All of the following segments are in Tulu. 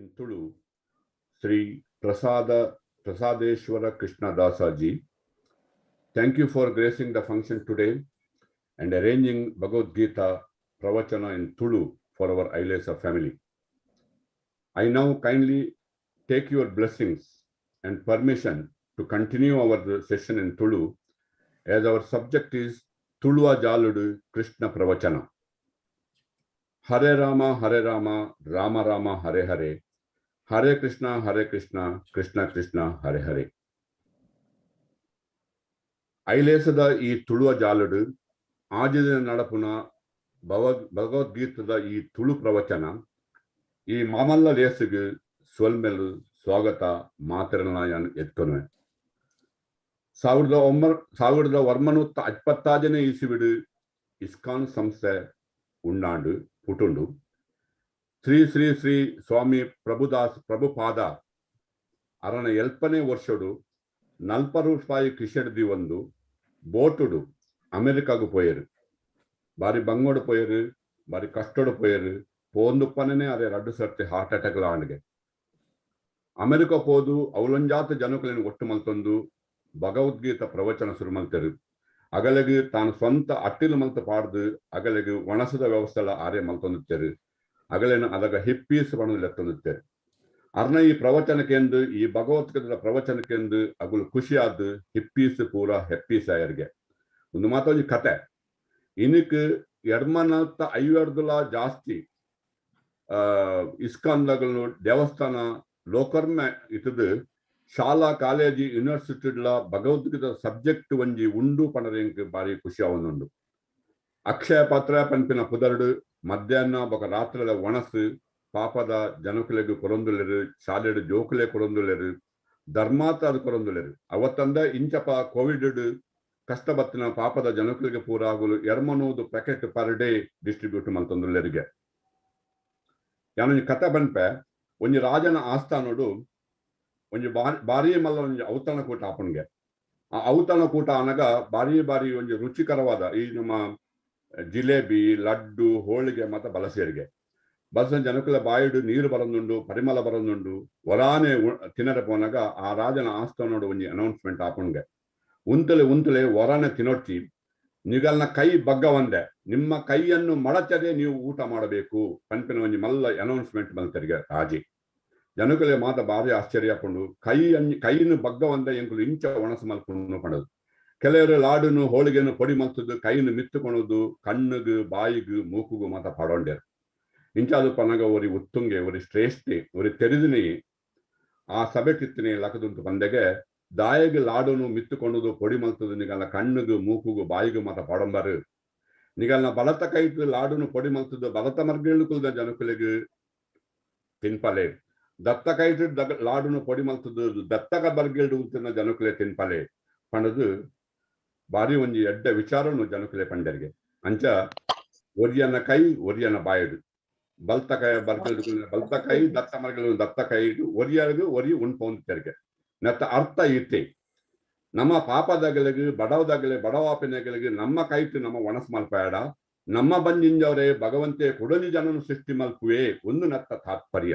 In Tulu, Sri Prasadeshwara Krishna Dasa ji. Thank you for gracing the function today and arranging Bhagavad Gita Pravachana in Tulu for our Ailesa family. I now kindly take your blessings and permission to continue our session in Tulu, as our subject is Tuluva Jaludu Krishna Pravachana. Hare Rama, Hare Rama, Rama Rama, Hare Hare, Hare Krishna, Hare Krishna, Krishna Krishna, Hare Hare. ಐಲೇಸದ ಈ ತುಳುವ ಜಾಲುಡು ಆಜಿದ ನಡಪುನ ಭಗವದ್ಗೀತದ ಈ ತುಳು ಪ್ರವಚನ ಈ ಮಾಮಲ್ಲ ಲೇಸುಗು ಸೊಲ್ಮೆಲು ಸ್ವಾಗತ ಮಾತರನ ಎತ್ಕೊನುವೆ. 1976ನೇ ಇಸುವಿಡು ಇಸ್ಕಾನ್ ಸಂಸ್ಥೆ ಉಂಡಾಂಡು ಪುಟುಂಡು. ಶ್ರೀ ಶ್ರೀ ಶ್ರೀ ಸ್ವಾಮಿ ಪ್ರಭುದಾಸ್ ಪ್ರಭುಪಾದ ಅರನ ಎಲ್ಪನೇ ವರ್ಷಡು 40 ರೂಪಾಯಿ ಕಿಶೆಡ್ದಿ ಒಂದು ಬೋಟುಡು ಅಮೆರಿಕಾಗು ಪೋಯರು. ಬಾರಿ ಬಂಗೋಡು ಪೋಯರು, ಬಾರಿ ಕಷ್ಟಡು ಪೋಯರು. ಪೋಂದುಪ್ಪನೇ ಅರೆ ರಡ್ಡು ಸರ್ತಿ ಹಾರ್ಟ್ ಅಟ್ಯಾಕ್ ಆಂಡ್ಗೆ. ಅಮೆರಿಕ ಪೋದು ಅವಲೊಂಜಾತ ಜನಕುಲೆನ್ ಒಟ್ಟು ಮಲ್ತೊಂದು ಭಗವದ್ಗೀತಾ ಪ್ರವಚನ ಶುರು ಮಲ್ತೆರು. ಅಗಲೆಗ್ ತಾನು ಸ್ವಂತ ಅಟ್ಟಿಲು ಮಲ್ತ ಪಾಡ್ದು ಅಗಲೆಗ್ ಒಣಸದ ವ್ಯವಸ್ಥೆಲ ಆರ್ಯ ಮಲ್ತೊಂದಿತ್ತೆರು. ಅಗಲೇನು ಅದಗ ಹಿಪ್ಪೀಸ್ ಪಣದು ಲೆತ್ತೊಂದಿತ್ತೆರು. ಅರ್ನ ಈ ಪ್ರವಚನಕ್ಕೆಂದು, ಈ ಭಗವದ್ಗೀತೆದ ಪ್ರವಚನಕ್ಕೆಂದು ಅಗುಲು ಖುಷಿಯಾದ್ದು ಹಿಪ್ಪೀಸ್ ಪೂರ ಹೆಪ್ಪೀಸ್ ಆಯರ್ಗೆ. ಒಂದು ಮಾತೊಂಜಿ ಕತೆ. ಇನಿಕ್ ಎಡ್ಮನತ್ತ ಐವರ್ದುಲ ಜಾಸ್ತಿ ಇಸ್ಕಾನ್ದಗಲು ದೇವಸ್ಥಾನ ಲೋಕರ್ಮ ಇತ್ತದು. ಶಾಲಾ, ಕಾಲೇಜಿ, ಯೂನಿವರ್ಸಿಟಿಡ್ಲ ಭಗವದ್ಗೀತೆ ಸಬ್ಜೆಕ್ಟ್ ಒಂಜಿ ಉಂಡು ಪನರೆ ಬಾರಿ ಖುಷಿ ಆವೊಂದುಂಡು. ಅಕ್ಷಯ ಪಾತ್ರ ಪನ್ಪಿನ ಪುದರ್ಡು ಮಧ್ಯಾಹ್ನ ಬೊಕ ರಾತ್ರಿದ ಒಣಸು ಪಾಪದ ಜನಕುಲೆಗ್ ಕೊರೊಂದುಲ್ಲೆರ್, ಶಾಲೆಡ್ ಜೋಕುಲೆ ಕೊರೊಂದುಲ್ಲೆರ್, ಧರ್ಮಾತ ಅದು ಕೊರೊಂದುಲ್ಲೆರ್. ಅವತ್ತಂದ ಇಂಚಪ ಕೋವಿಡ್ ಕಷ್ಟ ಬತ್ತಿನ ಪಾಪದ ಜನಕುಲೆಗ್ ಪೂರ ಆಗುಲು 200 ಪ್ಯಾಕೆಟ್ ಪರ್ ಡೇ ಡಿಸ್ಟ್ರಿಬ್ಯೂಟ್ ಮಲ್ತೊಂದುಲ್ಲೆರಿಗೆ. ಯಾನೊಂಜಿ ಕತೆ ಪನ್ಪೆ. ಒಂಜಿ ರಾಜನ ಆಸ್ಥಾನಡು ಒಂಜಿ ಬಾರಿ ಮಲ್ಲ ಒಂಜಿ ಔತಣ ಕೂಟ ಆಪುನ್ಗೆ. ಆ ಔತಣ ಕೂಟ ಅನಗ ಬಾರಿ ಬಾರಿ ಒಂಜಿ ರುಚಿಕರವಾದ ಈ ನಮ್ಮ ಜಿಲೇಬಿ, ಲಡ್ಡು, ಹೋಳಿಗೆ ಮತ್ತ ಬಲಸೇರಿಗೆ ಬಲಸ ಜನಕುಲ ಬಾಯಿಡು ನೀರು ಬರೊಂದುಂಡು, ಪರಿಮಳ ಬರೊಂದುಂಡು. ವರಾನೆ ತಿನರೆ ಪೋನಾಗ ಆ ರಾಜನ ಆಸ್ಥಾನೋಡು ಒಂಜಿ ಅನೌನ್ಸ್ಮೆಂಟ್ ಆಪುನ್ಗೆ, "ಉಂತಲೆ, ಉಂತಲೆ, ವರಾನೆ ತಿನೊಡ್ಚಿ. ನಿಗಲ್ನ ಕೈ ಬಗ್ಗ ಒಂದೆ, ನಿಮ್ಮ ಕೈಯನ್ನು ಮಡಚದೆ ನೀವು ಊಟ ಮಾಡಬೇಕು" ಪನ್ಪಿನ ಒಂಜಿ ಮಲ್ಲ ಅನೌನ್ಸ್ಮೆಂಟ್ ಮಲ್ತೆರಿಗೆ ರಾಜಿ. ಜನಕುಲೆ ಮಾತ ಬಾರಿ ಆಶ್ಚರ್ಯ ಪುಂಡು. ಕೈ ಕೈನು ಬಗ್ಗ ಒಂದ ಎಂಕುಲು ಇಂಚ ಒಣಸು ಮಲ್ಪುಂಡು ಪಂಡದು. ಕೆಲವರು ಲಾಡುನು ಹೋಳಿಗೆನು ಪೊಡಿ ಮಲ್ತದ್ದು ಕೈನು ಮಿತ್ತುಕೊಣದು ಕಣ್ಣುಗು, ಬಾಯಿಗು, ಮೂಕುಗು ಮಾತ ಪಾಡೊಂಡೇರು. ಇಂಚಾದು ಪನಗ ಒರಿ ಉತ್ತುಂಗೆ, ಒರಿ ಶ್ರೇಷ್ಠಿ, ಒರಿ ತೆರಿದಿನಿ ಆ ಸಭೆ ಟಿತ್ತಿನಿ ಲಕದುಂಟು ಬಂದೆಗೆ, "ದಾಯಗ್ ಲಾಡುನು ಮಿತ್ತುకొಣದು ಪೊಡಿ ಮಲ್ತದು ನಿಗಲ್ನ ಕಣ್ಣುಗು, ಮೂಕುಗು, ಬಾಯಿಗು ಮಾತ ಪಾಡೊಂಬಾರು. ನಿಗಲ್ನ ಬಲತ ಕೈತು ಲಾಡುನು ಪೊಡಿ ಮಲ್ತದು ಬಲತ ಮರ್ಗಿಳು ಕುಲ್ದ ಜನಕುಲೆಗ್ ತಿನ್ಪಲೆ. ದತ್ತ ಕೈತು ಲಾಡುನು ಪೊಡಿ ಮಲ್ತದು ದತ್ತಕ ಬರ್ಗಿಲ್ಡು ಉಂತಿನ ಜನಕುಲೆ ತಿನ್ಪಲೆ" ಪಂಡದು ಬಾರಿ ಒಂಜಿ ಎಡ್ಡ ವಿಚಾರನು ಜನಕುಲೆ ಪಂಡರಿಗೆ. ಅಂಚ ಒರಿಯನ ಕೈ ಒರಿಯನ ಬಾಯಿಡು, ಬಲ್ತ ಕೈ ಬರ್ಗಲ್ಡು ಬಲ್ತ ಕೈ, ದತ್ತ ಮರ್ಗಳು ದತ್ತ ಕೈ, ಒರಿಯರ್ಗು ಒರಿ ಉಣ್ಪೊಂದು ತೆರಿಗೆ. ನತ್ತ ಅರ್ಥ ಇತ್ತೆ, ನಮ್ಮ ಪಾಪದಗಲಿಗೆ, ಬಡವದಗಲೆ, ಬಡವಾಪಿನಗಳಿಗೆ ನಮ್ಮ ಕೈತು ನಮ್ಮ ಒಣಸ್ ಮಲ್ಪೇಡ. ನಮ್ಮ ಬಂಜಿಂಜವರೇ ಭಗವಂತೆ ಕೊಡಲಿ ಜನನು ಸೃಷ್ಟಿ ಮಲ್ಪುವೆ, ಒಂದು ನತ್ತ ತಾತ್ಪರ್ಯ.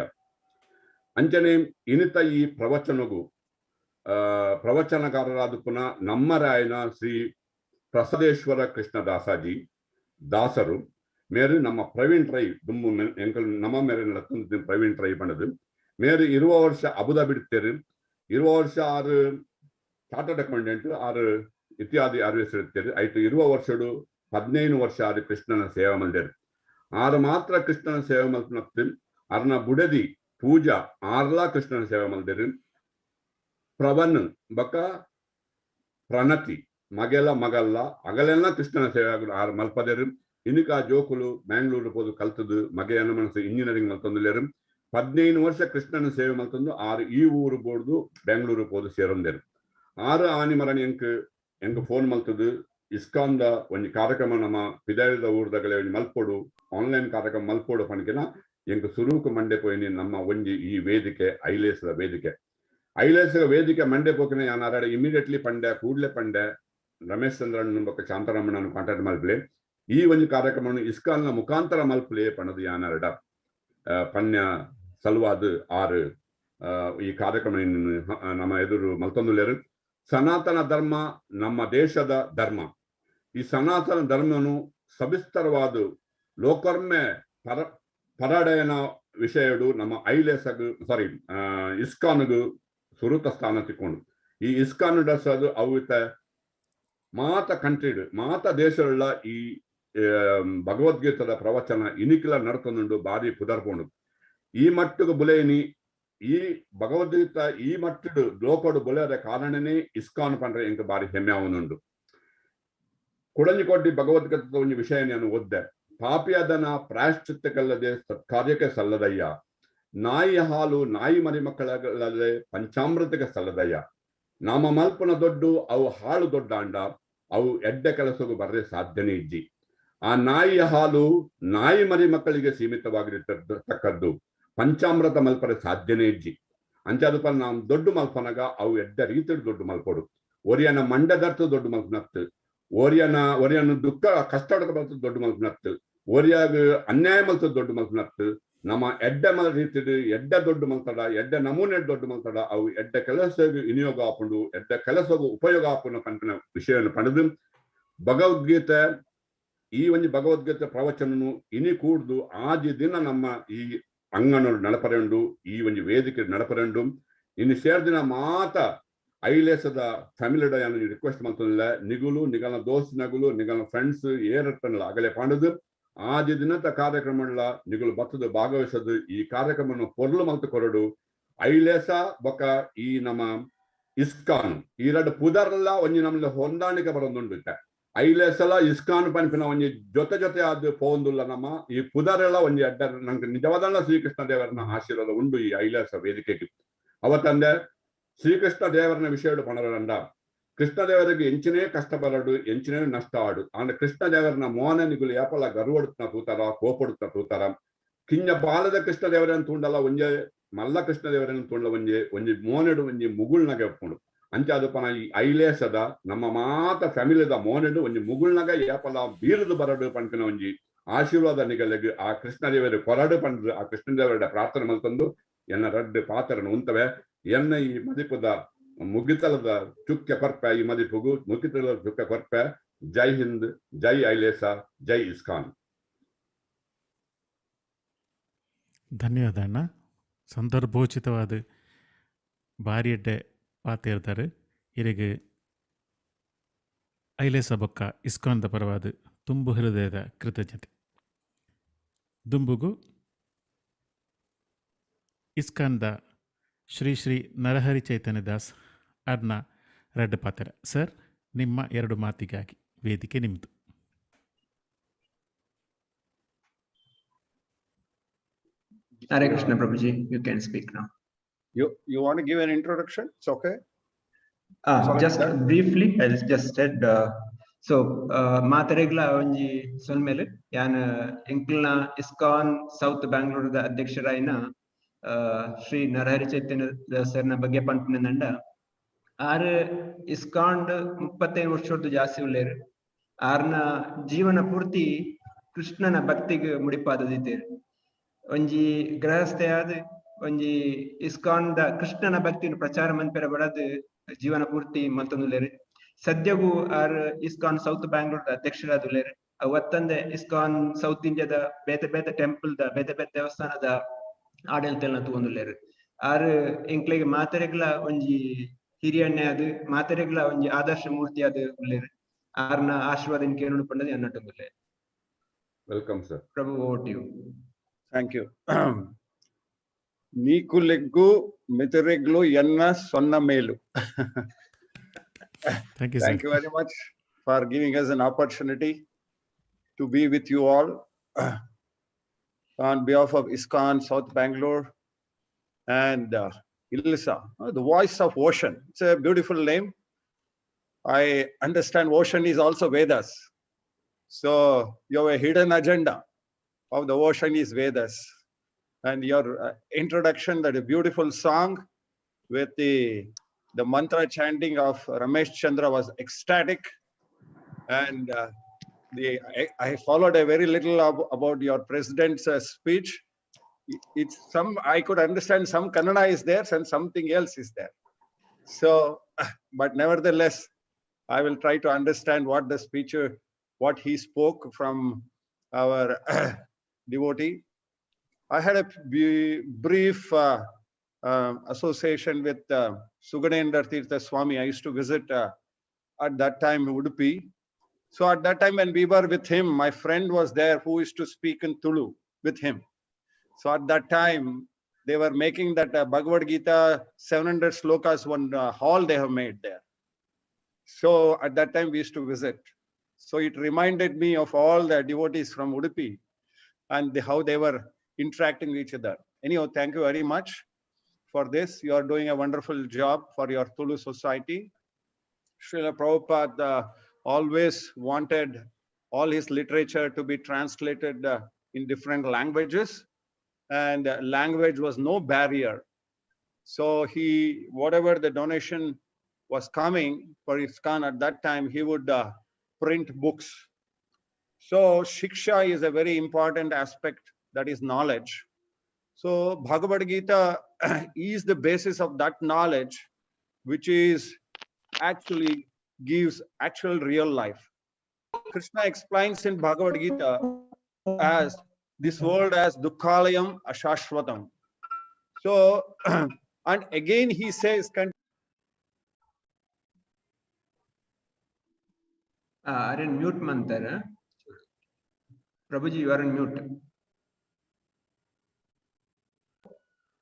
ಅಂಚನೆ ಇನಿತ ಈ ಪ್ರವಚನಗು ಪ್ರವಚನಕಾರರಾದ ಪುನಃ ನಮ್ಮ ರಾಯನ ಶ್ರೀ ಪ್ರಸಾದೇಶ್ವರ ಕೃಷ್ಣದಾಸಾಜಿ ದಾಸರು. ಮೇರು ನಮ್ಮ ಪ್ರವೀಣ್ ರೈ ದುಂಬು ಎಂಕಲ್ ನಮ್ಮ ಮೇರೆ ನಡತೊಂದು ಪ್ರವೀಣ್ ರೈ ಪಂಡದು. ಮೇರು 20 ವರ್ಷ ಅಬುದಾಬಿ ಇಡ್ತೇರು. 20 ವರ್ಷ ಆರು ಚಾರ್ಟರ್ಡ್ ಅಕೌಂಟೆಂಟ್ ಆರು, ಇತ್ಯಾದಿ ಆರು ಇರ್ತಾರೆ. ಆಯ್ತು, 20 ವರ್ಷಡು 15 ವರ್ಷ ಆರು ಕೃಷ್ಣನ ಸೇವೆ ಮಲ್ದೇರು. ಆರು ಮಾತ್ರ ಕೃಷ್ಣನ ಸೇವೆ ಮಲ್ಪನ, ಅರ್ನ ಬುಡದಿ ಪೂಜಾ ಆರ್ಲಾ ಕೃಷ್ಣನ ಸೇವೆ ಮಲ್ದೇರು. ಪ್ರವನ್ ಬಕ ಪ್ರಣತಿ ಮಗೆಲ ಮಗಲ್ಲ ಅಗಲೆಲ್ಲ ಕೃಷ್ಣನ ಸೇವೆ ಆರು ಮಲ್ಪದೇರು. ಇನಿಕ ಜೋಕುಲು ಬ್ಯಾಂಗ್ಳೂರು ಪೋದು ಕಲ್ತದು ಮಗೆಯನ್ನ ಮನಸ್ಸು ಇಂಜಿನಿಯರಿಂಗ್ ಮಲ್ತೊಂದುಲ್ಲೇರು. 15 ವರ್ಷ ಕೃಷ್ಣನ ಸೇವೆ ಮಲ್ತೊಂದು ಆರು ಈ ಊರು ಬೋಡ್ದು ಬೆಂಗಳೂರು ಪೋದು ಸೇರೊಂದೇರು. ಆರು ಆನಿ ಮರಣಿ ಎಂಕ್ ಎಂಕ್ ಫೋನ್ ಮಲ್ತದು, ಇಸ್ಕಾನ್ದ ಒಂಜಿ ಕಾರ್ಯಕ್ರಮ ನಮ್ಮ ಪಿದಾಯಿದ ಊರ್ದಗಲೆ ಒಂಜಿ ಮಲ್ಪೊಡು, ಆನ್ಲೈನ್ ಕಾರ್ಯಕ್ರಮ ಮಲ್ಪೊಡು ಪನ್ಕಿನ. ಎಂಕ್ ಸುರೂಕು ಮಂಡೆ ಪೋಯಿನಿ ನಮ್ಮ ಒಂಜಿ ಈ ವೇದಿಕೆ, ಐಲೇಸದ ವೇದಿಕೆ. ಐಲೇಸದ ವೇದಿಕೆ ಮಂಡೆ ಪೋಕಿನ ಯಾನ್ ಆರಾಡ ಇಮಿಡಿಯೇಟ್ಲಿ ಪಂಡೆ, ಕೂಡ್ಲೆ ಪಂಡೆ, ರಮೇಶ್ ಚಂದ್ರನ್ ಬೊಕ್ಕ ಶಾಂತರಾಮಣ್ಣನ ಕಾಂಟ್ಯಾಕ್ಟ್ ಮಲ್ಪಲೆ, ಈ ಒಂಜಿ ಕಾರ್ಯಕ್ರಮವನ್ನು ಇಸ್ಕಾನ್ನ ಮುಖಾಂತರ ಮಲ್ಪಲೆ ಪಣದು ಯಾನಾರಡ ಪನ್ಯ. ಸಲುವಾದ್ ಆರು ಈ ಕಾರ್ಯಕ್ರಮ ನಮ್ಮ ಎದುರು ಮಲ್ತೊಂದುಲ್ಲೆರ್. ಸನಾತನ ಧರ್ಮ ನಮ್ಮ ದೇಶದ ಧರ್ಮ. ಈ ಸನಾತನ ಧರ್ಮನು ಸವಿಸ್ತರವಾದ ಲೋಕರ್ಮೆ ಪರಡಯನ ವಿಷಯಡು ನಮ್ಮ ಐಲೇಸಗ್ ಸಾರಿ ಇಸ್ಕಾನ್ಗ್ ಸುರುತ ಸ್ಥಾನ ತಿಕ್ಕೊಂಡು. ಈ ಇಸ್ಕಾನ್ ಡಸ್ ಅವು ಮಾತ ಕಂಟ್ರಿಡ್ ಮಾತ ದೇಶಗಳ ಈ ಭಗವದ್ಗೀತದ ಪ್ರವಚನ ಇನಿಕ್ಲ ನಡ್ತೊಂದುಂಡು, ಬಾರಿ ಪುದರ್ಪುಂಡು. ಈ ಮಟ್ಟುಗು ಬುಲೇನಿ ಈ ಭಗವದ್ಗೀತ ಈ ಮಟ್ಟಡು ಲೋಕಡು ಬುಲೆಯದ ಕಾರಣನೇ ಇಸ್ಕಾನ್ ಪಂಡ್ರೆ ಎಂಕ್ ಬಾರಿ ಹೆಮ್ಮೆ ಆವೊಂದುಂಡು. ಕುಡಂಜಿಕೊಡ್ಡಿ ಭಗವದ್ಗೀತದ ಒಂಜಿ ವಿಷಯ ನಾನು ಓದ್ದೆ. ಪಾಪಿಯಾದನ ಪ್ರಾಯಶ್ಚಿತ್ತಕ್ಕಲ್ಲದೆ ಸತ್ಕಾರ್ಯಕ್ಕೆ ಸಲ್ಲದಯ್ಯ, ನಾಯಿ ಹಾಲು ನಾಯಿ ಮರಿ ಮಕ್ಕಳಲ್ಲದೆ ಪಂಚಾಮೃತಕ್ಕೆ ಸಲ್ಲದಯ್ಯ, ನಾಮ ಮಲ್ಪನ ದೊಡ್ಡು ಅವು ಹಾಳು ದೊಡ್ಡಾಂಡ ಅವು ಎಡ್ಡೆ ಕೆಲಸಗೂ ಬರ್ರೆ ಸಾಧ್ಯನೇ ಇಜ್ಜಿ. ಆ ನಾಯಿಯ ಹಾಲು ನಾಯಿ ಮರಿ ಮಕ್ಕಳಿಗೆ ಸೀಮಿತವಾಗಿರತಕ್ಕದ್ದು, ಪಂಚಾಮೃತ ಮಲ್ಪರೆ ಸಾಧ್ಯನೇ ಇಜ್ಜಿ. ಅಂಚಾದಪ್ಪ ನಾವು ದೊಡ್ಡ ಮಲ್ಪನಗ ಅವು ಎಡ್ಡ ರೀತಿಡ್ ದೊಡ್ಡ ಮಲ್ಪೊಡು. ಒರಿಯನ ಮಂಡದರ್ಥ ದೊಡ್ಡ ಮಲ್ಪನತ್ತು, ಒರಿಯನ ಒರಿಯನ ದುಃಖ ಕಷ್ಟ ಬರ್ತದೆ ದೊಡ್ಡ ಮಲ್ಪನತ್ತು, ಒರಿಯಾಗ ಅನ್ಯಾಯ ಮಲ್ತದ ದೊಡ್ಡ ಮಲ್ಪನತ್ತು. ನಮ್ಮ ಎಡ್ಡೆ ಮಲ್ ರೀತಿಡ್ ಎಡ್ಡೆ ದೊಡ್ಡ ಮಲ್ತಡ, ಎಡ್ಡೆ ನಮೂನೆ ದೊಡ್ಡ ಮಲ್ತಡ ಅವು ಎಡ್ಡೆ ಕೆಲಸಗ್ ವಿನಿಯೋಗ ಆಪುಂಡು, ಎಡ್ಡೆ ಕೆಲಸಗು ಉಪಯೋಗ ಆಪುಂಡು ಪನ್ಪಿನ ವಿಷಯವನ್ನು ಪಡೆದು ಭಗವದ್ಗೀತೆ ಈ ಒಂಜಿ ಭಗವದ್ಗೀತೆ ಪ್ರವಚನನು ಇನಿ ಕೂಡ್ದು ಆಜಿ ದಿನ ನಮ್ಮ ಈ ಅಂಗಣ ನಡಪರೆಂಡು, ಈ ಒಂಜಿ ವೇದಿಕೆ ನಡಪರೆಂಡು. ಇನ್ನು ಸೇರ್ದಿನ ಮಾತ ಐಲೇಸದ ಫ್ಯಾಮಿಲಿ ರಿಕ್ವೆಸ್ಟ್ ಮಲ್ತೊಂದಿಲ್ಲ, ನಿಗುಲು ನಿಗಲ ದೋಸ್ತ್ ನಗುಲು ನಿಗಲ ಫ್ರೆಂಡ್ಸ್ ಏರಟ್ಟನ್ಲ ಅಗಲೆ ಪಾಂಡದು ಆಜಿ ದಿನದ ಕಾರ್ಯಕ್ರಮಗಳ ನಿಗುಲು ಬತ್ತದ ಭಾಗವಹಿಸದು ಈ ಕಾರ್ಯಕ್ರಮವನ್ನು ಪೊರ್ಲು ಮಲ್ತು ಕೊರಡು. ಐಲೇಸ ಬೊಕ ಈ ನಮ್ಮ ಇಸ್ಕಾನ್ ಈ ರಡ್ಡು ಪುದರ್ಲ ಒಂಜಿ ನಮ್ಮಲ್ಲಿ ಹೊಂದಾಣಿಕೆ ಬರೊಂದುಂಡು. ಐಲೇಸಲ ಇಸ್ಕಾನ್ ಪನ್ಪಿನ ಒಂಜಿ ಜೊತೆ ಜೊತೆ ಆದ್ ಪೋವೊಂದುಲ್ಲ ನಮ್ಮ ಈ ಪುದರೆಲ್ಲ ಒಂಜಿ ಅಡ್ಡ. ನಂಗೆ ನಿಜವಾದ ಶ್ರೀಕೃಷ್ಣ ದೇವರನ ಆಶೀರ್ವಾದ ಉಂಡು ಈ ಐಲೇಸ ವೇದಿಕೆಗೆ. ಅವತ್ತಂದೆ ಶ್ರೀಕೃಷ್ಣ ದೇವರನ ವಿಷಯಡು ಪಣರಂಡ, ಕೃಷ್ಣ ದೇವರಿಗೆ ಎಂಚಿನೇ ಕಷ್ಟ ಬರಡು, ಎಂಚಿನೇ ನಷ್ಟ ಆಡು, ಆಂಡ ಕೃಷ್ಣ ದೇವರನ ಮೋನ ನಿಗುಲು ಯಾಪಲ ಗರ್ವಡುತ್ತ ತೂತಾರ, ಕೋಪಡುತ್ತ ತೂತಾರ. ಕಿಂಜ ಬಾಲದ ಕೃಷ್ಣ ದೇವರನ್ನು ತೂಂಡಲ ಒಂಜೆ, ಮಲ್ಲ ಕೃಷ್ಣ ದೇವರನ್ನು ತೂಂಡ ಒಂಜೆ ಒಂಜಿ ಮೋನೆಡು ಒಂಜಿ ಮುಗುಳ್ನಗೆ ಒಪ್ಪುಂಡು. ಅಂಚಾದಪನ ಈ ಐಲೇಸದ ನಮ್ಮ ಮಾತ ಫ್ಯಾಮಿಲಿದ ಮೋನೆಡು ಒಂಜಿ ಮುಗುಳ್ನಗ ಯಾಪಲ ಬೀರದು ಬರಡು ಪನ್ಪಿನ ಒಂಜಿ ಆಶೀರ್ವಾದ ನಿಗಲೆಗ್ ಆ ಕೃಷ್ಣ ದೇವರು ಕೊರಡು ಪಂಡ್ದು ಆ ಕೃಷ್ಣ ದೇವರ ಪ್ರಾರ್ಥನೆ ಮಲ್ತಂದು ಎನ್ನ ರಡ್ಡು ಪಾತ್ರನ ಉಂತವೆ. ಎನ್ನ ಈ ಮದಿಪುದ ಮುಗಿತಲದ ಚುಕ್ಕೆ ಕೊರ್ಪೆ, ಈ ಮದಿಪುಗು ಮುಗಿತಲದ ಚುಕ್ಕೆ ಕೊರ್ಪೆ. ಜೈ ಹಿಂದ್, ಜೈ ಐಲೇಸ, ಜೈ ಇಸ್ಕಾನ್. ಧನ್ಯವಾದ ಅಣ್ಣ. ಸಂದರ್ಭೋಚಿತವಾದ ಬಾರಿ ಎಡ್ಡೆ ಪಾತೇರ್ದಾರೆ. ಇರೆಗ್ ಐಲೇಸ ಬೊಕ್ಕ ಇಸ್ಕಾನ್ದ ಪರವಾದ ತುಂಬು ಹೃದಯದ ಕೃತಜ್ಞತೆ. ದುಂಬುಗು ಇಸ್ಕಾನ್ದ ಶ್ರೀ ಶ್ರೀ ನರಹರಿ ಚೈತನ್ಯ ದಾಸ್ ಅರ್ನ ರಡ್ಡು ಪಾತ್ರ. ಸರ್, ನಿಮ್ಮ ಎರಡು ಮಾತಿಗಾಗಿ ವೇದಿಕೆ ನಿಮ್ಮದು. Hare Krishna Prabhuji, you can speak now. You want to give an introduction? It's okay. Sorry, Just sir. briefly, I just said, so ಮಾತರೆಗ್ಲ ಒಂಜಿ ಸೊಲ್ಮೆಲ್ ಯಾನ್ ಎಂಕ್ಲ್ನ ಇಸ್ಕಾನ್ ಸೌತ್ ಬ್ಯಾಂಗ್ಳೂರ್ದ ಅಧ್ಯಕ್ಷರಾಯಿನ ಶ್ರೀ ನರಹರಿ ಚೈತನ್ಯ ದಾಸರ್ನ ಬಗ್ಗೆ ಪನ್ಪಿನಂಡ. ಆರ್ ಇಸ್ಕಾನ್ 35 ವರ್ಷದ್ದು ಜಾಸ್ತಿ ಉಳ್ಳೇರು. ಆರ್ನ ಜೀವನ ಪೂರ್ತಿ ಕೃಷ್ಣನ ಭಕ್ತಿಗೆ ಮುಡಿಪಾದದಿತ್ತೇರು. ಒಂಜಿ ಗೃಹಸ್ಥೆಯಾದ ಒಂಜಿ ಇಸ್ಕಾನ್ the ಕೃಷ್ಣನ ಭಕ್ತಿನ ಪ್ರಚಾರ ಮನ್ಪೆರ ಬಡದು ಜೀವನ ಪೂರ್ತಿ ಮಲ್ತೊಂದುಲ್ಲೆರ್. ಸದ್ಯಗೂ ಆರ್ ಇಸ್ಕಾನ್ ಸೌತ್ ಬ್ಯಾಂಗ್ಳೂರ್ ಅಧ್ಯಕ್ಷರಾದುಲ್ಲೆರ್. ಅವತ್ತಂದೆ ಇಸ್ಕಾನ್ ಸೌತ್ ಇಂಡಿಯಾದ ಬೇತೆ ಬೇತೆ ಟೆಂಪಲ್ ದ ಬೇತೆ ಬೇತೆ ದೇವಸ್ಥಾನದ ಆಡಳಿತ ತೂವೊಂದುಲ್ಲೆರ್. ಆರ್ ಎಂಕ್ಲೆಗ್ ಮಾತೆರೆಗ್ಲ ಒಂಜಿ ಹಿರಿಯಣ್ಣೆ ಅದು ಮಾತೆರೆಗ್ಲ ಒಂಜಿ ಆದರ್ಶ ಮೂರ್ತಿ ಅದು ಉಲ್ಲೆರ್. ಆರ್ನ ಆಶೀರ್ವಾದ ಕೇಳುಡು ಪಂಡದು ಅನ್ನಟ್ಟುಲ್ಲೆ. Welcome sir. Prabhu, over to you. Thank you. ನೀಕುಲೆಗ್ಗು ಮಿತರೆಗ್ಲು ಎನ್ನ ಸೊನ್ನ ಮೇಲು. Thank you, sir. Thank you very much for giving us an opportunity to be with you all. On behalf of ISKCON South Bangalore and Ilisa, the voice of ocean. It's a beautiful name. I understand ocean is also Vedas. So you have a hidden agenda of the ocean is Vedas. And your introduction, that a beautiful song with the mantra chanting of Ramesh Chandra was ecstatic. And I followed a very little about your president's speech. It's some, I could understand some Kannada is there and something else is there. So, but nevertheless, I will try to understand what the speaker, what he spoke from our devotee. I had a brief association with Sugunendra Tirtha Swami. I used to visit at that time Udupi. So at that time when we were with him, my friend was there who used to speak in Tulu with him. So at that time, they were making that Bhagavad Gita 700 slokas, one hall they have made there. So at that time we used to visit. So it reminded me of all the devotees from Udupi and how they were interacting with each other. Anyhow, thank you very much for this. You are doing a wonderful job for your Tulu society. Srila Prabhupada always wanted all his literature to be translated in different languages, and language was no barrier. So whatever the donation was coming for ISKCON at that time, he would print books. So Shiksha is a very important aspect, that is knowledge. So Bhagavad Gita is the basis of that knowledge, which is actually gives actual real life. Krishna explains in Bhagavad Gita as this world as Dukkhalayam Ashashvatam. So, and again he says, Aryan mute ಮಂತಾರ. Prabhuji, you are on mute.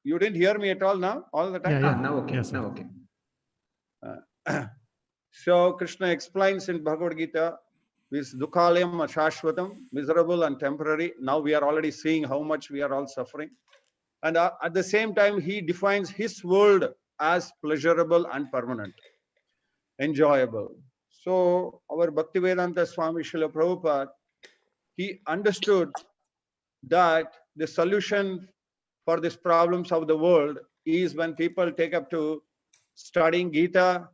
You didn't hear me at all now, all the time? Yeah, yeah. Now okay. Yes, sir. Now okay. So Krishna explains in Bhagavad Gita, this Dukkhalayam Ashashvatam, miserable and temporary. Now we are already seeing how much we are all suffering. And at the same time, he defines his world as pleasurable and permanent, enjoyable. So our Bhaktivedanta Swami Srila Prabhupada, he understood that the solution for these problems of the world is when people take up to studying Gita,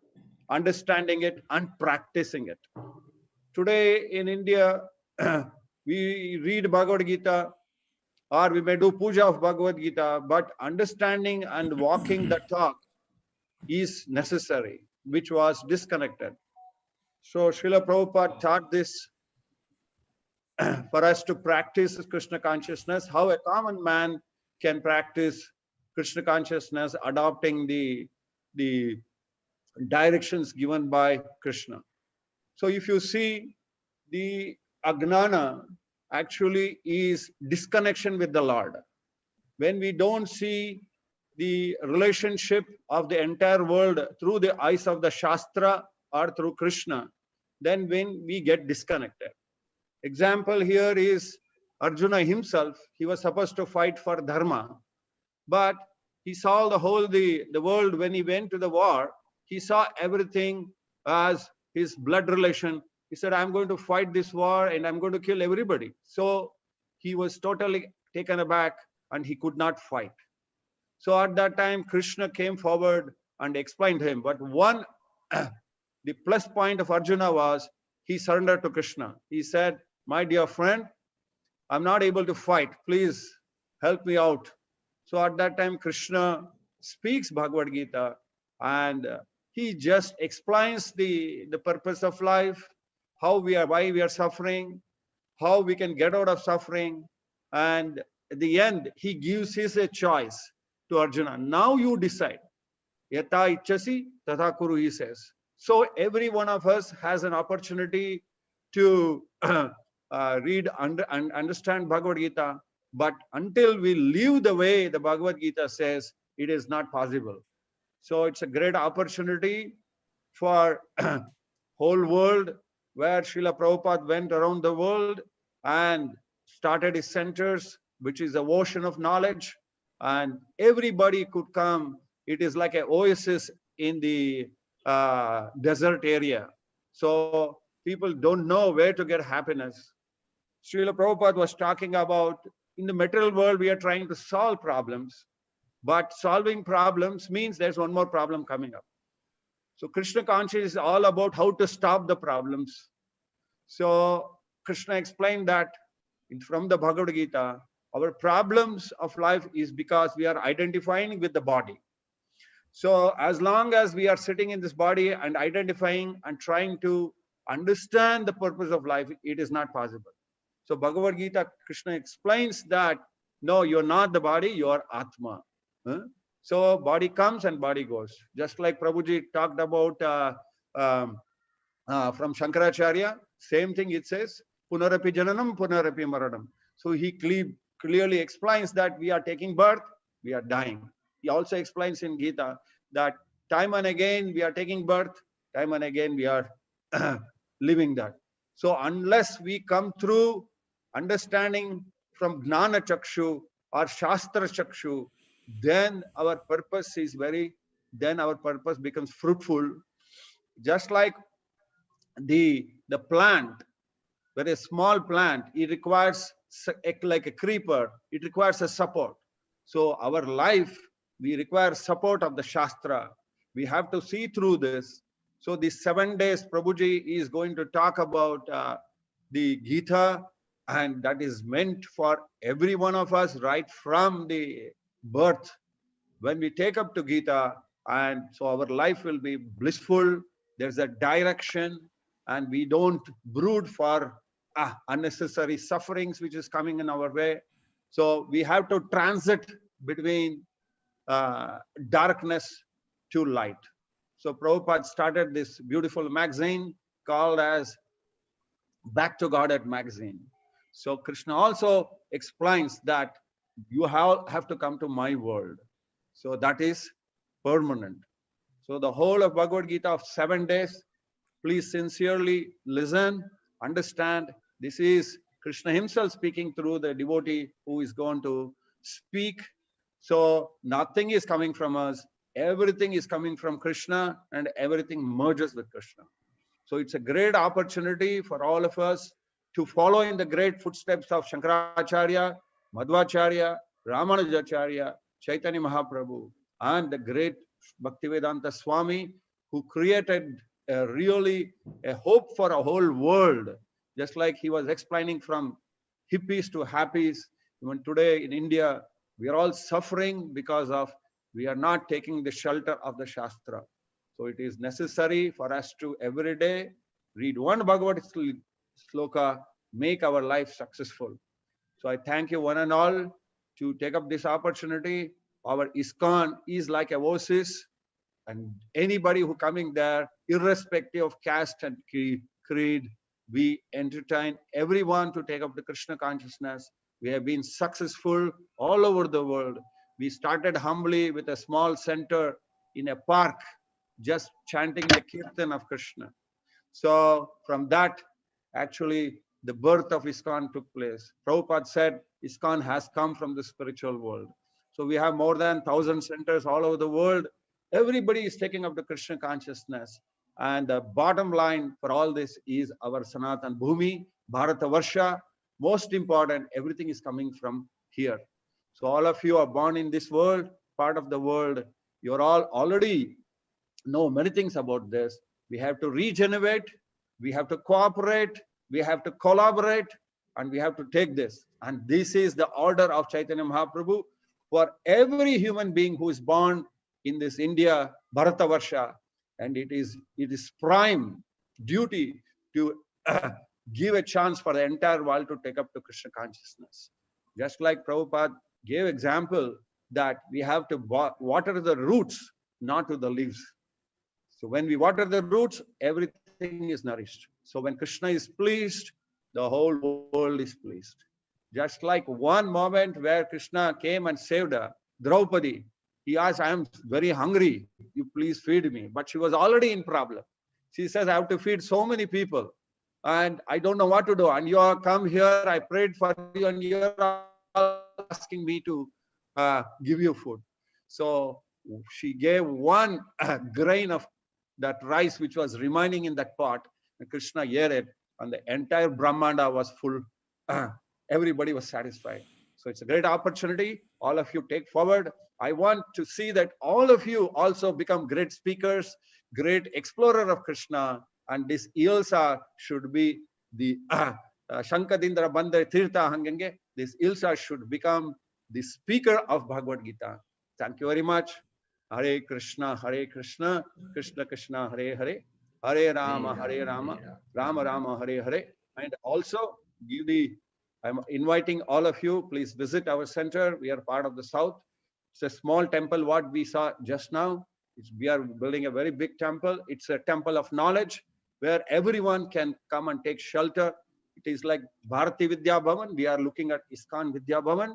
understanding it and practicing it. Today in India, we read Bhagavad Gita or we may do puja of Bhagavad Gita, but understanding and walking the talk is necessary, which was disconnected. So Srila Prabhupada taught this for us to practice Krishna consciousness, how a common man can practice Krishna consciousness, adopting the directions given by Krishna. So if you see, the Ajnana actually is disconnection with the Lord. When we don't see the relationship of the entire world through the eyes of the Shastra or through Krishna, then when we get disconnected. Example here is Arjuna himself. He was supposed to fight for Dharma, but he saw the whole the world. When he went to the war, he saw everything as his blood relation. He said, I'm going to fight this war and I'm going to kill everybody. So he was totally taken aback and he could not fight. So at that time, Krishna came forward and explained to him. But one, the plus point of Arjuna was he surrendered to Krishna. He said, my dear friend, I'm not able to fight. Please help me out. So at that time, Krishna speaks Bhagavad Gita and he just explains the purpose of life, why we are suffering, how we can get out of suffering. And at the end, he gives his a choice to Arjuna. Now you decide. Yata ichchasi tatha kuru, he says. So every one of us has an opportunity to read and understand Bhagavad Gita. But until we live the way the Bhagavad Gita says, it is not possible. So it's a great opportunity for whole world, where Srila Prabhupada went around the world and started his centers, which is a ocean of knowledge, and everybody could come. It is like an oasis in the desert area. So people don't know where to get happiness. Srila Prabhupada was talking about in the material world, we are trying to solve problems, but solving problems means there's one more problem coming up. So Krishna consciousness is all about how to stop the problems. So Krishna explained that from the Bhagavad Gita. Our problems of life is because we are identifying with the body. So as long as we are sitting in this body and identifying and trying to understand the purpose of life, it is not possible. So Bhagavad Gita, Krishna explains that, no, you're not the body, you're Atma. Huh? So body comes and body goes. Just like Prabhuji talked about from Shankaracharya, same thing it says, Punarapi Jananam, Punarapi Maranam. So he clearly explains that we are taking birth, we are dying. He also explains in Gita that time and again we are taking birth, time and again we are living that. So unless we come through understanding from Gnana Chakshu or Shastra Chakshu, then our purpose is very, then our purpose becomes fruitful. Just like the plant, very small plant, it requires like a creeper, it requires a support. So our life, we require support of the Shastra. We have to see through this. So these 7 days, Prabhuji is going to talk about the Gita, and that is meant for every one of us right from the birth. When we take up to Gita, and so our life will be blissful. There's a direction, and we don't brood for unnecessary sufferings which is coming in our way. So we have to transit between darkness to light. So Prabhupada started this beautiful magazine called as Back to Godhead magazine. So Krishna also explains that you have to come to my world. So that is permanent. So the whole of Bhagavad Gita of 7 days, please sincerely listen, understand. This is Krishna himself speaking through the devotee who is going to speak. So nothing is coming from us. Everything is coming from Krishna, and everything merges with Krishna. So it's a great opportunity for all of us to follow in the great footsteps of Shankaracharya, Madhvacharya, Ramanujacharya, Chaitanya Mahaprabhu, and the great Bhaktivedanta Swami, who created a really a hope for a whole world. Just like he was explaining from hippies to happies. Even today in India, we are all suffering because of we are not taking the shelter of the Shastra. So it is necessary for us to every day read one Bhagavad sloka, make our life successful. So I thank you one and all to take up this opportunity. Our ISKCON is like a oasis, and anybody who coming there, irrespective of caste and creed, we entertain everyone to take up the Krishna consciousness. We have been successful all over the world. We started humbly with a small center in a park, just chanting the Kirtan of Krishna. So from that, actually, the birth of ISKCON took place. Prabhupada said, ISKCON has come from the spiritual world. So we have more than 1,000 centers all over the world. Everybody is taking up the Krishna consciousness. And the bottom line for all this is our Sanatan Bhumi, Bharata Varsha. Most important, everything is coming from here. So all of you are born in this world, part of the world. You're all already know many things about this. We have to regenerate, we have to cooperate, we have to collaborate, and we have to take this. And this is the order of Chaitanya Mahaprabhu for every human being who is born in this India, Bharata Varsha. And it is prime duty to give a chance for the entire world to take up to Krishna consciousness. Just like Prabhupada gave example that we have to water the roots, not to the leaves. So when we water the roots, everything is nourished. So when Krishna is pleased, the whole world is pleased. Just like one moment where Krishna came and saved her, Draupadi, he asked, I am very hungry, you please feed me. But she was already in problem. She says, I have to feed so many people and I don't know what to do. And you are come here, I prayed for you, and you are asking me to give you food. So she gave one grain of that rice which was remaining in that pot. And Krishna ate it, and the entire Brahmanda was full. Everybody was satisfied. So it's a great opportunity. All of you take forward. I want to see that all of you also become great speakers, great explorer of Krishna. And this ILSA should be the Shankadindra Bandha Tirtha Hangenge, This ILSA should become the speaker of Bhagavad Gita. Thank you very much. Hare Krishna, Hare Krishna, Krishna Krishna, Hare Hare, Hare Rama, Hare Rama, Rama Rama, Hare Hare. And also give the, I'm inviting all of you, please visit our center. We are part of the South. It's a small temple, what we saw just now. We are building a very big temple. It's a temple of knowledge where everyone can come and take shelter. It is like Bharati Vidya Bhavan. We are looking at ISKCON Vidya Bhavan.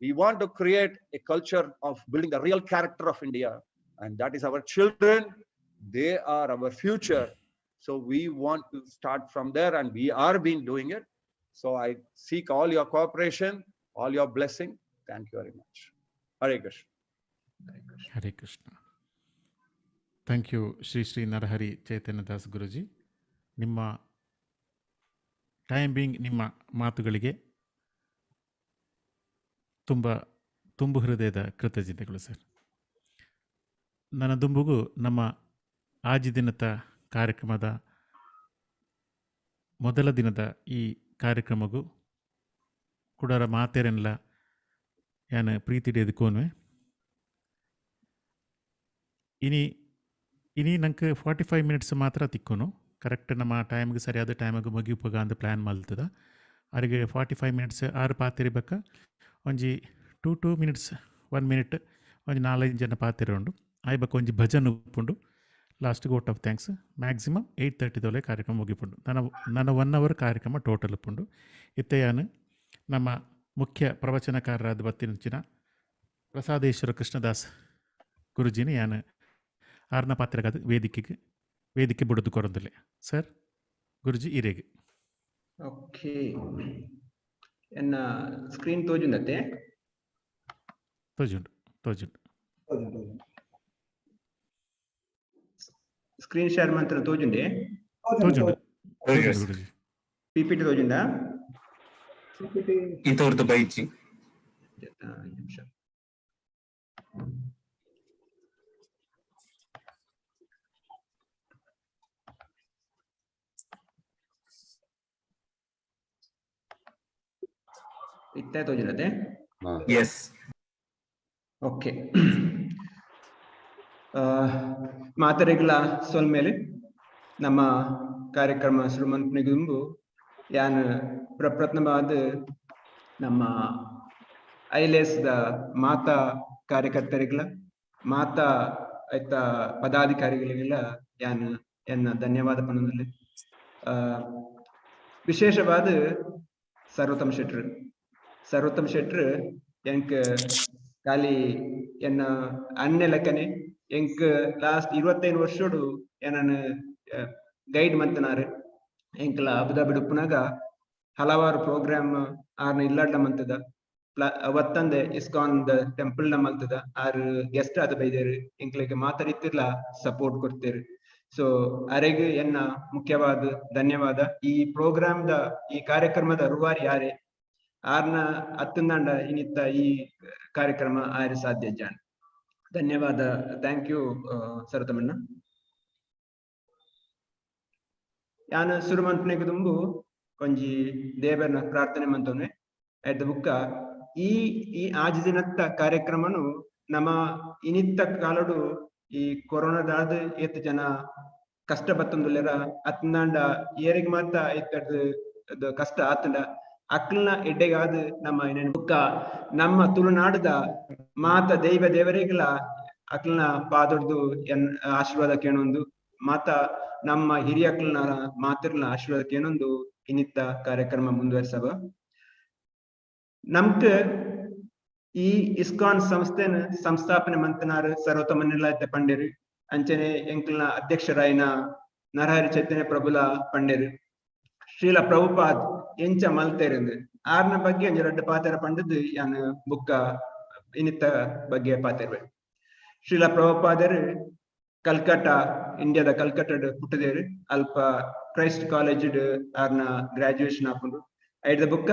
We want to create a culture of building the real character of India. And that is our children. They are our future. So we want to start from there, and we are been doing it. So I seek all your cooperation, all your blessing. Thank you very much. Hare Krishna. Hare Krishna. Thank you, Shri Shri Narahari Chaitanya Das Guruji. ನಿಮ್ಮ ಟೈಮ್ ಬೀಯಿಂಗ್, ನಿಮ್ಮ ಮಾತುಗಳಿಗೆ ತುಂಬ ತುಂಬು ಹೃದಯದ ಕೃತಜ್ಞತೆಗಳು ಸರ್. ನನ್ನ ದುಂಬುಗೂ ನಮ್ಮ ಆಜಿ ದಿನದ ಕಾರ್ಯಕ್ರಮದ ಮೊದಲ ದಿನದ ಈ ಕಾರ್ಯಕ್ರಮಗೂ ಕುಡರ ಮಾತೇರೆಲ್ಲ ಯಾನ ಪ್ರೀತಿ ಎದುಕೋನ್ವೆ. ಇನಿ ಇನಿ ನಂಗೆ 45 ಮಿನಿಟ್ಸ್ ಮಾತ್ರ ತಿಕ್ಕೋನು. ಕರೆಕ್ಟ್ ನಮ್ಮ ಟೈಮ್ಗೆ ಸರಿಯಾದ ಟೈಮಿಗೆ ಮುಗಿಯುಪಗ ಅಂತ ಪ್ಲ್ಯಾನ್ ಮಲ್ತದ. ಅರಿಗೆ 45 ಮಿನಿಟ್ಸ್ ಆರು ಪಾತಿರಿಬೇಕ ಒಂಜಿ 2 2 ಮಿನಿಟ್ಸ್ 1 ಮಿನಿಟ್ ಒಂಜಿ 4-5 ಜನ ಪಾತಿರ ಉಂಡು. ಆಯ್ಬಕ್ಕ ಒಂಜಿ ಭಜನ್ ಉಪ್ಪುಂಡು. Last vote of thanks. Maximum 8:30 ದೊಲೆ ಕಾರ್ಯಕ್ರಮ ಮುಗಿಪುಂಡು. ನನ್ನ ನನ್ನ 1 ಅವರ್ ಕಾರ್ಯಕ್ರಮ ಟೋಟಲ್ ಉಪ್ಪುಂಡು. ಇತ್ತೆಯಾನು ನಮ್ಮ ಮುಖ್ಯ ಪ್ರವಚನಕಾರರಾದ ಬತ್ತಿನಂಚಿನ ಪ್ರಸಾದೇಶ್ವರ ಕೃಷ್ಣದಾಸ್ ಗುರುಜಿನ ಯಾನು ಆರ್ನ ಪಾತ್ರಗಾದ ವೇದಿಕೆಗೆ ವೇದಿಕೆ ಬುಡದು ಕೊರೊಂದುಲ್ಲೆ. ಸರ್ ಗುರುಜಿ ಇರೇಗೆ. ಓಕೆ, ಎನ್ನ ಸ್ಕ್ರೀನ್ ತೋಜುಂಡತ್ತೆ? ತೋಜುಂಡು ತೋಜುಂಡು. ಸ್ಕ್ರೀನ್ ಶೇರ್ ಮಂತ್ರ ತೋಜುಂಡೆ? ತೋಜುಂಡು ತೋಜುಂಡು ಗುರುಜಿ. ಪಿಪಿಟಿ ತೋಜುಂಡ? ಇಂತವ್ರದ್ದು ಬೈಜಿ ನಿಮಿಷ. ಇತ್ತೆ ತೋಜುಂಡತ್ತೆ? ಎಸ್. ಓಕೆ, ಮಾತರೆಗಳ ಸೊಲ್ಮೇಲೆ ನಮ್ಮ ಕಾರ್ಯಕ್ರಮ ಶುರು ಯಾನ್ ಪ್ರಪ್ರಥಮವಾದ ನಮ್ಮ ಐಲೇಸ್ the ಮಾತಾ ಕಾರ್ಯಕರ್ತರಿಗಳ ಮಾತಾ ಆಯ್ತ ಪದಾಧಿಕಾರಿಗಳಿಗೆಲ್ಲ ಯಾನ್ ಎನ್ನ ಧನ್ಯವಾದ ಪನ್ನೊಂದುಲ್ಲೆ. ವಿಶೇಷವಾದ ಸರ್ವೋತ್ತಮ ಶೆಟ್ರು, ಸರ್ವೋತ್ತಮ ಶೆಟ್ರು ಎಂಕ್ ಖಾಲಿ ಎನ್ನ ಅಣ್ಣೆ ಲೆಕ್ಕನೆ ಎಂಕ್ ಲಾಸ್ಟ್ 25 ವರ್ಷೋಡು ಏನನ್ನು ಗೈಡ್ ಮಂತನಾರು. ಎಂಕ್ಲ ಅಬುದಾಬಿ ಉಪ್ಪುನಾಗ ಹಲವಾರು ಪ್ರೋಗ್ರಾಮ್ ಆರ್ನ ಇಲ್ಲಾಡ್ಲ ಮಂತದ ಅವತ್ತಂದೆ ಇಸ್ಕಾನ್ the temple ನ ಮಲ್ತದ ಆರ್ ಗೆಸ್ಟ್ ಆದ ಬೈದೇರು ಎಂಕ್ಲೆಗ್ ಮಾತಾಡಿತ್ತಿರ್ಲ ಸಪೋರ್ಟ್ ಕೊಡ್ತೇರು. ಸೊ ಅರೆಗ್ ಎನ್ನ ಮುಖ್ಯವಾದ ಧನ್ಯವಾದ. ಈ ಪ್ರೋಗ್ರಾಮ್ the ಈ ಕಾರ್ಯಕ್ರಮದ ರೂವಾರಿ ಯಾರೇ ಆರ್ನ ಅತ್ತಂದಾಂಡ ಇನ್ನಿತ್ತ ಈ ಕಾರ್ಯಕ್ರಮ ಆರೆ ಸಾಧ್ಯ ಜಾನ್. ಧನ್ಯವಾದ. Thank you ಸರತಮಣ್ಣ. ಯಾನ ಸುರು ಮನ್ಪುನೆಗ್ ದುಂಬು ಒಂಜಿ ದೇವರನ ಪ್ರಾರ್ಥನೆ ಮಂತೊನ್ವೆ. ಐತ ಬುಕ್ಕ ಈ ಈ ಆಜಿ ದಿನತ್ತ ಕಾರ್ಯಕ್ರಮನು ನಮ್ಮ ಇನಿತ್ತ ಕಾಲಡು ಈ ಕೊರೋನಾದಾದ ಏತ್ ಜನ ಕಷ್ಟ ಬತ್ತೊಂದುಲ್ಲೆರ ಅತ್ನಾಂಡ ಏರಿಗ್ ಮಾತ ಐತಡ್ದು ಕಷ್ಟ ಆತಂಡ ಅಕ್ಲ್ನ ಎಡ್ಡೆಗಾದ ನಮ್ಮ ಏನೇನು ಬುಕ್ಕ ನಮ್ಮ ತುಳುನಾಡದ ಮಾತ ದೈವ ದೇವರಿಗೆಲ್ಲ ಅಕ್ಲ್ನ ಪಾದೊಡ್ದು ಎನ್ ಆಶೀರ್ವಾದ ಕೇಣೊಂದು ಮಾತ ನಮ್ಮ ಹಿರಿಯಕ್ಲ್ನ ಮಾತಿರ್ನ ಆಶೀರ್ವಾದ ಕೇಣೊಂದು ಇನ್ನಿತ್ತ ಕಾರ್ಯಕ್ರಮ ಮುಂದುವರಿಸವ. ನಮ್ಕ ಈ ಇಸ್ಕಾನ್ ಸಂಸ್ಥೆನ ಸಂಸ್ಥಾಪನೆ ಮಂತನಾರು ಸರ್ವೋತ್ತಮ ನಿರ್ಲಾಯಿತ ಪಂಡೇರು ಅಂಚನೆ ಎಂಕ್ಲ್ನ ಅಧ್ಯಕ್ಷರಾಯಿನ ನರಹರಿ ಚೈತನ್ಯ ಪ್ರಭುಲ ಪಂಡೇರು ಶ್ರೀಲ ಪ್ರಭುಪಾದ್ ಎಂಚ ಮಲ್ತೇರಿಂದು ಆರ್ನ ಬಗ್ಗೆ ಒಂಜಿ ರಡ್ಡ್ ಪಾತೆರ ಪಂಡದು ಯಾನ್ ಬುಕ್ಕ ಇನ್ನಿತ್ತ ಬಗ್ಗೆ ಪಾತೆರ್ವೆ. ಶ್ರೀಲ ಪ್ರಭುಪಾದರು ಕಲ್ಕಟ್ಟ ಇಂಡಿಯಾದ ಕಲ್ಕಟ್ಟಡ್ ಪುಟ್ಟದೇರು. ಅಲ್ಪ ಕ್ರೈಸ್ಟ್ ಕಾಲೇಜ್ ಆರ್ನ ಗ್ರಾಜುಯೇಷನ್ ಆಪುಂಡು. ಐಡ್ದ ಬುಕ್ಕ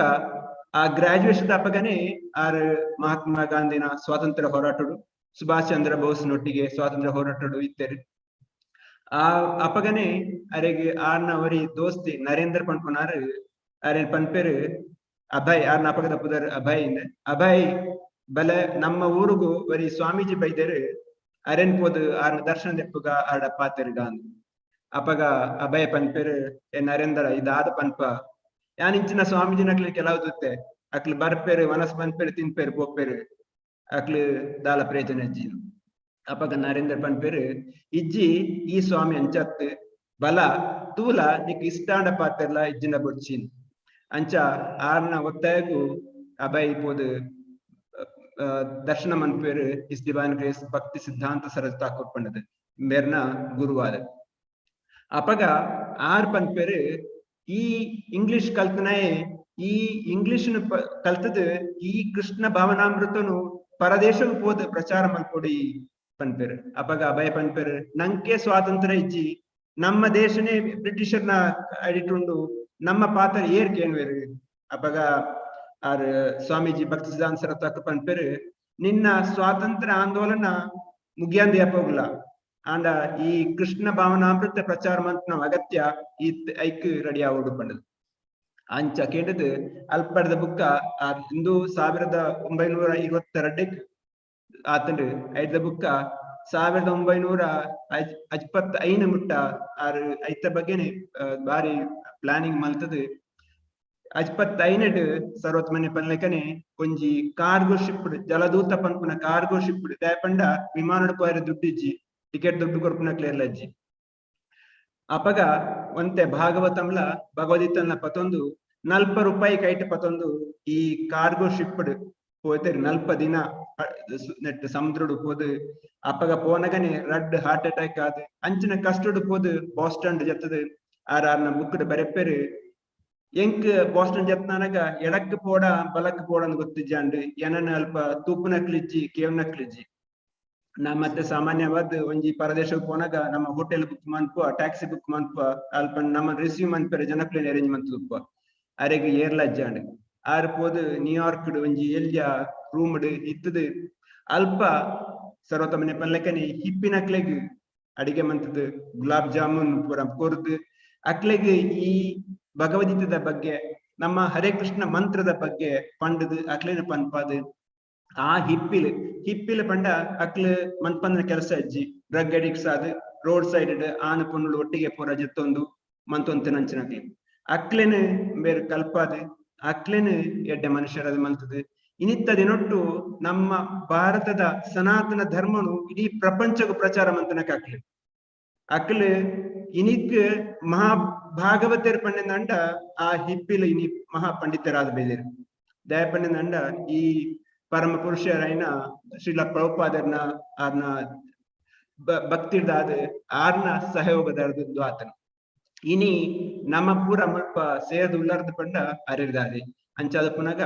ಆ ಗ್ರಾಜುಯೇಷನ್ ಅಪಗನೆ ಆರ್ ಮಹಾತ್ಮ ಗಾಂಧಿನ ಸ್ವಾತಂತ್ರ್ಯ ಹೋರಾಟಡು ಸುಭಾಷ್ ಚಂದ್ರ ಬೋಸ್ ನೊಟ್ಟಿಗೆ ಸ್ವಾತಂತ್ರ್ಯ ಹೋರಾಟಡು ಇತ್ತೇರು. ಆ ಅಪಗನೆ ಅರೆಗ್ ಆರ್ನ ಒರಿ ದೋಸ್ತಿ ನರೇಂದ್ರ ಪನ್ಪುನಾರ್ ಅರೆ ಪನ್ಪೆರು ಅಭಯ್ ಆರ್ನ ಅಪಗದ ಪುದರ್ ಅಭಯ್ ಇಂದ್. ಅಭಯ್ ಬಲೆ ನಮ್ಮ ಊರುಗು ಒರಿ ಸ್ವಾಮೀಜಿ ಬೈದೆರ್, ಅರೆನ್ ಪೋದು ಆರ್ನ ದರ್ಶನ ದೆಪ್ಪುಗ ಆರ್ಡ ಪಾತೆರ್ಗ ಅಂದ್. ಅಪಗ ಅಭಯ ಪನ್ಪೆರ್, ಏ ನರೇಂದ್ರ ಇದಾದ ಪನ್ಪ, ಯಾನ್ ಇಂಚಿನ ಸ್ವಾಮೀಜಿನಕ್ಲೆ ಕೆಲವು ತುತ್ತೆ, ಅಕ್ಲು ಬರ್ಪೆರ್ ಮನಸ್ ಪನ್ಪೆರ್ ತಿನ್ಪೆರ್ ಪೋಪೆರ್, ಅಕ್ಲು ದಾಲ ಪ್ರಯೋಜನ ಇಜ್ಜಿ. ಅಪಗ ನರೇಂದ್ರ ಪನ್ಪೆರ್, ಇಜ್ಜಿ ಈ ಸ್ವಾಮಿ ಅಂಚತ್ ಬಲ ತೂಲ ನಿಕ್ ಇಷ್ಟಾಂಡ ಪಾತೆರ್ಲ ಇಜ್ಜಿನ ಬೊಡ್ಚಿ. ಅಂಚ ಆರ್ನ ಒತ್ತಾಯಗು ಅಭಯ್ ಪೋದು ದರ್ಶನ ಮನ್ಪೆರ್ his divine grace ಭಕ್ತಿ ಸಿದ್ಧಾಂತ ಸರಸ್ವತಿ ಠಾಕೂರ್ ಪಂಡದು ಮೇರ್ನ ಗುರುವಾದ. ಅಪಗ ಆರ್ ಪನ್ಪೆರ್, ಈ ಇಂಗ್ಲಿಷ್ ಕಲ್ತನಾಯೆ ಈ ಇಂಗ್ಲಿಷ್ ಕಲ್ತದ್ ಈ ಕೃಷ್ಣ ಭಾವನಾಮೃತನು ಪರದೇಶಕ್ಕೆ ಪೋದು ಪ್ರಚಾರ ಮಲ್ಪೊಡಿ ಪನ್ಪೆರ್. ಅಪಗ ಅಭಯ ಪನ್ಪೆರ್, ನಂಕೆ ಸ್ವಾತಂತ್ರ್ಯ ಇಜ್ಜಿ, ನಮ್ಮ ದೇಶನೇ ಬ್ರಿಟಿಷರ್ನ ಅಡಿಟುಂಡು, ನಮ್ಮ ಪಾತ್ರ ಏರ್ ಕೇನ್ವೆರ್. ಅಪಗ ಆರ್ ಸ್ವಾಮೀಜಿ ಭಕ್ತಿ ಸಿದ್ಧಾಂತ ಸರಸ್ವತಿ ಪನ್ಪೆರ್, ನಿನ್ನ ಸ್ವಾತಂತ್ರ್ಯ ಆಂದೋಲನ ಮುಗಿಯಂದ ಯಾಪೋಗ್ಲ, ಆಂಡ ಈ ಕೃಷ್ಣ ಭಾವನಾಮೃತ ಪ್ರಚಾರ ಮಂತ್ ನಾವ್ ಅಗತ್ಯ, ಈ ಐಕ್ ರೆಡಿ ಆವೋಡು ಪಂಡದು. ಅಂಚ ಕೇಂಡದು ಅಲ್ಪಡ್ದ ಬುಕ್ಕ ಆ ಇಂದು 1922 ಆತಂಡು. ಐದ ಬುಕ್ಕ 1955 ಮುಟ್ಟ ಆರ್ ಐತ ಬಗ್ಗೆನೆ ಬಾರಿ ಪ್ಲಾನಿಂಗ್ ಮಲ್ತದು. 55 ಸರ್ವತ್ ಮನೆ ಪನ್ಲೆಕನೆ ಒಂಜಿ ಕಾರ್ಗೋ ಶಿಪ್, ಜಲದೂತ ಪನ್ಪುನ ಕಾರ್ಗೋ ಶಿಪ್, ದಾಯಪಂಡ ವಿಮಾನಡ್ ಪೋಯರೆ ದುಡ್ಡಿಜ್ಜಿ, ಟಿಕೆಟ್ ದುಡ್ಡು ಕೊರ್ಪುನ ಕ್ಲಿಯರ್ಲಜ್ಜಿ. ಅಪಗ ಒಂತೆ ಭಾಗವತಂಲ ಭಗವದ್ಗೀತಂಲ ಪತೊಂದು 40 ರೂಪಾಯಿ ಕೈಟ್ ಪತೊಂದು ಈ ಕಾರ್ಗೋ ಶಿಪ್ ಪೋತೆರ್. 40 ದಿನ ನೆಟ್ ಸಮುದ್ರಡು ಪೋದು ಅಪಗ ಪೋನಗನೆ ರಡ್ಡ್ ಹಾರ್ಟ್ ಅಟ್ಯಾಕ್ ಆದ್ ಅಂಚಿನ ಕಷ್ಟಡ್ ಪೋದು ಬಾಸ್ಟನ್ ಜತ್ತದು. ಆರ್ ಆರ್ನ ಬುಕ್ಡ್ ಬರೆಪೆರ್, ಎಂಕ್ ಬಾಸ್ಟನ್ ಜತ್ನಾನಗ ಎಡಕ್ ಪೋಡ ಬಲಕ್ ಪೋಡ ಅಂದ್ ಗೊತ್ತಿಜ್ಜಾಂಡ್, ಎನನ ಅಲ್ಪ ತೂಪುನಕ್ಲಿಜ್ಜಿ ಕೇವ್ನಕ್ಲಿಜ್ಜಿ. ನಾ ಮತ್ತೆ ಸಾಮಾನ್ಯವಾದ ಒಂಜಿ ಪರದೇಶಕ್ಕೆ ಪೋನಾಗ ನಮ್ಮ ಹೋಟೆಲ್ ಬುಕ್ ಮನ್ಪುವ, ಟ್ಯಾಕ್ಸಿ ಬುಕ್ ಮನ್ಪುವ, ಅಲ್ಪ ನಮ್ಮ ರಿಸೀವ್ ಮನ್ಪೆರೆ ಜನಕ್ಲೆನ್ ಅರೇಂಜ್ ಮಂತುದುಪ್ಪುವ. ಅರೆಗ್ ಏರ್ಲ ಅಜ್ಜಾಂಡ್. ಆರ್ ಪೋದು ನ್ಯೂಯಾರ್ಕ್ ಒಂಜಿ ಎಲ್ಯ ರೂಮ್ ಇತ್ತದು. ಅಲ್ಪ ಸರ್ವತಮನೆ ಪನ್ಲೆಕನೆ ಹಿಪ್ಪಿನಕ್ಲೆಗ್ ಅಡಿಗೆ ಮಂತದು ಗುಲಾಬ್ ಜಾಮೂನ್ ಪೂರ ಕೊರ್ದು ಅಕ್ಲೆಗ್ ಈ ಭಗವದ್ಗೀತೆದ ಬಗ್ಗೆ ನಮ್ಮ ಹರೇ ಕೃಷ್ಣ ಮಂತ್ರದ ಬಗ್ಗೆ ಪಂಡದು ಅಕ್ಲೆನ ಪನ್ಪಾದು. ಆ ಹಿಪ್ಪಿಲ್ ಹಿಪ್ಪಿಲ್ ಪಂಡ ಅಕ್ಲು ಮನ್ಪಂದ್ರ ಕೆಲಸ ಅಜ್ಜಿ, ಡ್ರಗ್ ಅಡಿಕ್ಟ್ಸ್ ಆದ್ ರೋಡ್ ಸೈಡ್ ಆನ ಪೊಣ್ಣುಲು ಒಟ್ಟಿಗೆ ಪೂರ ಜೆತ್ತೊಂದು ಮಂತೊಂತಿನಂಚಿನಕ್ಲು ಅಕ್ಲೆನ್ ಬೇರೆ ಕಲ್ಪಾದ್ ಅಕ್ಲೆನ್ ಎಡ್ಡೆ ಮನುಷ್ಯರಾದ ಮಲ್ತದು. ಇನಿತ್ತ ದಿನೊಟ್ಟು ನಮ್ಮ ಭಾರತದ ಸನಾತನ ಧರ್ಮನು ಇಡೀ ಪ್ರಪಂಚಕ್ಕೂ ಪ್ರಚಾರ ಮಂತನಕ ಅಕ್ಲು ಅಕ್ಲು ಇನಿಕ್ ಮಹಾ ಭಾಗವತರ್ ಪಂಡಿನಂಡ ಆ ಹಿಪ್ಪಿಲ್ ಇನಿ ಮಹಾ ಪಂಡಿತರಾದ ಬೇದಿರು. ದಯ ಪಂಡಿನಂಡ ಈ ಪರಮ ಪುರುಷರಾಯಿನ ಶ್ರೀಲ ಪ್ರಭುಪಾದರ್ನ ಆರ್ನ ಭಕ್ತಿರ್ದಾದ ಆರ್ನ ಸಹಯೋಗದಾರ್ದು ಆತನ. ಇನಿ ನಮ್ಮ ಪೂರ ಮುಲ್ಪ ಸೇರ್ದು ಉಳ್ಳಾರ್ದು ಪಂಡ ಅರೆರ್ದಾದೆ. ಅಂಚಾದ ಪುನಗ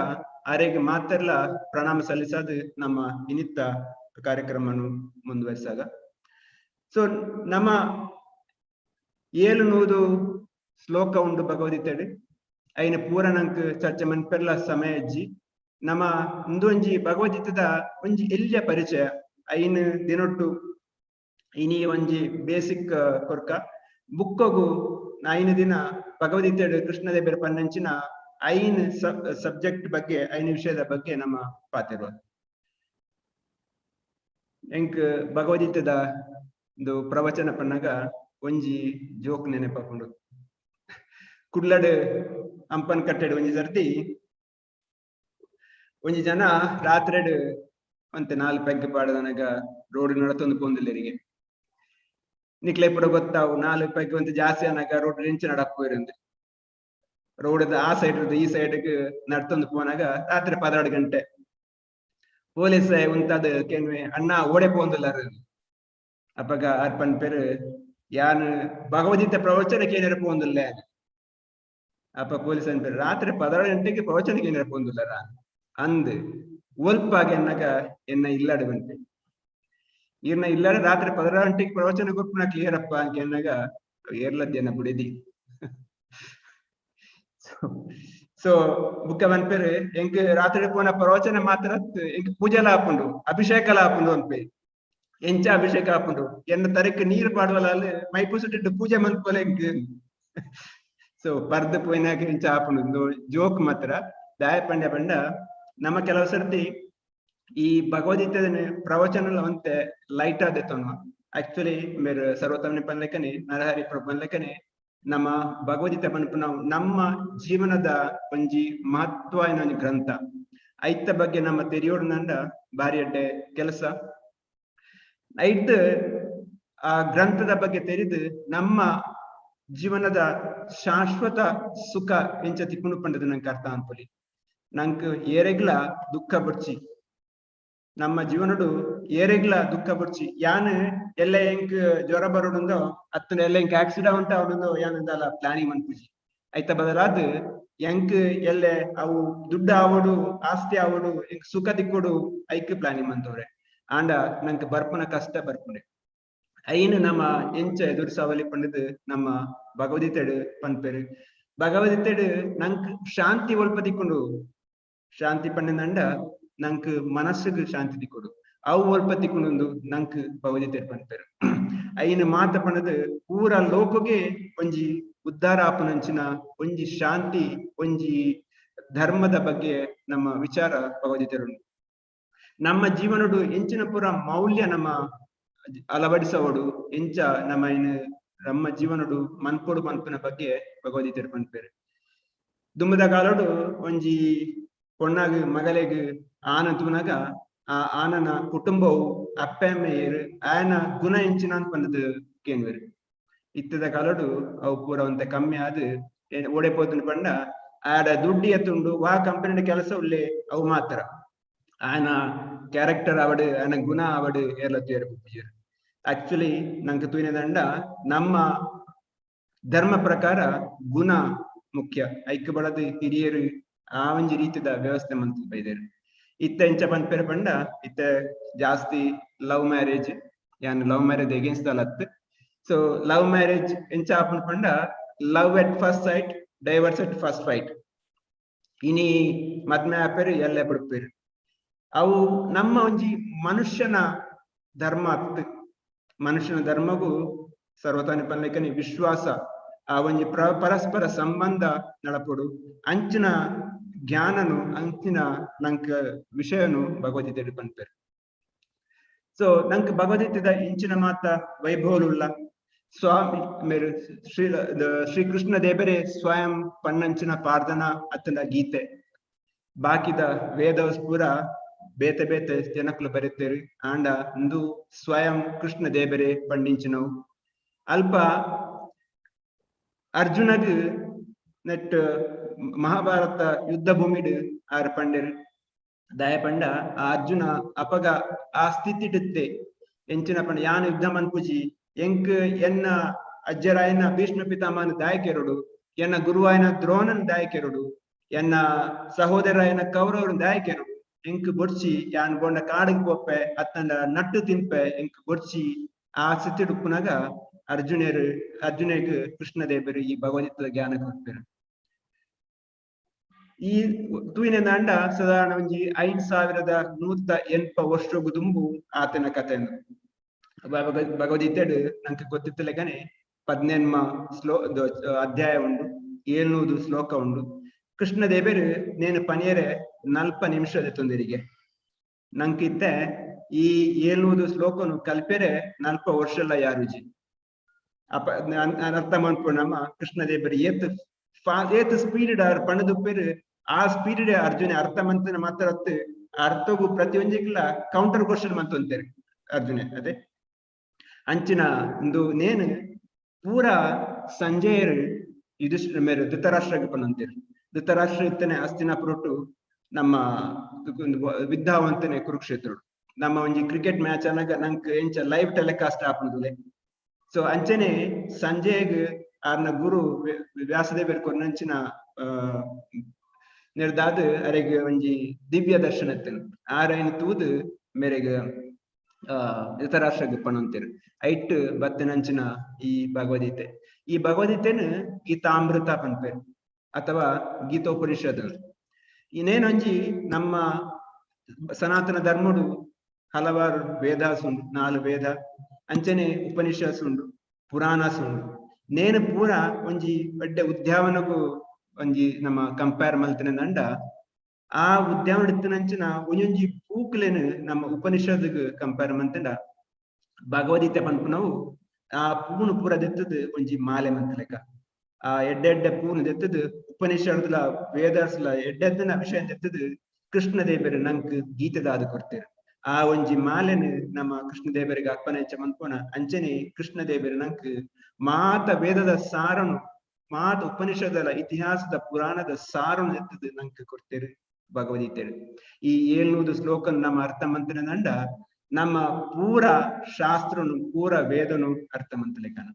ಅರೆಗ್ ಮಾತೆರ್ಲ ಪ್ರಣಾಮ ಸಲ್ಲಿಸಾದ ನಮ್ಮ ಇನಿತ್ತ ಕಾರ್ಯಕ್ರಮನು ಮುಂದುವರಿಸಾಗ. ಸೊ ನಮ್ಮ 700 ಶ್ಲೋಕ ಉಂಡು ಭಗವದ್ಗೀತೆಡ್, ಐನ ಪೂರ ನಂಕ್ ಚರ್ಚೆ ಮನ್ಪೆರ್ಲ ಸಮಯ ಅಜ್ಜಿ. ನಮ್ಮ ಇಂದೊಂಜಿ ಭಗವದ್ಗೀತೆದ ಒಂಜಿ ಎಲ್ಯ ಪರಿಚಯ ಐನ್ ದಿನೊಟ್ಟು ಇನಿ ಒಂಜಿ ಬೇಸಿಕ್ ಕೊರ್ಕ ಬುಕ್ಕೊಗು 5 ದಿನ ಭಗವದ್ಗೀತೆಡ್ ಕೃಷ್ಣದೇವರ ಪನ್ನಂಚಿನ 5 ಸಬ್ಜೆಕ್ಟ್ ಬಗ್ಗೆ 5 ವಿಷಯದ ಬಗ್ಗೆ ನಮ್ಮ ಪಾತಿರುವ. ಎಂಕ್ ಭಗವದ್ಗೀತೆದ ಒಂದು ಪ್ರವಚನ ಪನ್ನಗ ಒಂಜಿ ಜೋಕ್ ನೆನಪಾಪುಂಡು. ಕುಡ್ಲಡ್ ಅಂಪನ್ ಕಟ್ಟೆಡ್ ಒಂಜಿ ಸರ್ತಿ ಒಂಜಿ ಜನ ರಾತ್ರೆಡ್ ಒಂತೆ 4 ಪೆಗ್ ಪಾಡದನಗ ರೋಡ್ ನಡತೊಂದು ಪೋಂದಿಲ್ಲರಿಗೆ. ನಿಕ್ಲೆ ಪೂರ ಗೊತ್ತಾವು 4 ಪೆಗ್ ಒಂತೆ ಜಾಸ್ತಿ ಅನಗ ರೋಡ್ ಇಂಚ ನಡಪೋಯಿರಂದು. ರೋಡ್ ಆ ಸೈಡ್ ಈ ಸೈಡ್ ನಡ್ತೊಂದು ಪೋನಾಗ ರಾತ್ರಿ 12 ಗಂಟೆ ಪೊಲೀಸ್ ಉಂತಾದ ಕೆನ್ವೆ ಅಣ್ಣ ಓಡೆ ಪೋಂದಿಲ್ಲಾರ. ಅಪಗ ಅರ್ಪನ್ ಪೇರು ಯಾನ್ ಭಗವದ್ಗೀತೆ ಪ್ರವಚನ ಕೇನರ ಪೋಂದಿಲ್ಲ. ಅಪ್ಪ ಪೊಲೀಸ್ ಅನ್ಪೇರು ರಾತ್ರಿ 12 ಗಂಟೆಗೆ ಪ್ರವಚನ ಕೇನರ ಪೋಂದಿಲ್ಲಾರ ಅಂದ್ ಒಲ್ಪಾಗ ಎನ್ನಗ ಎನ್ನ ಇಲ್ಲಾಡು ಬಂತೆ. ಇರ್ನ ಇಲ್ಲಾಡ ರಾತ್ರಿ 12 ಗಂಟೆಗೆ ಪ್ರವಚನ ಕೊರ್ಪುನ ಕ್ಲಿಯರ್ ಅಪ್ಪ ಅಂತ ಎನ್ನಗ ಏರ್ಲದ್ದೇನ ಬುಡಿದಿ. ಸೊ ಬುಕ್ಕ ಮನ್ಪೇರು ಎಂಕ್ ರಾತ್ರಿ ಪೋನ ಪ್ರವಚನ ಮಾತ್ರ ಎಂಕ್ ಪೂಜೆಲ ಆಪುಂಡು, ಅಭಿಷೇಕಲ ಆಪುಂಡು ಅನ್ಪೆ. ಎಂಚ ಅಭಿಷೇಕ ಆಪುಂಡು ಎನ್ನ ತರಕ್ ನೀರು ಪಾಡುವಲ ಮೈಪುಸುಟ್ಟಿಟ್ಟು ಪೂಜೆ ಮನ್ಪೋಲೆ ಎಂಕ್. ಸೊ ಪರ್ದು ಪೋಯಿನಾಗ ಎಂಚ ಆಪುಂಡು ಜೋಕ್ ಮಾತ್ರ. ದಾಯ ಪಂಡ್ಯ ಪಂಡ ನಮ್ಮ ಕೆಲವು ಸರ್ತಿ ಈ ಭಗವದ್ಗೀತೆ ಪ್ರವಚನ ಒಂತೆ ಲೈಟ್ ಆದೆತ್ತೊನ್ವ. ಆಕ್ಚುಲಿ ಮೇರ್ ಸರ್ವೋತ್ತಮನೆ ಪನ್ಲೆಕ್ಕನೆ, ನರಹರಿ ಪ್ರಭು ಪನ್ಲೆಕ್ಕನೆ, ನಮ್ಮ ಭಗವದ್ಗೀತೆ ಪನ್ಪುನ ನಮ್ಮ ಜೀವನದ ಒಂಜಿ ಮಹತ್ವದ ಒಂಜಿ ಗ್ರಂಥ. ಐತ ಬಗ್ಗೆ ನಮ್ಮ ತೆರಿಯೋಡ್ನಂಡ ಬಾರಿ ಎಡ್ಡೆ ಕೆಲಸ. ಐಟ್ ಆ ಗ್ರಂಥದ ಬಗ್ಗೆ ತೆರಿದು ನಮ್ಮ ಜೀವನದ ಶಾಶ್ವತ ಸುಖ ಎಂಚ ತಿಕ್ಕುಂಡು ಪಂಡದು ನಂಗೆ ಅರ್ಥ ಅನ್ಪೊಲಿ. ನಂಕ್ ಏರೆಗ್ಲ ದುಃಖ ಬೊಡ್ಚಿ, ನಮ್ಮ ಜೀವನಡು ಏರೆಗ್ಲ ದುಃಖ ಬೊಡ್ಚಿ. ಯಾನ್ ಎಲ್ಲ ಎಂಕ್ ಜ್ವರ ಬರೋಡುಂದೋ ಅತ್ತಂಡ ಎಲ್ಲ ಎಂಕ್ ಆಕ್ಸಿಡೆಂಟ್ ಆವಡುಂದೋ ಯಾನ್ ಪ್ಲಾನಿಂಗ್ ಮನ್ಪುಜಿ. ಐತ ಬದಲಾದ್ ಎಂಕ್ ಎಲ್ಲೆ ಅವು ದುಡ್ಡು ಆವಡು, ಆಸ್ತಿ ಆವಡು, ಎಂಕ್ ಸುಖ ತಿಕ್ಕೊಡು, ಐಕ್ ಪ್ಲಾನಿಂಗ್ ಮಂತವ್ರೆ. ಆಂಡ ನಂಕ್ ಬರ್ಪುನ ಕಷ್ಟ ಬರ್ಪುನೆ, ಐನ್ ನಮ್ಮ ಎಂಚ ಎದುರಿಸಾವಲಿ ಪಂಡದು ನಮ್ಮ ಭಗವದ್ಗೀತೆಡ್ ಪನ್ಪೆರ್. ಭಗವದ್ಗೀತೆಡ್ ನಂಕ್ ಶಾಂತಿ ಒಲ್ಪ ತಿಕ್ಕೊಂಡು? ಶಾಂತಿ ಪಂಡಂಡ ನಂಕ್ ಮನಸ್ಸುಗ್ ಶಾಂತಿ ತಿಕ್ಕೊಡು. ಅವು ಒಲ್ಪ ತಿಕ್ಕೊಂಡು ನಂಕ್ ಭಗವದ್ಗೀತೆ ಪನ್ಪೆರ್. ಐನ್ ಮಾತ ಪಂಡದು ಪೂರ ಲೋಕಗೆ ಒಂಜಿ ಉದ್ಧಾರ ಆಪುನಂಚಿನ ಒಂಜಿ ಶಾಂತಿ, ಒಂಜಿ ಧರ್ಮದ ಬಗ್ಗೆ ನಮ್ಮ ವಿಚಾರ ಭಗವದ್ಗೀತೆ. ನಮ್ಮ ಜೀವನಡು ಎಂಚಿನ ಪೂರ ಮೌಲ್ಯ ನಮ್ಮ ಅಳವಡಿಸವಡು, ಎಂಚ ನಮ್ಮ ಏನು ನಮ್ಮ ಜೀವನಡು ಮನ್ಪೊಡು ಮನ್ಪುನ ಬಗ್ಗೆ ಭಗವದ್ಗೀತೆ ಪನ್ಪೆರ್. ದುಂಬುದ ಕಾಲಡು ಒಂಜಿ ಪೊಣ್ಣಗ್ ಮಗಲೆಗ್ ಆನ ತೂನಗ ಆ ಆನನ ಕುಟುಂಬವು, ಅಪ್ಪೆ ಅಮ್ಮೆಯರು, ಆಯನ ಗುಣ ಎಂಚಿನ ಪಂಡದು ಕೇನ್ವೆರ್. ಇತ್ತದ ಕಾಲಡು ಅವು ಪೂರ ಒಂತೆ ಕಮ್ಮಿ ಆದ್ ಓಡೆ ಪೋತುಂಡು ಪಂಡ ಆಡ ದುಡ್ಡು ಎತ್ತುಂಡು, ವಾ ಕಂಪನಿ ಕೆಲಸ ಉಲ್ಲೆ, ಅವು ಮಾತ್ರ. ಆಯನ ಕ್ಯಾರೆಕ್ಟರ್ ಆವಡ್, ಆಯನ ಗುಣ ಆವಡ್, ಏರ್ಲ ತೇರ್ ಪೂಜೆರ್. ಆಕ್ಚುಲಿ ನಂಗೆ ತೂಯಿನದಂಡ ನಮ್ಮ ಧರ್ಮ ಪ್ರಕಾರ ಗುಣ ಮುಖ್ಯ. ಐಕ್ ಬಳದು ಹಿರಿಯರು ಆ ಒಂಜಿ ರೀತಿದ ವ್ಯವಸ್ಥೆ ಮಂತ್ ಬೈದೆರ್. ಇತ್ತ ಎಂಚ ಪನ್ಪೆರ್ ಪಂಡ ಇತ್ತ ಜಾಸ್ತಿ ಲವ್ ಮ್ಯಾರೇಜ್. ಯಾನ್ ಲವ್ ಮ್ಯಾರೇಜ್ ಎಗೇನ್ಸ್ಟ್ ಅಲತ್. ಸೊ ಲವ್ ಮ್ಯಾರೇಜ್ ಎಂಚ ಆಪುಂಡು ಪಂಡ, love at first sight, divorce at first fight. ಇನಿ ಮದ್ಮೆ ಆಪೆರ್, ಎಲ್ಲೆ ಬುಡ್ಪೆರ್. ಅವು ನಮ್ಮ ಒಂಜಿ ಮನುಷ್ಯನ ಧರ್ಮ ಅತ್. ಮನುಷ್ಯನ ಧರ್ಮಗೂ ಸರ್ವತಾನಿ ಪನ್ಲೆಕ್ಕನೆ ವಿಶ್ವಾಸ, ಆ ಒಂಜಿ ಪರಸ್ಪರ ಸಂಬಂಧ ನಡಪೊಡು. ಅಂಚಿನ ಜ್ಞಾನನು, ಅಂಚಿನ ನಂಕ್ ವಿಷಯನು ಭಗವದ್ಗೀತೆ ಪನ್ಪೆರ್. ಸೊ ನಂಕ್ ಭಗವದ್ಗೀತೆದ ಇಂಚಿನ ಮಾತ ವೈಭವಲುಲ್ಲ. ಸ್ವಾಮಿ ಮೇರು ಶ್ರೀ ಶ್ರೀಕೃಷ್ಣ ದೇವರೇ ಸ್ವಯಂ ಪನ್ನಂಚಿನ ಪಾರ್ದನ ಅತ್ತಂಡ ಗೀತೆ. ಬಾಕಿದ ವೇದ ಪೂರ ಬೇತೆ ಬೇತೆ ಜನಕುಲು ಬರೆತೇರು. ಆಂಡ ಇಂದು ಸ್ವಯಂ ಕೃಷ್ಣ ದೇವರೇ ಪಂಡಿಂಚಿನವು. ಅಲ್ಪ ಅರ್ಜುನಗ್ ನೆಟ್ ಮಹಾಭಾರತ ಯುದ್ಧ ಭೂಮಿಡ್ ಆರ್ ಪಂಡೆರ್. ದಯ ಪಂಡ ಆ ಅರ್ಜುನ ಅಪಗ ಆ ಸ್ಥಿತಿಡುತ್ತೆ. ಎಂಚಿನ ಪಂಡ, ಯಾನ್ ಯುದ್ಧ ಮನ್ಪುಜಿ, ಎಂಕ್ ಎನ್ನ ಅಜ್ಜರಾಯನ ಭೀಷ್ಮ ಪಿತಾಮಹನ ದಾಯಕೆರಡು, ಎನ್ನ ಗುರುವಾಯನ ದ್ರೋಣನ್ ದಾಯಕೆರಡು, ಎನ್ನ ಸಹೋದರಾಯನ ಕೌರವರನ್ ದಾಯಕೆರಡು, ಎಂಕ್ ಬೊಡ್ಚಿ, ಯಾನ್ ಬೋಂಡ ಕಾಡಿಗೆ ಪೋಪೆ ಅತ್ತಂಡ ನಟ್ಟು ತಿನ್ಪೆ, ಎಂಕ್ ಬೊಡ್ಚಿ. ಆ ಸ್ಥಿತಿ ಉಪ್ಪುನಾಗ ಅರ್ಜುನರು ಅರ್ಜುನಗ್ ಕೃಷ್ಣ ದೇವರು ಈ ಭಗವದ್ಗೀತೆದ ಜ್ಞಾನ ಕೊರ್ಪೆರ್. ಈ ತೂಯಿನ ದಾಂಡ ಸಾಧಾರಣ ಒಂಜಿ 5180 ವರ್ಷಗು ದುಂಬು ಆತನ ಕಥೆನು. ಭಗವದ್ಗೀತೆಡ್ ನಂಗೆ ಗೊತ್ತಿತ್ತಲೆಗನೆ 18 ಅಧ್ಯಾಯ ಉಂಡು, 700 ಶ್ಲೋಕ ಉಂಡು. ಕೃಷ್ಣ ದೇವರು ನೇನು ಪನಿಯರೆ 40 ನಿಮಿಷ ತೊಂದರಿಗೆ. ನಂಕಿತ್ತೆ ಈ 700 ಶ್ಲೋಕನು ಕಲ್ಪೆರೆ 40 ವರ್ಷಲ್ಲ ಯಾರುಜಿ. ಅಪ ಅರ್ಥ ಮನ್ಪು, ನಮ್ಮ ಕೃಷ್ಣ ದೇವರು ಏತ್ ಏತ್ ಸ್ಪೀಡ್ ಆರ್ ಪಣದುಪ್ಪೆರು. ಆ ಸ್ಪೀಡ್ ಅರ್ಜುನ ಅರ್ಥ ಮಂತನ ಮಾತ್ರ ಅರ್ಥಗೂ ಪ್ರತಿಯೊಂಜಿಗ್ಲ ಕೌಂಟರ್ ಕ್ವಶನ್ ಮಂತೊಂತೇರು ಅರ್ಜುನೆ. ಅದೇ ಅಂಚಿನ ಒಂದು ನೇನು ಪೂರ ಸಂಜಯರು ಯುಧಿಷ್ಠಿರ ಮೇರೆ ಧೃತರಾಷ್ಟ್ರಗೆ ಪನ್ನಂತೇರು. ಧೃತರಾಷ್ಟ್ರ ಇತ್ತನೆ ಅಸ್ತಿನಾಪುರೊಟ್ಟು ನಮ್ಮ ವಿದ್ಯಾವಂತನೆ ಕುರುಕ್ಷೇತ್ರ. ನಮ್ಮ ಒಂಜಿ ಕ್ರಿಕೆಟ್ ಮ್ಯಾಚ್ ಅನ್ನಾಗ ನಂಕ್ ಎಂಚ ಲೈವ್ ಟೆಲಿಕಾಸ್ಟ್ ಆಪುಂಡುಲೆ, ಸೊ ಅಂಚನೆ ಸಂಜಯಗ್ ಆರ್ನ ಗುರು ವ್ಯಾಸದೇವರು ಕೊರ್ನಂಚಿನ ನಿರ್ದಾದ್ ಅರೆಗ್ ಒಂಜಿ ದಿವ್ಯ ದರ್ಶನ ಇತ್ತನು. ಆರೈನ್ ತೂದು ಮೇರೆಗ್ ಧೃತರಾಷ್ಟ್ರಗ್ ಪನೊಂತೆರ್. ಐಟ್ ಬತ್ತನಂಚಿನ ಈ ಭಗವದ್ಗೀತೆ. ಈ ಭಗವದ್ಗೀತೆನ್ ಗೀತಾಮೃತ ಪನ್ಪೆರ್ ಅಥವಾ ಗೀತೋಪನಿಷದ್. ಇನ್ನೇನೊಂಜಿ ನಮ್ಮ ಸನಾತನ ಧರ್ಮಡು ಹಲವಾರು ವೇದಾಸ್ ಉಂಡು, 4 ವೇದ, ಅಂಚನೆ ಉಪನಿಷತ್ಸ್ ಉಂಡು, ಪುರಾಣಸ್ ಉಂಡು. ನೇನು ಪೂರ ಒಂಜಿ ಎಡ್ಡೆ ಉದ್ಯಾವನಗೂ ಒಂಜಿ ನಮ್ಮ ಕಂಪೇರ್ ಮಲ್ತಿನ ದಂಡ. ಆ ಉದ್ಯಾನವನ ಇತ್ತಿನಂಚಿನ ಒಂಜೊಂಜಿ ಪೂಕ್ಲೆನ್ ನಮ್ಮ ಉಪನಿಷತ್ಗ್ ಕಂಪೇರ್ ಮಂತಂಡ ಭಗವದ್ಗೀತೆ ಪನ್ಪುನವು ಆ ಪೂನು ಪೂರ ದೆತ್ತದ್ ಒಂಜಿ ಮಾಲೆ ಮಂತಲೆಕ. ಆ ಎಡ್ಡೆ ಎಡ್ಡೆ ಪೂನು ದೆತ್ತದ್ ಉಪನಿಷತ್ಲ ವೇದಸ್ಲ ಎಡ್ಡೆದ್ದನ ವಿಷಯ ದೆತ್ತದ್ ಕೃಷ್ಣ ದೇವೆರ್ ನಂಕ್ ಗೀತೆದಾದ್ ಕೊರ್ತೆರ್. ಆ ಒಂಜಿ ಮಾಲೆನ್ ನಮ್ಮ ಕೃಷ್ಣ ದೇವರಿಗೆ ಅರ್ಪಣೆ ಎಂಚ ಮನ್ಪುನ ಅಂಚನೆ ಕೃಷ್ಣ ದೇವೆರ್ ನಂಕ್ ಮಾತ ವೇದದ ಸಾರನು ಮಾತ ಉಪನಿಷದಲ ಇತಿಹಾಸದ ಪುರಾಣದ ಸಾರನು ಎತ್ತದ್ ನಂಕ್ ಕೊರ್ತೆರ್ ಭಗವದ್ಗೀತೆ. ಈ 700 ಶ್ಲೋಕ ನಮ್ಮ ಅರ್ಥ ಮಂತಿನಂಡ ನಮ್ಮ ಪೂರ ಶಾಸ್ತ್ರನು ಪೂರ ವೇದನು ಅರ್ಥ ಮಂತಲೆಕನ.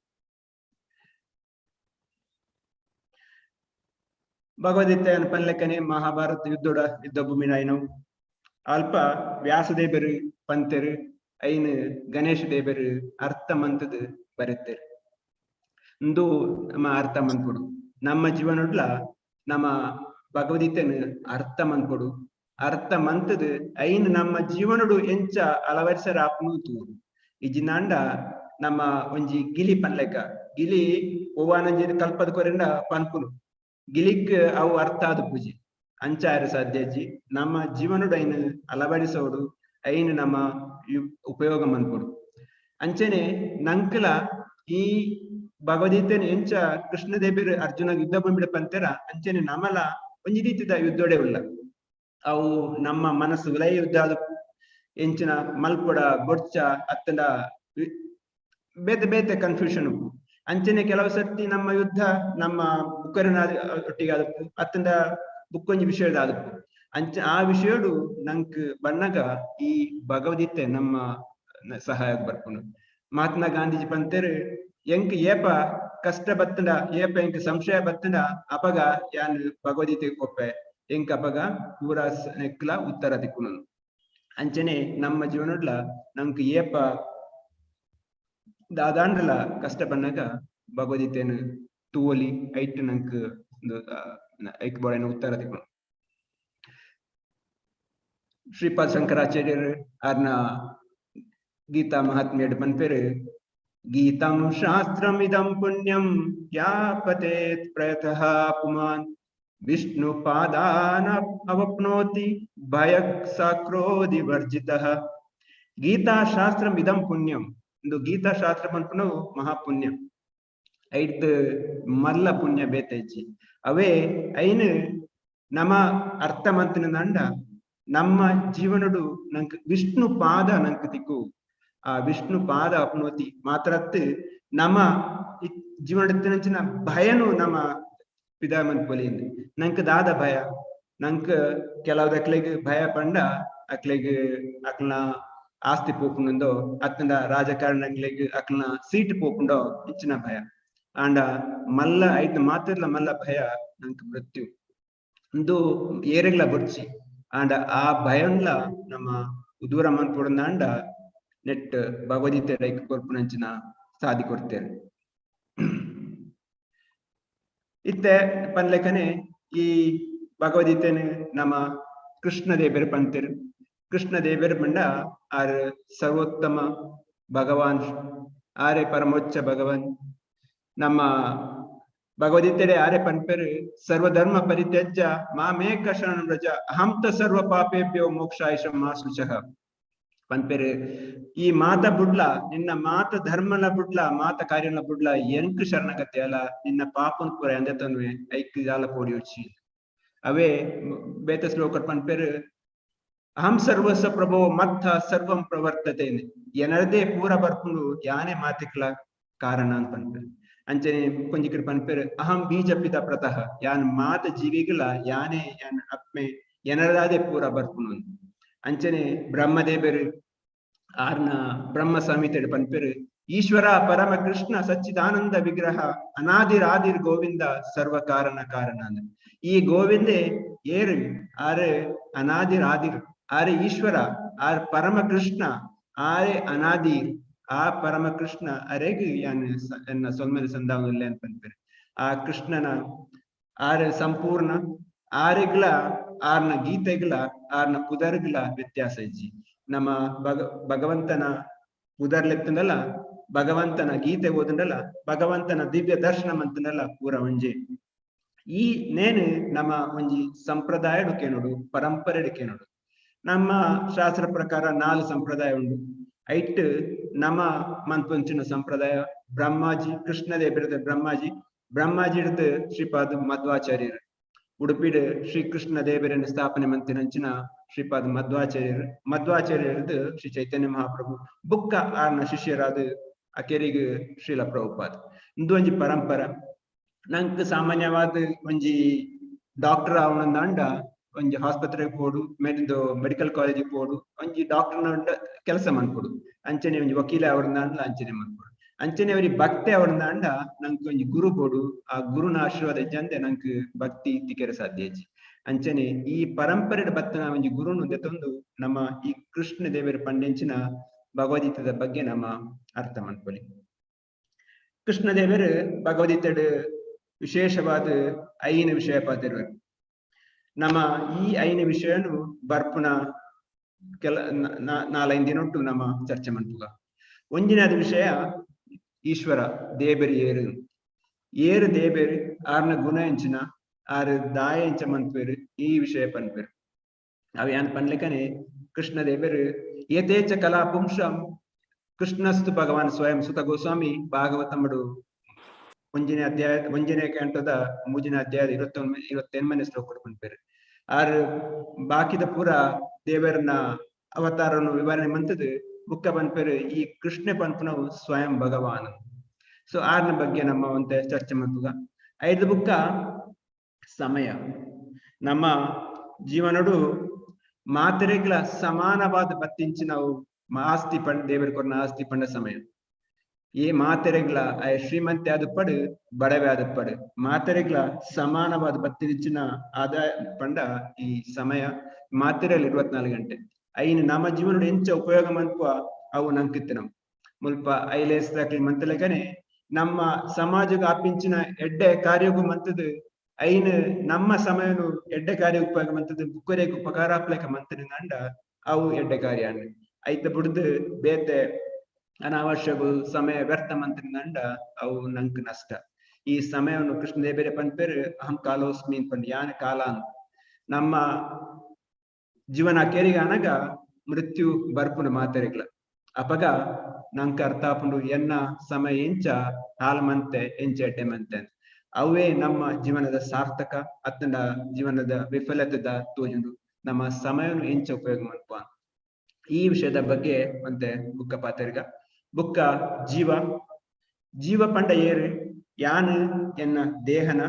ಭಗವದ್ಗೀತೆ ಪನ್ಲೆಕ್ಕನೆ ಮಹಾಭಾರತ ಯುದ್ಧೋಡ ಯುದ್ಧ ಭೂಮಿನಾಯಿನವು ಅಲ್ಪ ವ್ಯಾಸದೇವರು ಪಂತೆರು ಐನ್ ಗಣೇಶ ದೇವರು ಅರ್ಥ ಮಂತದ್ ಬರೆತೆರ್. ಇಂದು ನಮ್ಮ ಅರ್ಥ ಮನ್ಪೊಡು, ನಮ್ಮ ಜೀವನಡ್ಲ ನಮ್ಮ ಭಗವದ್ಗೀತೆನ ಅರ್ಥ ಮನ್ಪೊಡು. ಅರ್ಥ ಮಂತದ್ ಐನ್ ನಮ್ಮ ಜೀವನಡು ಎಂಚ ಅಳವಡಿಸರ ಆಪುನು ತೂಡು. ಇಜಿನಾಂಡ ನಮ್ಮ ಒಂಜಿ ಗಿಲಿ ಪನ್ಲೆಕ, ಗಿಲಿ ಒವ್ವಾನಂಜಿ ಕಲ್ಪದ ಕೊರಿಂದ ಪನ್ಪುನು ಗಿಲಿಕ್ ಅವು ಅರ್ಥ ಆದ ಪೂಜೆ ಅಂಚಾರ ಸಾಧ್ಯಜ್ಜಿ. ನಮ್ಮ ಜೀವನಡು ಐನ್ ಅಳವಡಿಸೋಡು, ಐನ್ ನಮ್ಮ ಉಪಯೋಗ ಮನ್ಪೊಡು. ಅಂಚನೆ ನಂಕಲ ಈ ಭಗವದ್ಗೀತೆನ ಎಂಚ ಕೃಷ್ಣದೇವರು ಅರ್ಜುನ ಯುದ್ಧ ಭೂಮಿಡ ಪಂತೆರ ಅಂಚನೆ ನಮಲ ಒಂಜಿ ರೀತಿದ ಯುದ್ಧೋಡೆ ಉಲ್ಲ. ಅವು ನಮ್ಮ ಮನಸ್ಸು ಉಲಯ ಯುದ್ಧ ಆದಪ್ಪು ಎಂಚಿನ ಮಲ್ಪೊಡ ಬೊಡ್ಚ ಅತ್ತಂಡ ಬೇತೆ ಬೇತೆ ಕನ್ಫ್ಯೂಷನ್ ಉಪ್ಪು. ಅಂಚನೆ ಕೆಲವು ಸರ್ತಿ ನಮ್ಮ ಯುದ್ಧ ನಮ್ಮ ಬುಕ್ಕರಿನ ಒಟ್ಟಿಗೆ ಆದಪ್ಪು ಅತ್ತಂಡ ಬುಕ್ಕೊಂಜಿ ವಿಷಯದ ಆದಪ್ಪು. ಅಂಚ ಆ ವಿಷಯಡು ನಂಕ್ ಬಣ್ಣಗ ಈ ಭಗವದ್ಗೀತೆ ನಮ್ಮ ಸಹಾಯ ಬರ್ಪುಂಡು. ಮಹಾತ್ಮ ಗಾಂಧೀಜಿ ಪಂತೆರ್ ಎಂಕ್ ಏಪ ಕಷ್ಟ ಬತ್ತಂಡ ಏಪ ಎಂಕ್ ಸಂಶಯ ಬತ್ತಂಡ ಅಪಗ ಯಾನ್ ಭಗವದ್ಗೀತೆ ಕೊಪ್ಪೆ, ಎಂಕ್ ಅಪಗ ಪೂರಾ ನೆಕ್ಲ ಉತ್ತರ ತಿಕ್ಕುನು. ಅಂಚನೆ ನಮ್ಮ ಜೀವನಡ್ಲ ನಂಕ್ ಏಪ ದಾದಾಂಡಲ ಕಷ್ಟ ಬನ್ನಾಗ ಭಗವದ್ಗೀತೆನ ತೂವೊಲಿ, ಐಟ್ ನಂಕ್ ಐಕ್ ಬೋಡಾಯಿನ ಉತ್ತರ ತಿಕ್ಕುನು. ಶ್ರೀಪಾದ ಶಂಕರಾಚಾರ್ಯರು ಆರ್ನ ಗೀತಾ ಮಹಾತ್ಮ್ಯಡ್ ಪನ್ಪೆರ್, ಗೀತಂ ಶಾಸ್ತ್ರಮಿದಂ ಪುಣ್ಯಂ ಯಾಪತೇತ್ ಪ್ರಯತಃ ಪುಮಾನ್ ವಿಷ್ಣು ಪಾದಾನ ಅವಪ್ನೋತಿ ಭಯ ಸಾಕ್ರೋಧಿ ವರ್ಜಿತಃ. ಗೀತಾ ಶಾಸ್ತ್ರಮಿದಂ ಪುಣ್ಯಂ, ಇಂದು ಗೀತಾ ಶಾಸ್ತ್ರ ಪನ್ಪುನವು ಮಹಾಪುಣ್ಯ, ಐಟ್ ಮಲ್ಲ ಪುಣ್ಯ ಬೇತೈಚಿ. ಅವೇ ಐನ್ ನಮ ಅರ್ಥ ಮಂತಿನ ನಮ್ಮ ಜೀವನಡು ನಂಕ್ ವಿಷ್ಣು ಪಾದ ನಂಕ್ ತಿಕ್ಕು. ಆ ವಿಷ್ಣು ಪಾದ ಅಪ್ನೋತಿ ಮಾತ್ರತ್ ನಮ್ಮ ಜೀವನದ ಭಯನು ನಮ್ಮ ಪಿದಾಮನ್ ಪೊಲಿಂದ್. ನಂಕ್ ದಾದ ಭಯ, ನಂಕ್ ಕೆಲವುದಕ್ಲೆಗ್ ಭಯ ಪಂಡ ಅಕ್ಲೆಗ್ ಅಕ್ಲನ ಆಸ್ತಿ ಪೋಪುಂಡೋ ಅತ್ತಂಡ ರಾಜಕಾರಣಕ್ಲೆಗ್ ಅಕ್ಲನ ಸೀಟ್ ಪೋಪುಂಡೋ ಇಚ್ಚಿನ ಭಯ. ಆಂಡ ಮಲ್ಲ ಐತ್ ಮಾತ್ರಲ ಮಲ್ಲ ಭಯ ನಂಕ್ ಮೃತ್ಯು ಇಂದು ಏರೆಗ್ಲ ಬೊಡ್ಚಿ. ಆಂಡ ಆ ಭಯನ್ಲ ನಮ್ಮ ದೂರ ಮನ್ಪೊಡಂದಾಂಡ ನೆಟ್ ಭಗವದ್ಗೀತೆ ರೈಕ್ ಕೊರ್ಪುನಂಚಿನ ಸಾದಿ ಕೊಡ್ತೇವೆ. ಇತ್ತೆ ಪನ್ಲೆಕನೆ ಈ ಭಗವದ್ಗೀತೆನ ನಮ್ಮ ಕೃಷ್ಣ ದೇವರು ಪಂತೇರು. ಕೃಷ್ಣ ದೇವರು ಪಂಡ ಆರ್ ಸರ್ವೋತ್ತಮ ಭಗವಾನ್, ಆರೆ ಪರಮೋಚ್ಚ ಭಗವಾನ್. ನಮ್ಮ ಭಗವದ್ಗೀತೆ ಆರೆ ಪನ್ಪೆರು ಸರ್ವಧರ್ಮ ಪರಿತ್ಯಜ್ಯ ಮಾಮೇಕ ಶರಣಂ ವ್ರಜ ಅಹಂ ತ ಸರ್ವ ಪಾಪೇಭ್ಯೋ ಮೋಕ್ಷಾಯ ಮಾ ಶುಚಃ ಪನ್ಪೆರು. ಈ ಮಾತ ಬುಡ್ಲ, ನಿನ್ನ ಮಾತ ಧರ್ಮನ ಬುಡ್ಲ, ಮಾತ ಕಾರ್ಯನ ಬುಡ್ಲ, ಎಂಕ್ ಶರಣಗತಿ ಅಲ್ಲ, ನಿನ್ನ ಪಾಪನ್ ಪೂರ ಎಂದ ತನ್ವೆ ಐಕ್ ಜಾಲ ಪೋಡಿ వచ్చಿ. ಅವೇ ಬೇತ ಶ್ಲೋಕ ಪನ್ಪೆರು ಅಹಂ ಸರ್ವಸ್ವ ಪ್ರಭೋ ಮತ್ತ ಸರ್ವಂ ಪ್ರವರ್ತತೆ, ಎನರದೇ ಪೂರ ಬರ್ಪುಂಡು ಯಾನೆ ಮಾತಿಕ್ಲ ಕಾರಣ ಅಂತ ಪನ್ಪೆರು. ಅಂಚನೆ ಕೊಂಜಿಕಡೆ ಪನ್ಪೆರು ಅಹಂ ಬೀಜ ಪಿತ ಪ್ರತಃ, ಯಾನ್ ಮಾತ ಜೀವಿಗಳ ಯಾನೆ ಯಾನ್ ಅಪ್ಮೆ ಎನರದಾದೆ ಪೂರ ಬರ್ಪುಂಡು. ಅಂಚನೆ ಬ್ರಹ್ಮದೇವರು ಆರ್ನ ಬ್ರಹ್ಮ ಸಂಹಿತೆ ಪನ್ಪೆರು ಈಶ್ವರ ಪರಮ ಕೃಷ್ಣ ಸಚ್ಚಿದಾನಂದ ವಿಗ್ರಹ ಅನಾದಿರಾದಿರ್ ಗೋವಿಂದ ಸರ್ವ ಕಾರಣ ಕಾರಣ. ಈ ಗೋವಿಂದೆ ಏರು ಆರು ಅನಾದಿರಾದಿರ್, ಆರೆ ಈಶ್ವರ, ಆರ್ ಪರಮ ಕೃಷ್ಣ, ಆರೆ ಅನಾದಿ, ಆ ಪರಮ ಕೃಷ್ಣ ಅರೆಗ್ ಯಾನ್ ಎನ್ನ ಸೊಲ್ಮೆಲೆ ಸಂದಾವಲ್ಲ ಅಂತ ಪನ್ಪೆರು. ಆ ಕೃಷ್ಣನ ಆರೆ ಸಂಪೂರ್ಣ ಆರೆಗ್ಲ ಆರ್ನ ಗೀತೆಗ್ಲ ಆರ್ನ ಪುದರ್ಗ್ಲ ವ್ಯತ್ಯಾಸ ಇಜ್ಜಿ. ನಮ್ಮ ಭಗವಂತನ ಪುದರ್ಲೆತ್ತಂಡಲ್ಲ, ಭಗವಂತನ ಗೀತೆ ಓದಂಡಲ್ಲ, ಭಗವಂತನ ದಿವ್ಯ ದರ್ಶನ ಮಂತಂಡಲ್ಲ ಪೂರ ಒಂಜೆ. ಈ ನೇನು ನಮ್ಮ ಒಂಜಿ ಸಂಪ್ರದಾಯ ಕೇನೋಡು, ಪರಂಪರೆ ಕೇನೋಡು. ನಮ್ಮ ಶಾಸ್ತ್ರ ಪ್ರಕಾರ 4 ಸಂಪ್ರದಾಯ ಉಂಡು. ಐಟ್ ನಮ್ಮ ಮನ್ಪಂಚಿನ ಸಂಪ್ರದಾಯ ಬ್ರಹ್ಮಾಜಿ, ಕೃಷ್ಣದೇವರದ ಬ್ರಹ್ಮಾಜಿ, ಬ್ರಹ್ಮಾಜಿ ಹಿಡಿದು ಶ್ರೀಪಾದ ಮಧ್ವಾಚಾರ್ಯರು, ಉಡುಪಿಡು ಶ್ರೀ ಕೃಷ್ಣ ದೇವರನ್ನು ಸ್ಥಾಪನೆ ಮಂತಿನಂಚಿನ ಶ್ರೀಪಾದ ಮಧ್ವಾಚಾರ್ಯರು, ಮಧ್ವಾಚಾರ್ಯರದು ಶ್ರೀ ಚೈತನ್ಯ ಮಹಾಪ್ರಭು, ಬುಕ್ಕ ಆರ್ನ ಶಿಷ್ಯರಾದ ಅಕೆರಿಗ್ ಶ್ರೀಲ ಪ್ರಭುಪಾದ. ಇಂದು ಒಂಜಿ ಪರಂಪರ. ನಂಕ್ ಸಾಮಾನ್ಯವಾದ ಒಂಜಿ ಡಾಕ್ಟರ್ ಆವಣಂದಾಂಡ ಒಂಜಿ ಆಸ್ಪತ್ರೆಗೆ ಪೋಡು, ಮೆಡಿಕಲ್ ಕಾಲೇಜಿಗೆ ಪೋಡು, ಒಂಜಿ ಡಾಕ್ಟರ್ ಕೆಲಸ ಮನ್ಪೊಡು. ಅಂಚನೆ ಒಂಜಿ ವಕೀಲ ಅವರಂದಾಂಡ್ಲ ಅಂಚನೆ ಮನ್ಪೊಡು. ಅಂಚನೆ ಅವರಿ ಭಕ್ತಿ ಅವರಂದಾಂಡ ನಂಕ್ ಒಂಜಿ ಗುರು ಬೋಡು. ಆ ಗುರುನ ಆಶೀರ್ವಾದ ಇಜ್ಜಂದೆ ನಂಕ್ ಭಕ್ತಿ ತಿಕೆರೆ ಸಾಧ್ಯ ಇಜ್ಜಿ. ಅಂಚನೆ ಈ ಪರಂಪರೆ ಬತ್ತನ ಒಂಜಿ ಗುರುನು ದೆತೊಂದು ನಮ್ಮ ಈ ಕೃಷ್ಣ ದೇವರ ಪಂಡೆಂಚಿನ ಭಗವದ್ಗೀತೆದ ಬಗ್ಗೆ ನಮ್ಮ ಅರ್ಥ ಮನ್ಪೊಲಿ. ಕೃಷ್ಣ ದೇವರು ಭಗವದ್ಗೀತೆಡ್ ವಿಶೇಷವಾದ 5 ವಿಷಯ ಪಾತಿರುವರು. ನಮ್ಮ ಈ 5 ವಿಷಯನು ಬರ್ಪುನ ಕೆಲ 4-5 ದಿನೊಟ್ಟು ನಮ್ಮ ಚರ್ಚೆ ಮನ್ಪುಗ. ಒಂಜಿನಾದ ವಿಷಯ ಈಶ್ವರ ದೇಬರಿ ಏರು, ಏರು ದೇಬೇರು, ಆರ್ನ ಗುಣ ಎಂಚಿನ, ಆರು ದಾಯ ಎಂಚ ಮನ್ಪೇರು, ಈ ವಿಷಯ ಪನ್ಪೇರು. ಅವು ಯಾನ್ ಪನ್ಲೆಕನೆ ಕೃಷ್ಣ ದೇವರು ಏತೇಚ ಕಲಾ ಪುಂಶಂ ಕೃಷ್ಣಸ್ತು ಭಗವಾನ್ ಸ್ವಯಂ ಸುತ ಗೋಸ್ವಾಮಿ ಭಾಗವತಮಡು ಒಂಜಿನ ಅಧ್ಯಾಯ ಒಂಜಿನ ಕ್ಯಾಂಟೋದ ಮೂಜಿನ ಅಧ್ಯಾಯದ 28ನೇ ಶ್ಲೋಕ ಪನ್ಪೇರು. ಆರು ಬಾಕಿದ ಪೂರ ದೇವರನ್ನ ಅವತಾರನ್ನು ವಿವರಣೆ ಮಂತದು ಬುಕ್ಕ ಪನ್ಪೇರು ಈ ಕೃಷ್ಣ ಪನ್ಪುನವು ಸ್ವಯಂ ಭಗವಾನ್. ಸೊ ಆರ್ನ ಬಗ್ಗೆ ನಮ್ಮ ಒಂತೆ ಚರ್ಚೆ ಮನ್ಪುಗ. 5 ಬುಕ್ಕ ಸಮಯ. ನಮ್ಮ ಜೀವನಡು ಮಾತೆರೆಗ್ಲ ಸಮಾನವಾದ ಬತ್ತಿಂಚಿನವು ಆಸ್ತಿ ಪಂಡ ದೇವರ ಕೊರ್ನ ಆಸ್ತಿ ಪಂಡ ಸಮಯ. ಈ ಮಾತೆರೆಗ್ಲ ಶ್ರೀಮಂತೆ ಆದುಪ್ಪಡು ಬಡವೆ ಆದುಪ್ಪಡು ಮಾತೆರೆಗ್ಲ ಸಮಾನವಾದ ಬತ್ತಿಂಚಿನ ಆದಾಯ ಪಂಡ ಈ ಸಮಯ. ಮಾತೆರೆಲ್ 24 ಗಂಟೆ ಐನು ನಮ್ಮ ಜೀವನಡು ಎಂಚ ಉಪಯೋಗ ಮನ್ಪುವ ಅವು ನಂಕಿತ್ತನವು. ಮುಲ್ಪ ಐಲೇಸ್ ದಾಖಲೆ ಮಂತಲೆಗನೆ ನಮ್ಮ ಸಮಾಜಕ್ಕೆ ಆಪಿಂಚಿನ ಎಡ್ಡೆ ಕಾರ್ಯಗೂ ಮಂತದು ಐನು ನಮ್ಮ ಸಮಯನು ಎಡ್ಡೆ ಕಾರ್ಯ ಉಪಯೋಗ ಮಂತದ್ದು ಬುಕ್ಕರೆಗ್ ಉಪಕಾರ ಆಪ್ಲೆಕ ಮಂತನಿಂದ ಅವು ಎಡ್ಡೆ ಕಾರ್ಯ ಐತ ಬುಡ್ದು ಬೇತೆ ಅನಾವಶ್ಯಕು ಸಮಯ ವ್ಯರ್ಥ ಮಂತ್ರಿನಂಡ ಅವು ನಂಕ್ ನಷ್ಟ. ಈ ಸಮಯವನ್ನು ಕೃಷ್ಣ ದೇಬೇರೆ ಪನ್ಪೇರು ಅಹಂ ಕಾಲೋಸ್ಮೀನ್ ಪಂಡ್ ಯಾನ ಕಾಲ ಅಂತ. ನಮ್ಮ ಜೀವನ ಕೇರಿಗಾನಗ ಮೃತ್ಯು ಬರ್ಪುನ ಮಾತೆರೆಗ್ಲ ಅಪಗ ನಂಕ ಅರ್ಥ ಆಪುಂಡು ಎನ್ನ ಸಮಯ ಎಂಚ ಹಾಲ್ ಮಂತೆ ಎಂಚ ಎಡ್ಡೆ ಮಂತೆ. ಅವೇ ನಮ್ಮ ಜೀವನದ ಸಾರ್ಥಕ ಅತ್ತಂಡ ಜೀವನದ ವಿಫಲತೆದ ತೋಜುಂಡು. ನಮ್ಮ ಸಮಯವನ್ನು ಎಂಚ ಉಪಯೋಗ ಮನ್ಪ ಈ ವಿಷಯದ ಬಗ್ಗೆ ಮತ್ತೆ ಬುಕ್ಕ ಪಾತೆರ್ಗ. ಬುಕ್ಕ ಜೀವ, ಜೀವ ಪಂಡ ಏರು ಯಾನು ಎನ್ನ ದೇಹನ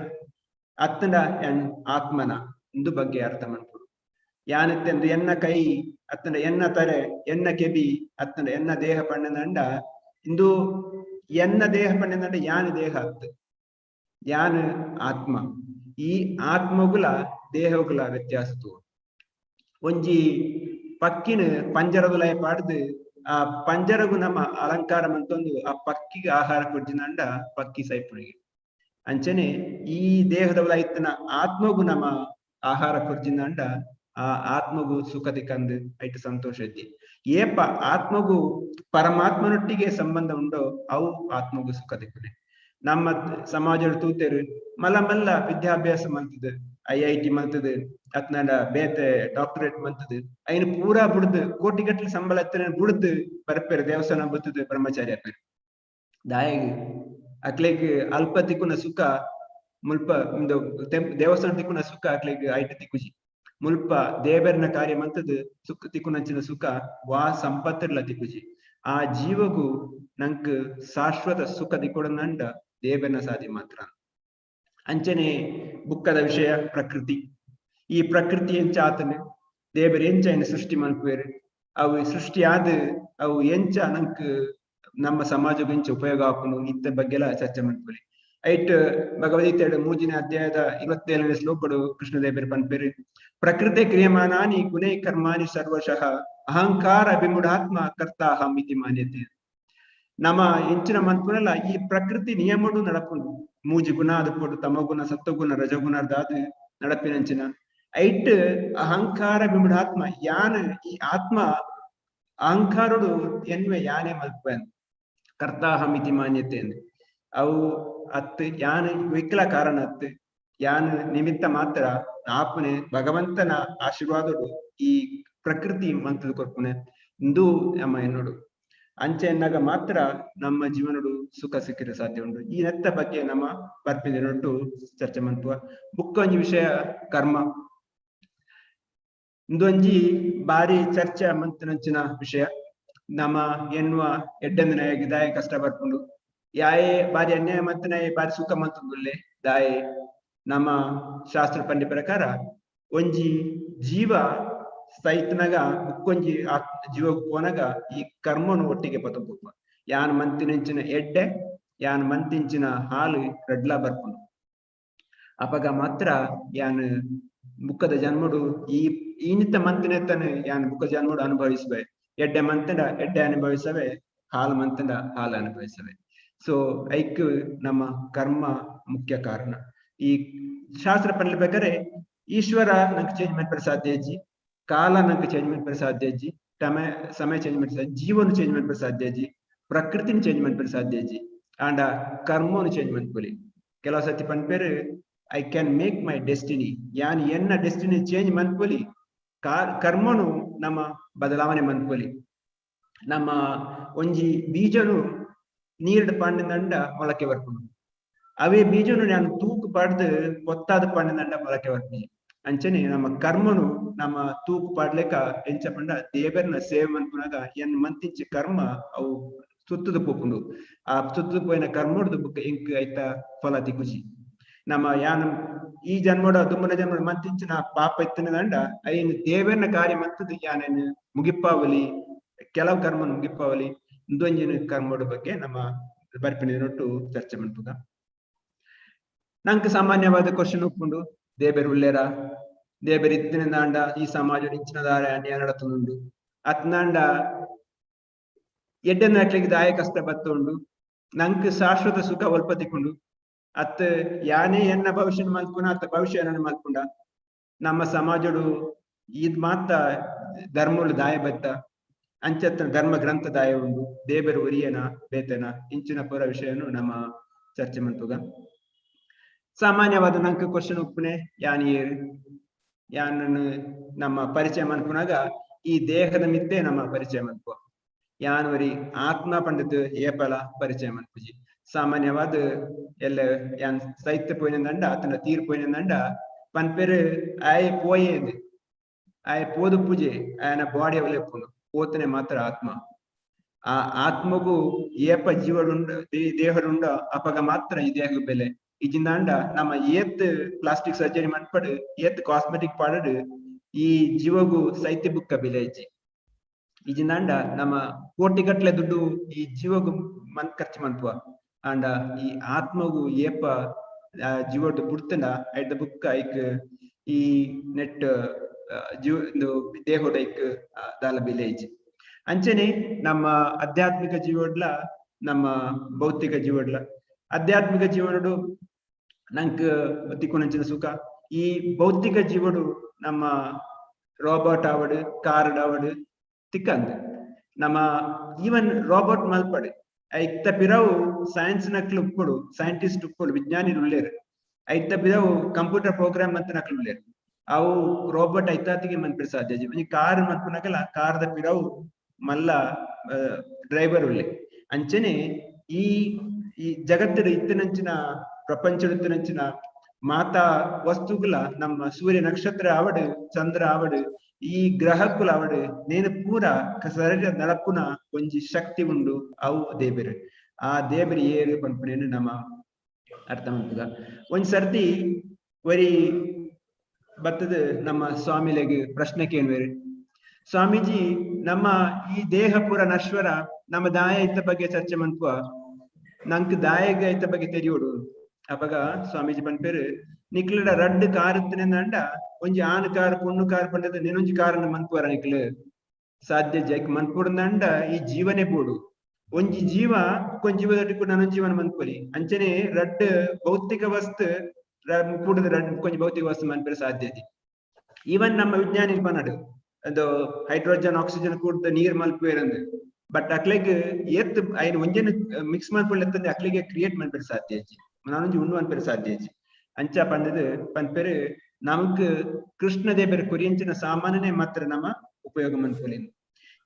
ಅತ್ತಂಡ ಎನ್ ಆತ್ಮನ ಇಂದು ಬಗ್ಗೆ ಅರ್ಥ ಮನ್ಪುಡು. ಯಾನತ್ತೆಂದು ಎನ್ನ ಕೈ ಅತ್ತಂಡ ಎನ್ನ ತರೆ ಎನ್ನ ಕೆಬಿ ಅತ್ತಂಡ ಎನ್ನ ದೇಹ ಪಂಡನಂಡ ಇಂದು ಎನ್ನ ದೇಹ ಪಂಡನಂಡ ಯಾನು ದೇಹ ಅತ್ತು ಯಾನು ಆತ್ಮ. ಈ ಆತ್ಮಗುಲ ದೇಹಗುಲ ವ್ಯತ್ಯಾಸ ತೋ. ಒಂಜಿ ಪಕ್ಕಿನ ಪಂಜರದುಲಯ ಪಾಡ್ದು ಆ ಪಂಜರಗು ನಮ್ಮ ಅಲಂಕಾರ ಮಂತೊಂದು ಆ ಪಕ್ಕಿಗೆ ಆಹಾರ ಕೊಡ್ಜಿನಂಡ ಪಕ್ಕಿ ಸೈಪುಣಿಗೆ. ಅಂಚನೆ ಈ ದೇಹದ ಇತ್ತನ ಆತ್ಮಗು ನಮ್ಮ ಆಹಾರ ಕೊಡ್ಜಿನಂಡ ಆ ಆತ್ಮಗು ಸುಖ ತಿಕ್ಕಂದು ಐಟ್ ಸಂತೋಷ ಇದ್ದಿ. ಏಪ ಆತ್ಮಗು ಪರಮಾತ್ಮನೊಟ್ಟಿಗೆ ಸಂಬಂಧ ಉಂಡೋ ಅವು ಆತ್ಮಗು ಸುಖ ತಿಕ್ಕುನೆ. ನಮ್ಮ ಸಮಾಜ ತೂತೆರು ಮಲ್ಲ ಮಲ್ಲ ವಿದ್ಯಾಭ್ಯಾಸ ಮಂತದ, ಐಐಟಿ ಮಂತದ, ಅತ್ನಾಡ ಬೇತೆ ಡಾಕ್ಟರೇಟ್ ಮಂತದ, ಐನು ಪೂರಾ ಬುಡ್ದು ಕೋಟಿಗಟ್ಟಲೆ ಸಂಬಳ ಎತ್ತನ ಬುಡ್ದು ಬರ್ಪೇರು ದೇವಸ್ಥಾನ ಬತ್ತದ ಬ್ರಹ್ಮಚಾರಿ ಅಪ್ಪೇರು. ದಾಯಗ್ ಅಕ್ಲೆಗ್ ಅಲ್ಪ ತಿಕ್ಕುನ ಸುಖ ಮುಲ್ಪ ದೇವಸ್ಥಾನ ತಿಕ್ಕುನ ಸುಖ ಅಕ್ಲೆಗ್ ಐಟ ತಿಕ್ಕುಜಿ. ಮುಲ್ಪ ದೇವರ್ನ ಕಾರ್ಯ ಮಂತದ ಸುಖ ತಿಕ್ಕುನಂಚಿನ ಸುಖ ವಾ ಸಂಪತ್ತಿರ್ಲ ತಿಕ್ಕುಜಿ. ಆ ಜೀವಗೂ ನಂಕ್ ಶಾಶ್ವತ ಸುಖ ತಿಕ್ಕೊಡನಂಡ ದೇವನ ಸಾಧಿ ಮಾತ್ರ. ಅಂಚನೆ ಬುಕ್ಕದ ವಿಷಯ ಪ್ರಕೃತಿ. ಈ ಪ್ರಕೃತಿ ಎಂಚ ಆತನು ದೇವರು ಎಂಚ ಏನು ಸೃಷ್ಟಿ ಮನ್ಪುವೇರು, ಅವು ಸೃಷ್ಟಿ ಆದ ಅವು ಎಂಚ ನಂಕ್ ನಮ್ಮ ಸಮಾಜಕ್ಕೆ ಎಂಚ ಉಪಯೋಗ ಆಪುನು ಇತ್ತ ಬಗ್ಗೆ ಎಲ್ಲ ಚರ್ಚೆ ಮನ್ಪುಲಿ. ಐಟ್ ಭಗವದ್ಗೀತೆ 3ನೇ ಅಧ್ಯಾಯದ 27ನೇ ಶ್ಲೋಕಡು ಕೃಷ್ಣದೇವರು ಪನ್ಪೇರು ಪ್ರಕೃತಿ ಕ್ರಿಯಮಾನಾನಿ ಗುಣೈ ಕರ್ಮಾಣಿ ಸರ್ವಶಃ ಅಹಂಕಾರ ಅಭಿಮೂಢಾತ್ಮ ಕರ್ತಾಹಂ ಇತಿ ಮಾನ್ಯತೆ. ನಮ್ಮ ಎಂಚಿನ ಮನ್ಪುನಲ್ಲ ಈ ಪ್ರಕೃತಿ ನಿಯಮಡು ನಡಪುಂಡು. ಮೂಜಿ ಗುಣ ಅದು ತಮಗುಣ ಸತ್ವಗುಣ ರಜಗುಣ ದಾದು ನಡಪಿನಂಚಿನ ಐಟ್ ಅಹಂಕಾರ ವಿಮೂಢಾತ್ಮ ಯಾನ ಈ ಆತ್ಮ ಅಹಂಕಾರಡು ಎನ್ವೆ ಯಾನೆ ಮಲ್ಪನ್ ಕರ್ತಾಹಂ ಇತಿ ಮಾನ್ಯತೆ. ಅವು ಅತ್ತು ಯಾನ ವಿಕ್ಲ ಕಾರಣ ಅತ್ತು ಯಾನ್ ನಿಮಿತ್ತ ಮಾತ್ರ ಆಪನೆ ಭಗವಂತನ ಆಶೀರ್ವಾದಡು ಈ ಪ್ರಕೃತಿ ಮಂತದ ಕೊರ್ಪುನೆ ಇಂದು ನಮ್ಮ ಎನ್ನೋಡು. ಅಂಚೆ ಎನ್ನಾಗ ಮಾತ್ರ ನಮ್ಮ ಜೀವನಡು ಸುಖ ಸಿಕ್ಕಿರ ಸಾಧ್ಯ ಉಂಟು. ಈ ನೆತ್ತ ಬಗ್ಗೆ ನಮ್ಮ ಬರ್ಪಿದಿನೊಟ್ಟು ಚರ್ಚೆ ಮನ್ಪುವ. ಬುಕ್ಕ ಒಂಜಿ ವಿಷಯ ಕರ್ಮ. ಇಂದೊಂಜಿ ಬಾರಿ ಚರ್ಚೆ ಮಂತನಂಚಿನ ವಿಷಯ. ನಮ್ಮ ಎನ್ನುವ ಎಡ್ಡಂದಿನ ದಾಯ ಕಷ್ಟ ಬರ್ಪುಂಡು, ಯಾಯೇ ಬಾರಿ ಅನ್ಯಾಯ ಮಂತನಾಯ ಬಾರಿ ಸುಖ ಮಂತುಂದುಲ್ಲೆ ದಾಯೆ. ನಮ್ಮ ಶಾಸ್ತ್ರ ಪಂಡಿ ಪ್ರಕಾರ ಒಂಜಿ ಜೀವ ಸೈತನಾಗ ಬುಕ್ಕೊಂಜಿ ಜೀವ ಪೋನಾಗ ಈ ಕರ್ಮನು ಒಟ್ಟಿಗೆ ಪತೊಂಪುವ. ಯಾನ್ ಮಂತಿನಂಚಿನ ಎಡ್ಡೆ ಯಾನ್ ಮಂತಿಂಚಿನ ಹಾಲು ರಡ್ಲಾ ಬರ್ಪುಂಡು. ಅಪಗ ಮಾತ್ರ ಯಾನ್ ಬುಕ್ಕದ ಜನ್ಮಡು ಈ ಈನಿತ ಮಂತಿನೆತ್ತನೆ ಯಾನ್ ಬುಕ್ಕ ಜನ್ಮಡು ಅನುಭವಿಸುವೆ. ಎಡ್ಡೆ ಮಂತಂಡ ಎಡ್ಡೆ ಅನುಭವಿಸವೆ, ಹಾಲು ಮಂತಂಡ ಹಾಲು ಅನುಭವಿಸವೆ. ಸೊ ಐಕ್ ನಮ್ಮ ಕರ್ಮ ಮುಖ್ಯ ಕಾರಣ. ಈ ಶಾಸ್ತ್ರ ಪನ್ಬೇಕಾದ್ರೆ ಈಶ್ವರ ನಂಗೆ ಚೇಂಜ್ ಮಾಡ್ಪರೆ ಸಾಧ್ಯ ಇಜ್ಜಿ, ಕಾಲ ನಂಗೆ ಚೇಂಜ್ ಮಾಡ್ಪರೆ ಸಾಧ್ಯ ಇಜ್ಜಿ, ಸಮಯ ಚೇಂಜ್ ಮಾಡ್ಪರೆ ಸಾಧ್ಯ, ಜೀವನ ಚೇಂಜ್ ಮಾಡ್ಪರೆ ಸಾಧ್ಯ ಇಜ್ಜಿ, ಪ್ರಕೃತಿನ ಚೇಂಜ್ ಮಾಡ್ಪರೆ ಸಾಧ್ಯ ಇಜ್ಜಿ, ಆಂಡ ಕರ್ಮನು ಚೇಂಜ್ ಮಾಡ್ಪೊಲಿ. ಕೆಲವು ಸತಿ ಪನ್ಪೇರು I can make my destiny, ಯಾನ್ ಎನ್ನ ಡೆಸ್ಟಿನಿ ಚೇಂಜ್ ಮನ್ಪೊಲಿ, ಕರ್ಮನು ನಮ್ಮ ಬದಲಾವಣೆ ಮನ್ಪೊಲಿ. ನಮ್ಮ ಒಂಜಿ ಬೀಜನು ನೀರ್ಡ್ ಪಾಂಡಿನಂಡ ಮೊಳಕೆ ಬರ್ಪುಂಡು, ಅವೇ ಬೀಜನು ನಾನು ತೂಕು ಪಾಡ್ದು ಒತ್ತಾದ ಪಾಂಡಿನಂಡ ಮೊಳಕೆ ಬರ್ಪುನಿ. ಅಂಚನೆ ನಮ್ಮ ಕರ್ಮನು ನಮ್ಮ ತೂಕು ಪಾಡ್ಲೆಕ ಎಂಚ ಪಂಡ ದೇವರ್ನ ಸೇವೆ ಮನ್ಪುನಾಗ ಎನ್ ಮಂತಿಂಚಿ ಕರ್ಮ ಅವು ಸುತ್ತದ ಪೋಪುಂಡು. ಆ ಸುತ್ತದ ಪೋಯಿನ ಕರ್ಮಡ್ದು ಬುಕ್ಕ ಇಂಕ್ ಐತ ಫಲ ತಿಕುಜಿ. ನಮ್ಮ ಯಾನ್ ಈ ಜನ್ಮಡ ದುಮ್ಮನ ಜನ್ಮಡ ಮಂತಿಂಚಿನ ಪಾಪ ಇತ್ತನದಂಡ ಐನ್ ದೇವರ್ನ ಕಾರ್ಯ ಮಂತದ ಯಾನೇನು ಮುಗಿಪ್ಪಾವಲಿ, ಕೆಲವು ಕರ್ಮನು ಮುಗಿಪ್ಪಾವಲಿ. ಇಂದೊಂಜಿನ ಕರ್ಮದ ಬಗ್ಗೆ ನಮ್ಮ ಬರ್ಪಿನೊಟ್ಟು ಚರ್ಚೆ ಮನ್ಪುಗ. ನಂಗೆ ಸಾಮಾನ್ಯವಾದ ಕ್ವಶನ್ ಉಪ್ಪುಂಡು, ದೇಬೆರ್ ಉಲ್ಲೇರ, ದೇಬೆರ್ ಇತ್ತಿನದಾಂಡ ಈ ಸಮಾಜ ಇಂಚಿನ ದಾರ ಅನ್ಯಾಯ ನಡತುಂಡು, ಅತ್ನಾಂಡ ಎಡ್ಡೆ ನಟ್ಲಿಗೆ ದಾಯ ಕಷ್ಟ ಬತ್ತುಂಡು, ನಂಕ್ ಶಾಶ್ವತ ಸುಖ ಒಲ್ಪ ತಿಕ್ಕೊಂಡು, ಅತ್ ಯಾನೇ ಎನ್ನ ಭವಿಷ್ಯನ ಮಲ್ಪುನ ಅತ್ತ ಭವಿಷ್ಯ ನನ್ನ ಮಲ್ಪುಂಡ, ನಮ್ಮ ಸಮಾಜಡು ಇದ್ ಮಾತ ಧರ್ಮಲು ದಾಯ ಬತ್ತ ಅಂಚತ್ತ ಧರ್ಮ ಗ್ರಂಥ ದಾಯ ಉಂಡು, ದೇಬೆರ್ ಉರಿಯನ ಬೇತನ ಇಂಚಿನ ಪೂರ ವಿಷಯನು ನಮ್ಮ ಚರ್ಚೆ ಮಲ್ಪುಗ. ಸಾಮಾನ್ಯವಾದ ನಂಗೆ ಕ್ವಶನ್ ಉಪ್ಪುನೆ ಯಾನ್ ಏರು, ಯಾನನ್ನು ನಮ್ಮ ಪರಿಚಯ ಮನ್ಪುನಾಗ ಈ ದೇಹದ ಮಿದ್ದೆ ನಮ್ಮ ಪರಿಚಯ ಮನ್ಪುವ. ಯಾನ್ವರಿ ಆತ್ಮ ಪಂಡಿತ ಏಪಲ ಪರಿಚಯ ಮನ್ಪುಜಿ. ಸಾಮಾನ್ಯವಾದ ಎಲ್ಲ ಯಾನ್ ಸೈತ್ಯ ಪೋಯಿನಂಡ ಆತನ ತೀರ್ ಪೋಯಿನಂಡ ಪನ್ಪೇರು ಆಯ್ ಪೋಯೇಂದು ಆಯ್ ಪೋದು ಪೂಜೆ ಆಯನ ಬಾಡಿ ಅವಲೆಪ್ಪುಂಡು, ಪೋತನೆ ಮಾತ್ರ ಆತ್ಮ. ಆ ಆತ್ಮಗೂ ಏಪ ಜೀವಡುಂಡ ದೇಹಡುಂಡ ಅಪಗ ಮಾತ್ರ ಈ ದೇಹ ಬೆಲೆ. ಇಜಿಂದಾಂಡ ನಮ್ಮ ಏತ್ ಪ್ಲಾಸ್ಟಿಕ್ ಸರ್ಜರಿ ಮನ್ಪಡು ಏತ್ ಕಾಸ್ಮೆಟಿಕ್ ಪಾಡಡು ಈ ಜೀವಗೂ ಸೈತ್ಯ ಬುಕ್ಕ ಬೆಲೆ ಇಜ್ಜಿ. ಇಜಿಂದಾಂಡ ನಮ್ಮ ಕೋಟಿಗಟ್ಲೆ ದುಡ್ಡು ಈ ಜೀವಗೂ ಮನ್ ಖರ್ಚು ಮನ್ಪುವ, ಆಂಡ ಈ ಆತ್ಮಗೂ ಏಪ ಜೀವದ ಬುಡ್ತನ ಐದ ಬುಕ್ಕ ಐಕ್ ಈ ನೆಟ್ ಜೀವ ದೇಹದ ಐಕ್ ದಾಲ ಬೆಲೆ ಇಜ್ಜಿ. ಅಂಚನೆ ನಮ್ಮ ಆಧ್ಯಾತ್ಮಿಕ ಜೀವಡ್ಲ ನಮ್ಮ ಭೌತಿಕ ಜೀವಡ್ಲ ಆಧ್ಯಾತ್ಮಿಕ ಜೀವನಡು ನಂಕ್ ತಿಕ್ಕೊಂಚಿನ ಸುಖ, ಈ ಭೌತಿಕ ಜೀವಡು ನಮ್ಮ ರೋಬೋಟ್ ಆವಡು ಕಾರ್ ಆವಡು ತಿಕ್ಕಂದು. ನಮ್ಮ ಈವನ್ ರೋಬೋಟ್ ಮಲ್ಪಡು ಐತ ಪಿರವು ಸೈನ್ಸ್ ನಕ್ಲು ಉಪ್ಪುಡು, ಸೈಂಟಿಸ್ಟ್ ಉಪ್ಪುಡು, ವಿಜ್ಞಾನಿ ಉಳ್ಳೇರು, ಐತ ಪಿರವು ಕಂಪ್ಯೂಟರ್ ಪ್ರೋಗ್ರಾಮ್ ಅಂತ ನಕ್ಲು ಉಳ್ಳೇರು. ಅವು ರೋಬೋಟ್ ಐತಾತಿಗೆ ಮನ್ಪಿಡ ಸಾಧ್ಯ. ಒಂಜಿ ಕಾರ್ ಮನ್ಪುನಕಲ ಕಾರ್ದ ಪಿರವು ಮಲ್ಲ ಡ್ರೈವರ್ ಉಳ್ಳೆ. ಅಂಚನೆ ಈ ಈ ಜಗತ್ತಿನ ಇತ್ತಿನಂಚಿನ ಪ್ರಪಂಚದ ಇತ್ತಿನಂಚಿನ ಮಾತಾ ವಸ್ತುಗಳ ನಮ್ಮ ಸೂರ್ಯ ನಕ್ಷತ್ರ ಆವಡು ಚಂದ್ರ ಆವಡು ಈ ಗ್ರಹಕ್ಕುಲ ಆವಡು ನೇನು ಪೂರ ಸರಿಯ ನಡಪುನ ಒಂಜಿ ಶಕ್ತಿ ಉಂಡು ಅವು ದೇಬೆರು. ಆ ದೇಬೆರು ಏರು ಪನ್ಪುನೇನು ನಮ್ಮ ಅರ್ಥ ಮನ್ಪುಗ. ಒಂಜಿ ಸರ್ತಿ ಒರಿ ಬತ್ತದ ನಮ್ಮ ಸ್ವಾಮಿಲೆಗ್ ಪ್ರಶ್ನೆ ಕೇಳ್ವೇರು, ಸ್ವಾಮೀಜಿ ನಮ್ಮ ಈ ದೇಹ ಪೂರ ನಶ್ವರ, ನಮ್ಮ ದಾಯ ಇತ್ತ ಬಗ್ಗೆ ಚರ್ಚೆ ಮನ್ಪುವ, ನಂಕ್ ದಾಯಗ ಐತ ಬಗ್ಗೆ ತೆರಿಯೋಡು. ಅಪಗ ಸ್ವಾಮೀಜಿ ಪನ್ಪೇರು, ನಿಕ್ಲಡ ರಡ್ಡು ಕಾರ್ ಇತ್ತನೆಂದ ಒಂಜಿ ಆನ್ ಕಾರ್ ಪೊಣ್ಣು ಕಾರ್ ಪಂಡದ ನೆನೊಂಜಿ ಕಾರನ್ನ ಮನ್ಪುವರ ನಿಕ್ಲು ಸಾಧ್ಯ ಜೈಕ್ ಮನ್ಪುಡ್ದಂಡ ಈ ಜೀವನೇ ಬೋಡು, ಒಂಜಿ ಜೀವ ಕೊಂಜಿ ಜೀವದೊಟ್ಟಿಗೆ ನಾನೊಂದು ಜೀವನ ಮನ್ಪೊಲಿ. ಅಂಚನೆ ರಡ್ಡು ಭೌತಿಕ ವಸ್ತು ಕೂಡದ ರಡ್ಡು ಕೊಂಜಿ ಭೌತಿಕ ವಸ್ತು ಮನ್ಪೆರೆ ಸಾಧ್ಯತೆ. ಈವನ್ ನಮ್ಮ ವಿಜ್ಞಾನಿ ಪನಡು ಅದು ಹೈಡ್ರೋಜನ್ ಆಕ್ಸಿಜನ್ ಕೂಡ್ದ ನೀರ್ ಮಲ್ಪುವೇರಂದು, ಬಟ್ ಅಕ್ಲೆಗ್ ಏತ್ ಐನ್ ಒಂಜೆನ್ ಮಿಕ್ಸ್ ಮನ್ಪೊಳ್ಳೆತ್ತಂದೆ ಅಕ್ಲೆಗೆ ಕ್ರಿಯೇಟ್ ಮನ್ಪೆರೆ ಸಾಧ್ಯ ಇಜ್ಜಿ, ನಾನೊಂಜಿ ಉಂಡು ಮನ್ಪೆರೆ ಸಾಧ್ಯ ಇಜ್ಜಿ. ಅಂಚ ಪಂಡದು ಪನ್ಪೆರು ನಮಕ್ ಕೃಷ್ಣ ದೇವರ ಕುರಿಯಂಚಿನ ಸಾಮಾನ್ಯನೇ ಮಾತ್ರ ನಮ್ಮ ಉಪಯೋಗ ಮನ್ಪೊಲಿ.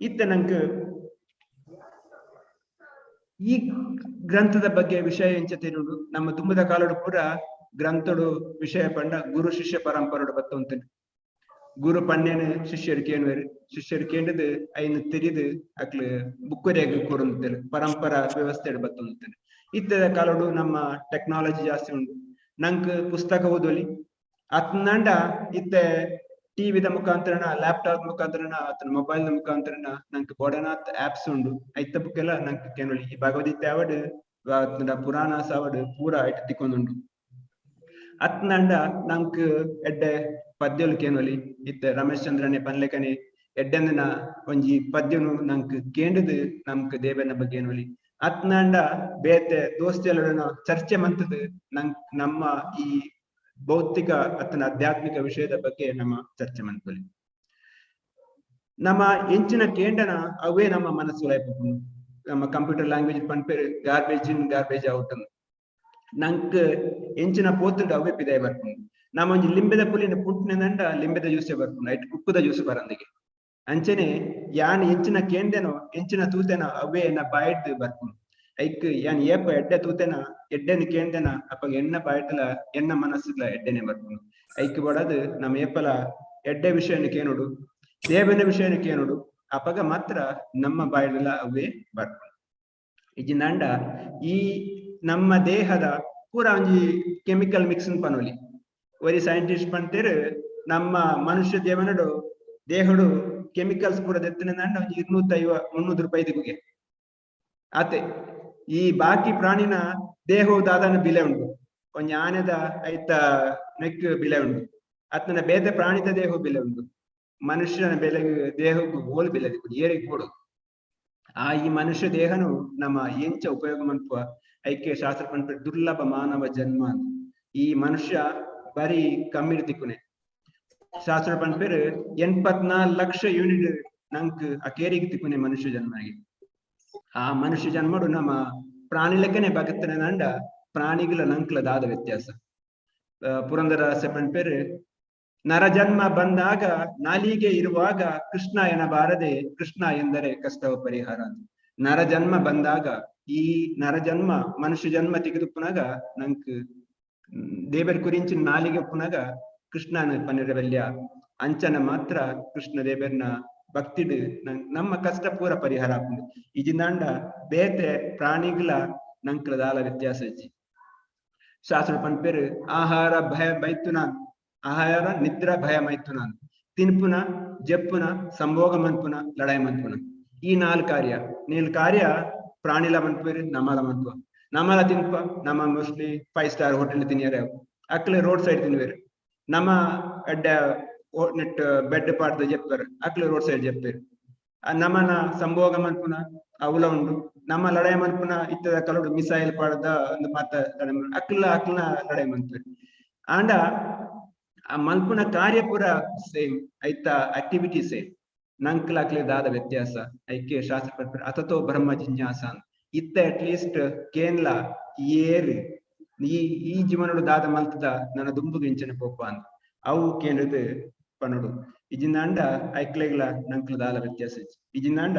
ಇತ್ತ ನಂಕ್ ಈ ಗ್ರಂಥದ ಬಗ್ಗೆ ವಿಷಯ ಎಂಚ ತೆರಿಯುಂಡು? ನಮ್ಮ ದುಂಬುದ ಕಾಲಡು ಪೂರ ಗ್ರಂಥಡು ವಿಷಯ ಪಂಡ ಗುರು ಶಿಷ್ಯ ಪರಂಪರೆಡು ಬತ್ತುಂತುಂಡು. ಗುರು ಪನ್ನೇನು ಶಿಷ್ಯರು ಕೇಣುವೆರು, ಶಿಷ್ಯರು ಕೇಂಡದು ಐನು ತೆರಿದು ಅಕ್ಲು ಬುಕ್ಕುರಿಯಾಗಿ ಕೊರೊಂದುತ್ತೆರ್, ಪರಂಪರಾ ವ್ಯವಸ್ಥೆಡ್ ಬತ್ತೊಂದುತ್ತೆರ್. ಇತ್ತದ ಕಾಲಡು ನಮ್ಮ ಟೆಕ್ನಾಲಜಿ ಜಾಸ್ತಿ ಉಂಡು, ನಂಕ್ ಪುಸ್ತಕ ಓದೊಲಿ ಅತ್ನಾಂಡ ಇತ್ತೆ ಟಿವಿದ ಮುಖಾಂತರನ, ಲ್ಯಾಪ್ಟಾಪ್ ಮುಖಾಂತರನ, ಅತ್ನ ಮೊಬೈಲ್ ದ ಮುಖಾಂತರನ ನಂಕ್ ಬೋಡನಾತ್ ಆಪ್ಸ್ ಉಂಡು. ಐತ ಬುಕ್ಕೆಲ್ಲ ನಂಕ್ ಕೇನೊಲಿ. ಈ ಭಗವದ್ಗೀತೆ ಆವಡ್ ಅತ್ನಾಂಡ ಪುರಾಣಾಸ್ ಆವಡ್ ಪೂರ ಐಟ್ ತಿಕ್ಕೊಂದುಂಡು. ಅತ್ನಾಂಡ ನಂಕ್ ಎಡ್ಡೆ ಪದ್ಯಲು ಕೇನೊಲಿ. ಇತ್ತೆ ರಮೇಶ್ ಚಂದ್ರನೆ ಪನ್ಲೆಕನೆ ಎಡ್ಡೆಂದಿನ ಒಂಜಿ ಪದ್ಯನು ನಂಕ್ ಕೇಂಡುದು ನಮ್ಕ್ ದೇವನ ಬಗ್ಗೆ ಏನೊಲಿ. ಅತ್ನಾಂಡ ಬೇತೆ ದೋಸ್ತಿಯಲೊಡನ ಚರ್ಚೆ ಮಂತದು ನಂಕ್ ನಮ್ಮ ಈ ಭೌತಿಕ ಅತ್ನ ಆಧ್ಯಾತ್ಮಿಕ ವಿಷಯದ ಬಗ್ಗೆ ನಮ್ಮ ಚರ್ಚೆ ಮನ್ಪೊಲಿ. ನಮ್ಮ ಎಂಚಿನ ಕೇಂಡನ ಅವೇ ನಮ್ಮ ಮನಸ್ಸು ಲೈಪುಂಡು. ನಮ್ಮ ಕಂಪ್ಯೂಟರ್ ಲ್ಯಾಂಗ್ವೇಜ್ ಪನ್ಪೆರು ಗಾರ್ಬೇಜ್ ಇನ್ ಗಾರ್ಬೇಜ್ ಔಟ್. ನಂಕ್ ಎಂಚಿನ ಪೋತುಂಡು ಅವೇ ಪಿದಾಯಿ ಬರ್ಪುಂಡು. ನಮ್ಮ ಒಂಜಿ ಲಿಂಬೆದ ಪುಲಿನ ಪುಂಟ್ನೆದಂಡ ಲಿಂಬೆದ ಜ್ಯೂಸೇ ಬರ್ಪುಂಡು, ಐಟ್ ಉಪ್ಪುದ ಜ್ಯೂಸ್ ಬರಂದಿಗೆ. ಅಂಚನೆ ಯಾನ್ ಎಂಚಿನ ಕೇಂದೆನೋ ಎಂಚಿನ ತೂತೆನೋ ಅವೇ ಎನ್ನ ಬಾಯಿಡ್ದ್ ಬರ್ಪುಂಡು. ಐಕ್ ಯಾನ್ ಏಪ ಎಡ್ಡೆ ತೂತೆನ ಎಡ್ಡೆನ ಕೇಂದೆನ ಅಪಗ ಎನ್ನ ಬಾಯಿಡ್ಲ ಎನ್ನ ಮನಸ್ಸುಗ್ಲ ಎಡ್ಡೆನೆ ಬರ್ಪುಂಡು. ಐಕ್ ಬೋಡಾದ್ ನಮ್ಮ ಏಪಲ ಎಡ್ಡೆ ವಿಷಯನ ಕೇನೋಡು, ದೇವನ ವಿಷಯನ ಕೇನೋಡು, ಅಪಗ ಮಾತ್ರ ನಮ್ಮ ಬಾಯಿಡ್ಲ ಅವೇ ಬರ್ಪುಂಡು. ಇಜಿಂದಾಂಡ ಈ ನಮ್ಮ ದೇಹದ ಪೂರ ಒಂಜಿ ಕೆಮಿಕಲ್ ಮಿಕ್ಸ್ ಪನೊಲಿ. ಒರಿ ಸೈಂಟಿಸ್ಟ್ ಪಂತೇರು ನಮ್ಮ ಮನುಷ್ಯ ದೇವನಡು ದೇಹಡು ಕೆಮಿಕಲ್ಸ್ ಪೂರ ದೆತ್ತಿನ ಒಂಜಿ 250-300 ರೂಪಾಯಿ ದಿಗುಗೆ ಆತೆ. ಈ ಬಾಕಿ ಪ್ರಾಣಿನ ದೇಹವು ದಾದನ ಬಿಲೆ ಉಂಡು, ಒಂಜಿ ಆನೆದ ಐತ ನೆಕ್ ಬಿಲೆ ಉಂಡು, ಅತ್ನ ಬೇತೆ ಪ್ರಾಣಿದ ದೇಹ ಬಿಲೆ ಉಂಡು, ಮನುಷ್ಯನ ಬೆಲೆ ದೇಹಕ್ಕೂ ಗೋಲ್ ಬಿಲೆ ದಿಕ್ಕು ಏರಿಗೆ ಕೊಡು. ಆ ಈ ಮನುಷ್ಯ ದೇಹನು ನಮ್ಮ ಎಂಚ ಉಪಯೋಗ ಮನ್ಪುವ ಐಕೆ ಶಾಸ್ತ್ರ ಪನ್ಪೆ ದುರ್ಲಭ ಮಾನವ ಜನ್ಮ. ಈ ಮನುಷ್ಯ ಬರೀ ಕಮ್ಮಿಡ್ ತಿಕ್ಕುನೆ. ಶಾಸ್ತ್ರ ಪನ್ಪೇರು 84 ಲಕ್ಷ ಯೂನಿಟ್ ನಂಕ್ ಅಕೇರಿಗೆ ತಿಕ್ಕುನೆ ಮನುಷ್ಯ ಜನ್ಮಗೆ. ಆ ಮನುಷ್ಯ ಜನ್ಮಡು ನಮ್ಮ ಪ್ರಾಣಿ ಲೆಕ್ಕನೆ ಬಗತ್ತನೆ ನಂಡ ಪ್ರಾಣಿಗಳ ನಂಕ್ಲ ದಾದ ವ್ಯತ್ಯಾಸ. ಪುರಂದರದಾಸ ಪನ್ಪೇರು ನರಜನ್ಮ ಬಂದಾಗ ನಾಲಿಗೆ ಇರುವಾಗ ಕೃಷ್ಣ ಎನಬಾರದೆ, ಕೃಷ್ಣ ಎಂದರೆ ಕಷ್ಟವ ಪರಿಹಾರ. ನರಜನ್ಮ ಬಂದಾಗ ಈ ನರಜನ್ಮ ಮನುಷ್ಯ ಜನ್ಮ ತೆಗೆದುಪ್ಪುನಾಗ ನಂಕ್ ದೇವರ ಕುರಿಂಚಿನ ನಾಲಿಗೆ ಉಪ್ಪುನಾಗ ಕೃಷ್ಣನ ಪನ್ನಿರವಲ್ಯ. ಅಂಚನ ಮಾತ್ರ ಕೃಷ್ಣ ದೇವರನ್ನ ಭಕ್ತಿಡು ನಮ್ಮ ಕಷ್ಟ ಪೂರ ಪರಿಹಾರ ಆಪುಂಡು. ಇಜಿಂದಾಂಡ ಬೇತೆ ಪ್ರಾಣಿಗಳ ನಂಕ್ಲ ದಾಲ ವ್ಯತ್ಯಾಸ ಇಜ್ಜಿ. ಶಾಸ್ತ್ರ ಪನ್ಪೇರು ಆಹಾರ ಭಯ ಬೈತುನ, ಆಹಾರ ನಿದ್ರ ಭಯ ಮೈತುನ, ತಿನ್ಪುನ ಜಪ್ಪುನ ಸಂಭೋಗ ಮನ್ಪುನ ಲಡಾಯಿ ಮನ್ಪುನ, ಈ ನಾಲ್ ಕಾರ್ಯ ನೀಲ್ ಕಾರ್ಯ ಪ್ರಾಣಿಲ ಮನ್ಪೇರು ನಮ್ಮಲ ಮನ್ಪುವ. ನಮ್ಮಲ ತಿನ್ಪ ನಮ್ಮ ಮೋಸ್ಟ್ಲಿ 5 ಸ್ಟಾರ್ ಹೋಟೆಲ್ ತಿನ್ನಿಯರೆ, ಅಕ್ಲೆ ರೋಡ್ ಸೈಡ್ ತಿನ್ನುವೇರು. ನಮ್ಮ ಅಡ್ಡ ನೆಟ್ ಬೆಡ್ ಪಾಡ್ದ ಜೆಪ್ಪರು, ಅಕ್ಲೆ ರೋಡ್ ಸೈಡ್ ಜೆಪ್ಪೇರು. ನಮ್ಮನ ಸಂಭೋಗ ಮನ್ಪುನ ಅವಲ ಉಂಡು, ನಮ್ಮ ಲಡಾಯಿ ಮನ್ಪುನ ಇತ್ತದ ಕಲೋಡು ಮಿಸೈಲ್ ಪಾಡ್ದ ಒಂದು ಮಾತ ಅಕ್ಲ ಅಕ್ಲನ ಲಡಾಯಿ ಮನ್ಪೇರು. ಆಂಡ ಆ ಮಲ್ಪುನ ಕಾರ್ಯ ಪೂರ ಸೇಮ್, ಐತ ಆಕ್ಟಿವಿಟಿ ಸೇಮ್, ನಂಕ್ಲ ಅಕ್ಲೆ ದಾದ ವ್ಯತ್ಯಾಸ. ಐಕೆ ಶಾಸ್ತ್ರ ಪನ್ಪೇರು ಅಥತೋ ಬ್ರಹ್ಮ ಜಿಜ್ಞಾಸ. ಇತ್ತ ಅಟ್ಲೀಸ್ಟ್ ಕೇನ್ಲ ಏರ್ ಈ ಈ ಜೀವನಡು ದಾದ ಮಲ್ತದ ನನ್ನ ದುಂಬುಗು ಇಂಚನೆ ಪೋಪ ಅಂದ್ ಅವು ಕೇಂದ್ರದ ಪನೋಡು. ಇಜಿಂದಾಂಡ ಐಕ್ಲೆಗ್ಲ ನಂಕ್ಲ ದಾಲ ವ್ಯತ್ಯಾಸ ಇಜ್ಜಿ. ಇಜಿಂದಾಂಡ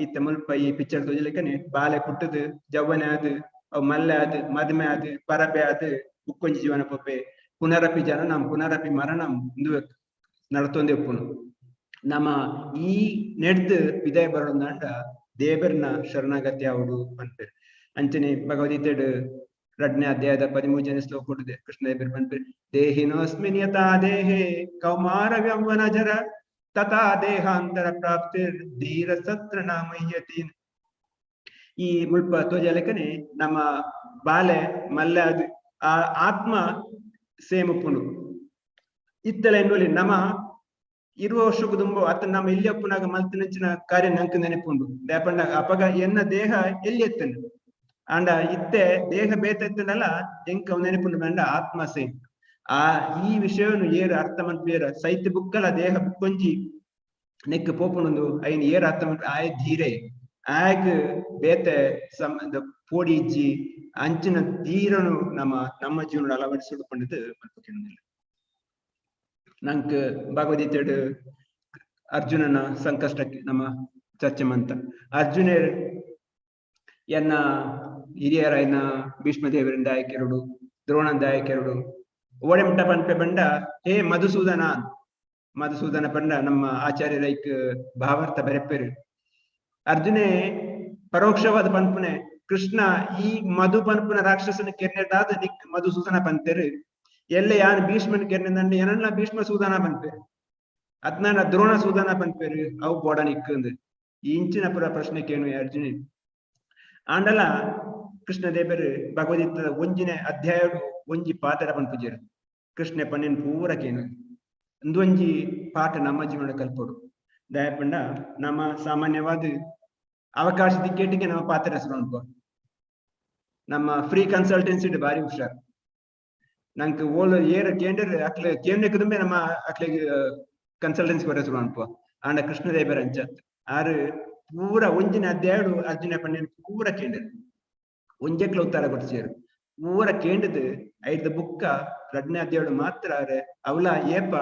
ಇತ್ತ ಮುಲ್ಪ ಈ ಪಿಕ್ಚರ್ ತೋಜಲಿಕ್ಕನೆ ಬಾಲೆ ಪುಟ್ಟದು ಜವ್ವನೆ ಆದ್ ಅವು ಮಲ್ಲೆ ಆದ್ ಮದ್ಮೆ ಆದ್ ಪರಬೆ ಆದ್ ಬುಕ್ಕೊಂಜಿ ಜೀವನ ಪೋಪೆ. ಪುನರಪಿ ಜನನಂ ಪುನರಪಿ ಮರಣಂ ಇಂದು ನಡತೊಂದೇ ಉಪ್ಪುನು. ನಮ್ಮ ಈ ನೆಡ್ದು ವಿದಯ ಬರೋದಂಡ ದೇವರ್ನ ಶರಣಾಗತಿ ಆವಡು ಪನ್ಪೇರು. ಅಂಚನೆ ಭಗವದ್ಗೀತೆಡ್ 2ನೇ ಅಧ್ಯಾಯದ 13ನೇ ಶ್ಲೋಕ ಕೊಟ್ಟಿದೆ ಕೃಷ್ಣ ದೇವರು ಪನ್ಪೇರು ದೇಹಿನೋಸ್ಮಿನ್ ಯಥಾ ದೇಹೇ ಕೌಮಾರ ಯೌವನ ಜರ ತಥಾ ದೇಹಾಂತರ ಪ್ರಾಪ್ತಿರ್ ಧೀರ ಸತ್ರ ನಾಮಯ್ಯತಿ. ಈ ಮುಲ್ಪ ತೋಜಲಕನೆ ನಮ್ಮ ಬಾಲೆ ಮಲ್ಲೆ ಅದು ಆ ಆತ್ಮ ಸೇಮ್ ಉಪ್ಪುಂಡು. ಇತ್ತಲ ಎನ್ನುವಲ್ಲಿ ನಮ್ಮ ಇರುವ ವರ್ಷಕ್ಕೂ ದುಂಬು ಅತ್ತ ನಮ್ಮ ಇಲ್ಲಿ ಒಪ್ಪುನಾಗ ಮಲ್ತಿನಂಚಿನ ಕಾರ್ಯ ನಂಕ್ ನೆನಪುಂಡು. ದಾಪಂಡ ಅಪಗ ಎನ್ನ ದೇಹ ಎಲ್ಲಿ ಎತ್ತಂಡು ಆಂಡ ಇತ್ತೆ ದೇಹ ಬೇತೆತ್ತನಲ್ಲ ಎಂಕ ನೆನಪುಂಡು ಬಂಡ ಆತ್ಮ ಸೇಮ್. ಆ ಈ ವಿಷಯವನ್ನು ಏರು ಅರ್ಥ ಮನ್ಪೇರ ಸೈತ್ ಬುಕ್ಕಲ ದೇಹ ಬುಕ್ಕೊಂಜಿ ನೆಕ್ ಪೋಪುನೊಂದು ಐನ್ ಏರು ಅರ್ಥ ಮನ್ಪ ಆಯ ಧೀರೆ ಆಯಗ್ ಬೇತೆ ಪೋಡಿ ಇಜ್ಜಿ ಅಂಚಿನ ಧೀರನು ನಮ್ಮ ನಮ್ಮ ಜೀವನ ಅಳವಡಿಸಲು ಪಂಡದು ಮಲ್ಪಕ್ಕೆಂದಿಲ್ಲ. ನಂಕ್ ಭಗವದ್ಗೀತೆಡ್ ಅರ್ಜುನನ ಸಂಕಷ್ಟಕ್ಕೆ ನಮ್ಮ ಚರ್ಚೆ ಮಂತ ಅರ್ಜುನರ್ ಎನ್ನ ಹಿರಿಯರಾಯನ ಭೀಷ್ಮ ದೇವರಿಂದ ಆಯ್ಕೆರಡು, ದ್ರೋಣಂದ ಆಯ್ಕೆರಡು, ಓಡೆಮುಟ್ಟ ಪನ್ಪೆ ಬಂಡ ಹೇ ಮಧುಸೂದನ, ಮಧುಸೂದನ ಪಂಡ ನಮ್ಮ ಆಚಾರ್ಯರೈಕ್ ಭಾವಾರ್ಥ ಬರೆಪೆರು. ಅರ್ಜುನೆ ಪರೋಕ್ಷವಾದ ಪನ್ಪುನೆ ಕೃಷ್ಣ ಈ ಮಧು ಪನ್ಪುನ ರಾಕ್ಷಸನ ಕೆರ್ನೆದಾದ ನಿಕ್ ಮಧುಸೂದನ ಪಂತೆರು, ಎಲ್ಲ ಯಾನ್ ಭೀಷ್ಮನ್ ಕೆರ್ನೆದಂಡ ಏನನ್ನ ಭೀಷ್ಮ ಸೂದನ ಪನ್ಪೆರು, ಅದ್ನ ದ್ರೋಣ ಸೂದನ ಪನ್ಪೆರು, ಅವು ಬೋಡ ನಿಕ್ಕಂದು ಈ ಇಂಚಿನ ಪುರ ಪ್ರಶ್ನೆ ಕೇನು ಅರ್ಜುನೆ. ಆಂಡಲ ಕೃಷ್ಣ ದೇವರು ಭಗವದ್ಗೀತೆದ ಒಂಜಿನ ಅಧ್ಯಾಯಡು ಒಂಜಿ ಪಾತ್ರ ಪನ್ಪುಜೆರು, ಕೃಷ್ಣ ಪನ್ನೆನ್ ಪೂರ ಕೇನು. ಒಂದೊಂಜಿ ಪಾಠ ನಮ್ಮ ಜೀವನ ಕಲ್ಪೊಡು. ದಯಪಂಡ ನಮ್ಮ ಸಾಮಾನ್ಯವಾದ ಅವಕಾಶ ದಿಕ್ಕೇಟಿಗೆ ನಮ್ಮ ಪಾತ್ರ ಹೆಸರು ಅನ್ಕೋ. ನಮ್ಮ ಫ್ರೀ ಕನ್ಸಲ್ಟೆನ್ಸಿ ಬಾರಿ ಹುಷಾರ್. ನಂಗೆ ಓಲ್ ಏರ್ ಕೇಂದ್ರ ಅಕ್ಲೆ ಕೇಂದ್ರಕ್ಕೆ ತುಂಬೆ ನಮ್ಮ ಅಕ್ಲೆಗ್ ಕನ್ಸಲ್ಟೆನ್ಸಿ ಬರ ಶುರು ಅನ್ಪೋ. ಆಂಡ ಕೃಷ್ಣದೇವರ ಅಂಚತ್ ಆರು ಪೂರ ಒಂಜಿನ ಅಧ್ಯಾಯಡು ಅರ್ಜುನ ಪನ್ನೆನ್ ಪೂರ ಕೇಂದ್ರ ಒಂಜೆಕ್ಲ ಉತ್ತರ ಕೊಡ್ಸೇರು ಪೂರ ಕೇಂದ್ರದು ಐದು ಬುಕ್ಕ ರಡ್ನೇ ಅಧ್ಯಾಯಡು ಮಾತ್ರ ಆರೆ ಅವಲ ಏಪ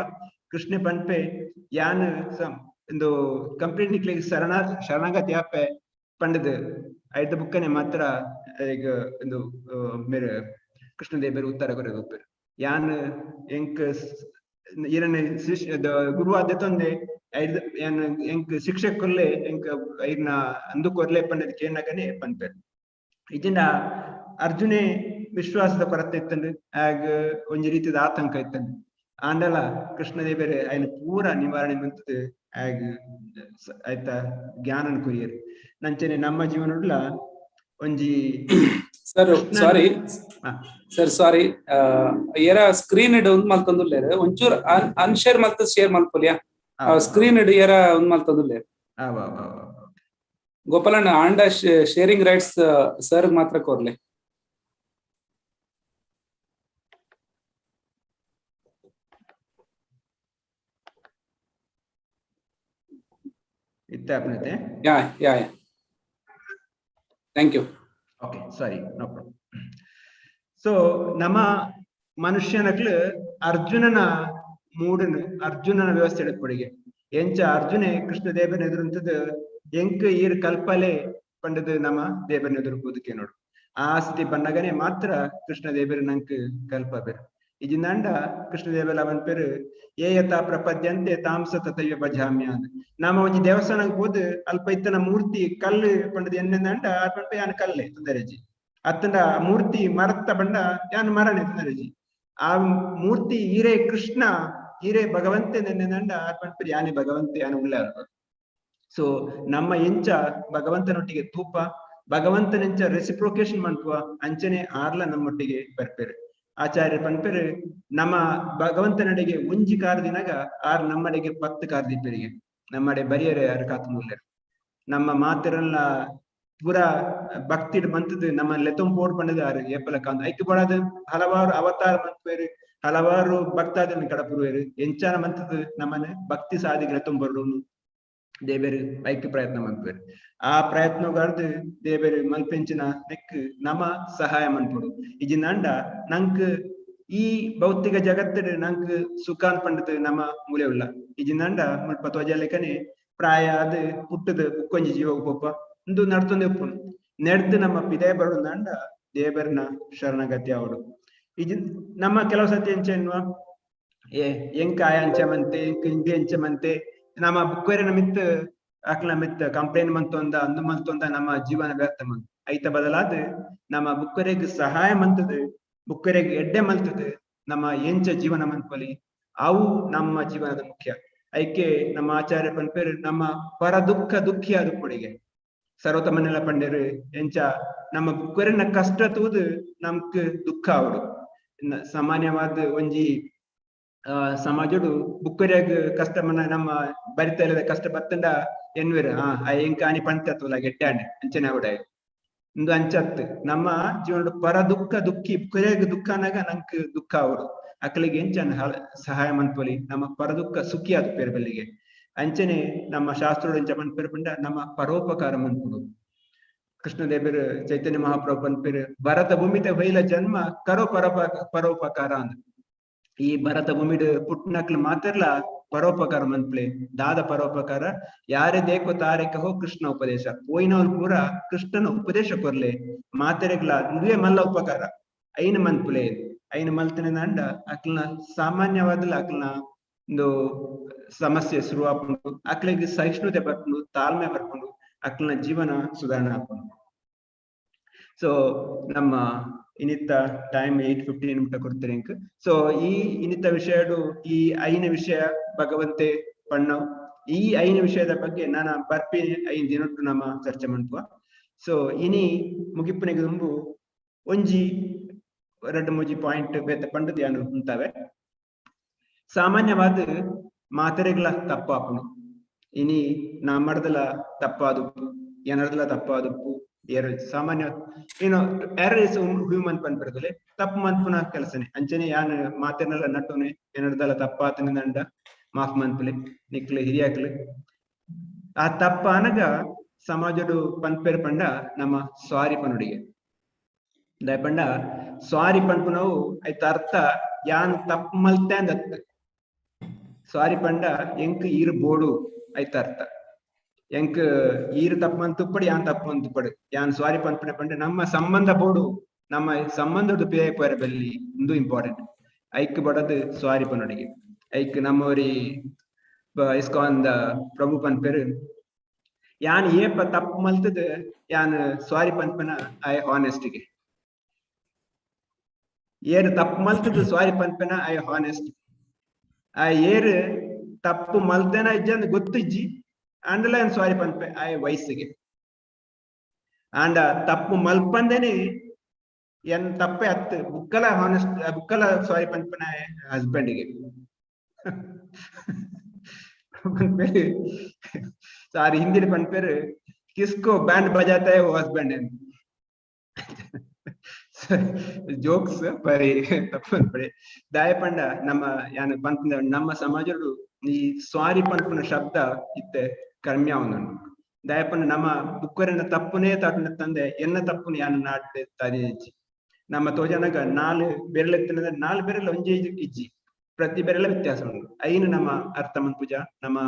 ಕೃಷ್ಣ ಪನ್ಪೆ ಯಾನ್ ಇಂದು ಕಂಪ್ಲೀಟ್ ನಿಕ್ಲೆಗ್ ಶರಣಾಗತಿ ಆಪೆ ಪಂಡದು ಐದು ಬುಕ್ಕನೆ ಮಾತ್ರ ಈಗ ಇಂದು ಮೇರೆ ಕೃಷ್ಣದೇವರು ಉತ್ತರ ಕೊರೆದು ಒಪ್ಪೆರು. ಯಾನ್ ಎಂಕ್ ಈರನೆ ಶಿಷ್ಯ ಗುರು ಆದ ತೊಂದೆ ಐದು ಯಾನ್ ಎಂಕ್ ಶಿಕ್ಷಕರ್ಲೆ ಎಂಕ್ ಐರ್ನ ಅಂದು ಕೊರ್ಲೆ ಪಂಡದ್ ಕೇನಗನೆ ಪನ್ಪೆರು. ಇಜಿಂಡ ಅರ್ಜುನೆ ವಿಶ್ವಾಸದ ಕೊರತೆ ಇತ್ತಂಡು, ಆಗ ಒಂಜಿ ರೀತಿದ ಆತಂಕ ಇತ್ತಂಡು. ಆಂಡಲ ಕೃಷ್ಣದೇವರೇ ಐನ ಪೂರ ನಿವಾರಣೆ ಮಂತದು ಆಗ ಆಯ್ತಾ ಜ್ಞಾನನ್ ಕೊರಿಯರು. ನಂಚನೆ ನಮ್ಮ ಜೀವನಡ್ಲ ಒಂಜಿ ಸರ್ ಸಾರಿ ಸರ್ ಸಾರಿ ಏರ ಸ್ಕ್ರೀನ್ ಇಡ್ ಒಂದ್ ಮಲ್ತೊಂದುಲ್ಲೇರು ಒಂಚೂರ್ ಅನ್ಶೇರ್ ಮಲ್ತ ಶೇರ್ ಮಲ್ಪೊಲಿಯಾ ಸ್ಕ್ರೀನ್ ಇಡ್ ಏರ ಒಂದ್ ಮಲ್ತೊಂದುಲ್ಲೇರು. ಗೋಪಾಲಣ್ಣ ಆಂಡ ಶೇರಿಂಗ್ ರೈಟ್ಸ್ ಸರ್ ಮಾತ್ರ ಕೋರ್ಲೆ. ಇತ್ತ ಅಪ್ನತೆ yeah yeah yeah thank you. Okay, sorry, no problem. So ನಮ್ಮ ಮನುಷ್ಯನಕ್ಲು ಅರ್ಜುನನ ಮೂಡನು ಅರ್ಜುನನ ವ್ಯವಸ್ಥೆ ಎಡಪಡಿಗೆ ಎಂಚ ಅರ್ಜುನೆ ಕೃಷ್ಣ ದೇವನ ಎದುರುಂತದ ಎಂಕ್ ಈರ್ ಕಲ್ಪಲೆ ಪಂಡದು ನಮ್ಮ ದೇವನ ಎದುರು ಬದುಕೆ ನೋಡು. ಆ ಸ್ಥಿತಿ ಬನ್ನಗನೆ ಮಾತ್ರ ಕೃಷ್ಣ ದೇವರು ನಂಕ್ ಕಲ್ಪ ಬೇರು. ಇಜಿಂದಾಂಡ ಕೃಷ್ಣ ದೇವರ ಅವನ್ ಪೇರು ಏ ಯಥಾ ಪ್ರಪದ್ಯಂತೆ ತಾಂಸ ತಥೈವ ಭಜಾಮ್ಯ. ನಮ್ಮ ಒಂಜಿ ದೇವಸ್ಥಾನಕ್ಕೆ ಹೋದ್ ಅಲ್ಪ ಇತ್ತನ ಮೂರ್ತಿ ಕಲ್ಲು ಪಂಡದು ಎನ್ನೆಂದಾಂಡ ಪಂಡ ಯಾನ್ ಕಲ್ಲೆ ತೊಂದರೆಜಿ, ಅತ್ತಂಡ ಮೂರ್ತಿ ಮರತ್ತ ಬಂಡ ಯಾನ್ ಮರನೆ ತೊಂದರೆಜಿ, ಆ ಮೂರ್ತಿ ಈರೇ ಕೃಷ್ಣ ಈರೇ ಭಗವಂತೆ ನೆನ್ನೆಂದಾಂಡ ಪಂಡ ಯಾನೆ ಭಗವಂತೆ ಯಾನು ಉಳ್ಳ. ಸೊ ನಮ್ಮ ಎಂಚ ಭಗವಂತನೊಟ್ಟಿಗೆ ತೂಪ ಭಗವಂತನೆಂಚ ರೆಸಿಪ್ರೋಕೇಶನ್ ಮನ್ಪುವ ಅಂಚನೆ ಆರ್ಲ ನಮ್ಮೊಟ್ಟಿಗೆ ಬರ್ಪೇರು. ಆಚಾರ್ಯ ಪನ್ಪೆರು ನಮ್ಮ ಭಗವಂತನಡೆಗೆ ಒಂಜಿ ಕಾರ್ ದಿನಾಗ ಆರ್ ನಮ್ಮಡೆಗೆ 10 ಕಾರ್ ದಿಪ್ಪೆರಿಗೆ ನಮ್ಮಡೆ ಬರಿಯರೆ ಆರ್ ಕಾತು ಮೂಲ್ಯರು. ನಮ್ಮ ಮಾತೆರೆಲ್ಲ ಪೂರ ಭಕ್ತಿಡ್ ಬಂತದ್ದು ನಮ್ಮ ಲೆತೊಂಪೋಡ್ ಪಂಡದ ಆರು ಏಪಲ ಕಾಂದು ಐಕ್ ಬಡದು ಹಲವಾರು ಅವತಾರ ಮಂತ್ಪೇರು ಹಲವಾರು ಭಕ್ತಾದಿನ ಕಡಪುರುವೇರು ಎಂಚಾನ ಮಂತದ್ದು ನಮ್ಮನೆ ಭಕ್ತಿ ಸಾಧಿಗೆ ಲೆತೊಂಬರುನು ದೇವೇರು ಐಕ್ ಪ್ರಯತ್ನ ಮನ್ಪೇರು. ಆ ಪ್ರಯತ್ನಗಾರ್ದು ದೇವೇರು ಮಲ್ಪೆಂಚಿನ ನೆಕ್ ನಮ ಸಹಾಯ ಮನ್ಪುಡು. ಇಜಿನಾಂಡ ನಂಕ್ ಈ ಭೌತಿಕ ಜಗತ್ತಿಡ್ ನಂಕ್ ಸುಖಾನ್ ಪಂಡದು ನಮ್ಮ ಮೂಲೆ ಉಲ್ಲ. ಇಜಿನಾಂಡ ಮುಲ್ಪ ತೋಜಲೆಕನೆ ಪ್ರಾಯ ಅದು ಪುಟ್ಟದು ಬುಕ್ಕೊಂಜಿ ಜೀವ ಪೊಪ್ಪ ಇಂದು ನಡ್ತೊಂದೆ ಉಪ್ಪುನು ನೆಡ್ದು ನಮ್ಮ ಪಿದೆ ಬರುಂದಾಂಡ ದೇವರನ ಶರಣಗತಿ ಅವಡು. ಇಜಿ ನಮ್ಮ ಕೆಲವು ಸತಿ ಎಂಚ ಎನ್ನುವ ಏ ಎಂಕ ಆಯ ಅಂಚಮಂತೆ ಎಂಕ ಇಂದೆ ಅಂಚಮಂತೆ ನಮ್ಮ ಬುಕ್ವೇರನ ಮಿತ್ ಅಕ್ಲ ಮಿತ್ ಕಂಪ್ಲೇಂಟ್ ಮಂತೊಂದ ಅಂದು ಮಂತೊಂದ ನಮ್ಮ ಜೀವನ ವ್ಯರ್ಥ ಮಂತ. ಐತ ಬದಲಾದ ನಮ್ಮ ಬುಕ್ಕರೆಗ್ ಸಹಾಯ ಮಂತದು ಬುಕ್ಕರೆಗ್ ಎಡ್ಡೆ ಮಲ್ತದು ನಮ್ಮ ಎಂಚ ಜೀವನ ಮನ್ಪೊಲಿ ಅವು ನಮ್ಮ ಜೀವನದ ಮುಖ್ಯ. ಐಕೆ ನಮ್ಮ ಆಚಾರ್ಯ ಪನ್ಪೇರು ನಮ್ಮ ಪರ ದುಃಖ ದುಃಖಿ ಅದು ಪೊಡಿಗೆ ಸರ್ವತಮನೆಲ್ಲ ಪಂಡೇರು ಎಂಚ ನಮ್ಮ ಬುಕ್ಕರೆನ ಕಷ್ಟ ತೂದು ನಮ್ಕ್ ದುಃಖ ಅವಡು. ಸಾಮಾನ್ಯವಾದ ಒಂಜಿ ಸಮಾಜಡು ಬುಕ್ಕರಿಯಾಗ ಕಷ್ಟ ಮನ ನಮ್ಮ ಬರಿತಲದ ಕಷ್ಟ ಬತ್ತಂಡ ಎನ್ವೇರು ಆ ಎಂಕ ಆನಿ ಪಂತತ್ವಲ ಗೆಟ್ಟಾಂಡ್ ಅಂಚನೆ ಅವಡ ಇಂದು ಅಂಚತ್ತು ನಮ್ಮ ಜೀವನಡು ಪರ ದುಃಖ ದುಃಖಿ ಬುಕ್ಕರಿಯಾಗ ದುಃಖ ಅನ್ನಾಗ ನಂಕ್ ದುಃಖ ಅವಡು. ಅಕ್ಕಲಿಗೆ ಎಂಚನ ಸಹಾಯ ಮನ್ಪೊಲಿ ನಮ್ಮ ಪರ ದುಃಖ ಸುಖಿ ಆದ ಪೇರ್ಬಲ್ಲಿಗೆ ಅಂಚನೆ ನಮ್ಮ ಶಾಸ್ತ್ರೋಡು ಎಂಚ ಮನ್ಪೇರು ಪಂಡ ನಮ್ಮ ಪರೋಪಕಾರ ಮನ್ಪುಡು. ಕೃಷ್ಣದೇವರು ಚೈತನ್ಯ ಮಹಾಪ್ರಭು ಪನ್ಪೆರ್ ಭರತ ಭೂಮಿತ ಹೊಯ್ಲ ಜನ್ಮ ಕರೋ ಪರೋಪಕಾರ ಅಂದ್. ಈ ಭರತ ಭೂಮಿಡ್ ಪುಟ್ಟನಕ್ಲು ಮಾತ್ರಲ ಪರೋಪಕಾರ ಮನ್ಪ್ಲೆ. ದಾದ ಪರೋಪಕಾರ? ಯಾರೇ ದೇಕೋ ತಾರೆ ಕಹೋ ಕೃಷ್ಣ ಉಪದೇಶ. ಪೋಯಿನವ್ರು ಪೂರ ಕೃಷ್ಣನ ಉಪದೇಶ ಕೊರ್ಲೆ ಮಾತೆರೆಗ್ಲ ಇಂದುವೆ ಮಲ್ಲ ಉಪಕಾರ. ಐನ ಮನ್ಪುಲೆ, ಐನ ಮಲ್ತನೆ ಅಂಡ ಅಕ್ಲ್ನ ಸಾಮಾನ್ಯವಾದಲ ಅಕ್ಲ್ನ ಒಂದು ಸಮಸ್ಯೆ ಶುರು ಆಪುಂಡು, ಅಕ್ಲೆಗ್ ಸಹಿಷ್ಣುತೆ ಬರ್ಪುಂಡು, ತಾಳ್ಮೆ ಬರ್ಪುಂಡು, ಅಕ್ಲ್ನ ಜೀವನ ಸುಧಾರಣೆ ಆಪುಂಡು. ಸೊ ನಮ್ಮ ಇನ್ನಿತ್ತ ಟೈಮ್ 8:15 ಮುಟ್ಟ ಕೊಡ್ತಾರೆ ಇಂಕ್. ಸೊ ಈ ಇನ್ನಿತ್ತ ವಿಷಯಡು ಈ ಐನ ವಿಷಯ ಭಗವಂತೆ ಪಣ್ಣ ಈ ಐನ ವಿಷಯದ ಬಗ್ಗೆ ನಾನು ಬರ್ಪಿ 5 ದಿನಟ್ಟು ನಮ್ಮ ಚರ್ಚೆ ಮನ್ಪುವ. ಸೊ ಇನಿ ಮುಗಿಪ್ಪನಿಗೆ ದುಂಬು ಒಂಜಿ ರಡ್ಡು ಮೂಜಿ ಪಾಯಿಂಟ್ ಬೇತ ಪಂಡದ್ ಯಾನು ಉಂತಾವೆ. ಸಾಮಾನ್ಯವಾದ ಮಾತೆರೆಗ್ಲ ತಪ್ಪಾಪುನು. ಇನಿ ನಮ್ಮಡ್ದಲ ತಪ್ಪಾದುಪ್ಪು, ಏನರ್ದಲ ತಪ್ಪಾದುಪ್ಪು, ಏರು ಸಾಮಾನ್ಯ ಏನೋ ಎರರ್ is human ಪನ್ಪಿರದಲೆ ತಪ್ಪು ಮನ್ಪುನ ಕೆಲಸನೆ. ಅಂಚನೆ ಯಾನ್ ಮಾತೆರ್ನಲ ನಟ್ಟುನೆ ಏನರ್ದಲ ತಪ್ಪಾತನೆ ದಂಡ ಮಾಫ್ ಮನ್ಪುಲೆ ನಿಕ್ಲು ಹಿರಿಯಾಕ್ಲು. ಆ ತಪ್ಪ ಅನಗ ಸಮಾಜಡು ಪನ್ಪೇರ್ ಪಂಡ ನಮ್ಮ ಸ್ವಾರಿ ಪನುಡಿಗೆ ದಯ ಪಂಡ ಸ್ವಾರಿ ಪನ್ಪುನವು ಐತ ಅರ್ಥ ಯಾನ್ ತಪ್ಪು ಮಲ್ತೆ ಅಂದತ್. ಸ್ವಾರಿ ಪಂಡ ಎಂಕ್ ಈರು ಬೋಡು ಐತ ಅರ್ಥ. ಎಂಕ್ ಈರು ತಪ್ಪು ಮಂತುಪ್ಪಡು ಯಾನ್ ತಪ್ಪು ಮಂತುಪ್ಪಡು ಯಾನ್ ಸ್ವಾರಿ ಪನ್ಪುನೆ ಪಂಡ ನಮ್ಮ ಸಂಬಂಧ ಬೋಡು, ನಮ್ಮ ಸಂಬಂಧದ ಪಿಯ ಪೋರ ಬೆಲ್ಲಿ ಇಂದು ಇಂಪಾರ್ಟೆಂಟ್. ಐಕ್ ಬಡದು ಸ್ವಾರಿ ಪನುಡಿಗೆ. ಐಕ್ ನಮ್ಮವರಿ ಇಸ್ಕಾನ್ the ಪ್ರಭು ಪನ್ಪೇರು ಯಾನ್ ಏಪ ತಪ್ಪು ಮಲ್ತದ ಯಾನ್ ಸ್ವಾರಿ ಪನ್ಪನ I ಹಾನೆಸ್ಟಿಗೆ. ಏರು ತಪ್ಪು ಮಲ್ತದ ಸ್ವಾರಿ ಪನ್ಪನ I honest. ಆ ಏರು ತಪ್ಪು ಮಲ್ತೇನ ಇಜ್ಜಂದ್ ಗೊತ್ತಿಜ್ಜಿ ಅಂಡಲ ಯಾನ್ ಸ್ವಾರಿ ಪನ್ಪೆ I ವಯಸ್ಸಿಗೆ. ಆಂಡ ತಪ್ಪು ಮಲ್ಪಂದೇನೆ ಎನ್ ತಪ್ಪೆ ಅತ್ತು ಬುಕ್ಕಲ ಹಾನೆಸ್ಟ್ ಬುಕ್ಕಲ ಸ್ವಾರಿ ಪನ್ಪನ ಹಸ್ಬೆಂಡ್ಗೆ ಪನ್ಪೇರು. ಸಾರಿ ಹಿಂದಿ ಪನ್ಪೇರು ಕಿಸ್ಕೋ ಬ್ಯಾಂಡ್ ಬಜಾತಾ ಹೈ ವೋ ಹಸ್ಬೆಂಡ್. ಜೋಕ್ಸ್ ಬರಿ ತಪ್ಪು ಅನ್ಪಡೆ. ದಾಯ ಪಂಡ ನಮ್ಮ ಯಾನ್ ಪನ್ಪುನ ನಮ್ಮ ಸಮಾಜಡು ಈ ಸ್ವಾರಿ ಪನ್ಪುನ ಶಬ್ದ ಇತ್ತೆ ಕಮ್ಮಿ ಆವೊಂದುಂಡು. ದಾಯ ಪಂಡ ನಮ್ಮ ಬುಕ್ಕರೆನ ತಪ್ಪುನೇ ತಾಟುನ ತಂದೆ ಎನ್ನ ತಪ್ಪುನು ಯಾನ್ ನಾಟ್ ತರಿಜ್ಜಿ. ನಮ್ಮ ತೋಜನಗ 4 ಬೆರಳೆತ್ತಿನ 4 ಬೆರಳು ಒಂಜೇ ಇಜ್ಜಿ, ಪ್ರತಿ ಬೆರಳ ವ್ಯತ್ಯಾಸ ಉಂಟು. ಐನು ನಮ್ಮ ಅರ್ಥ ಮನ್ಪುಜ, ನಮ್ಮ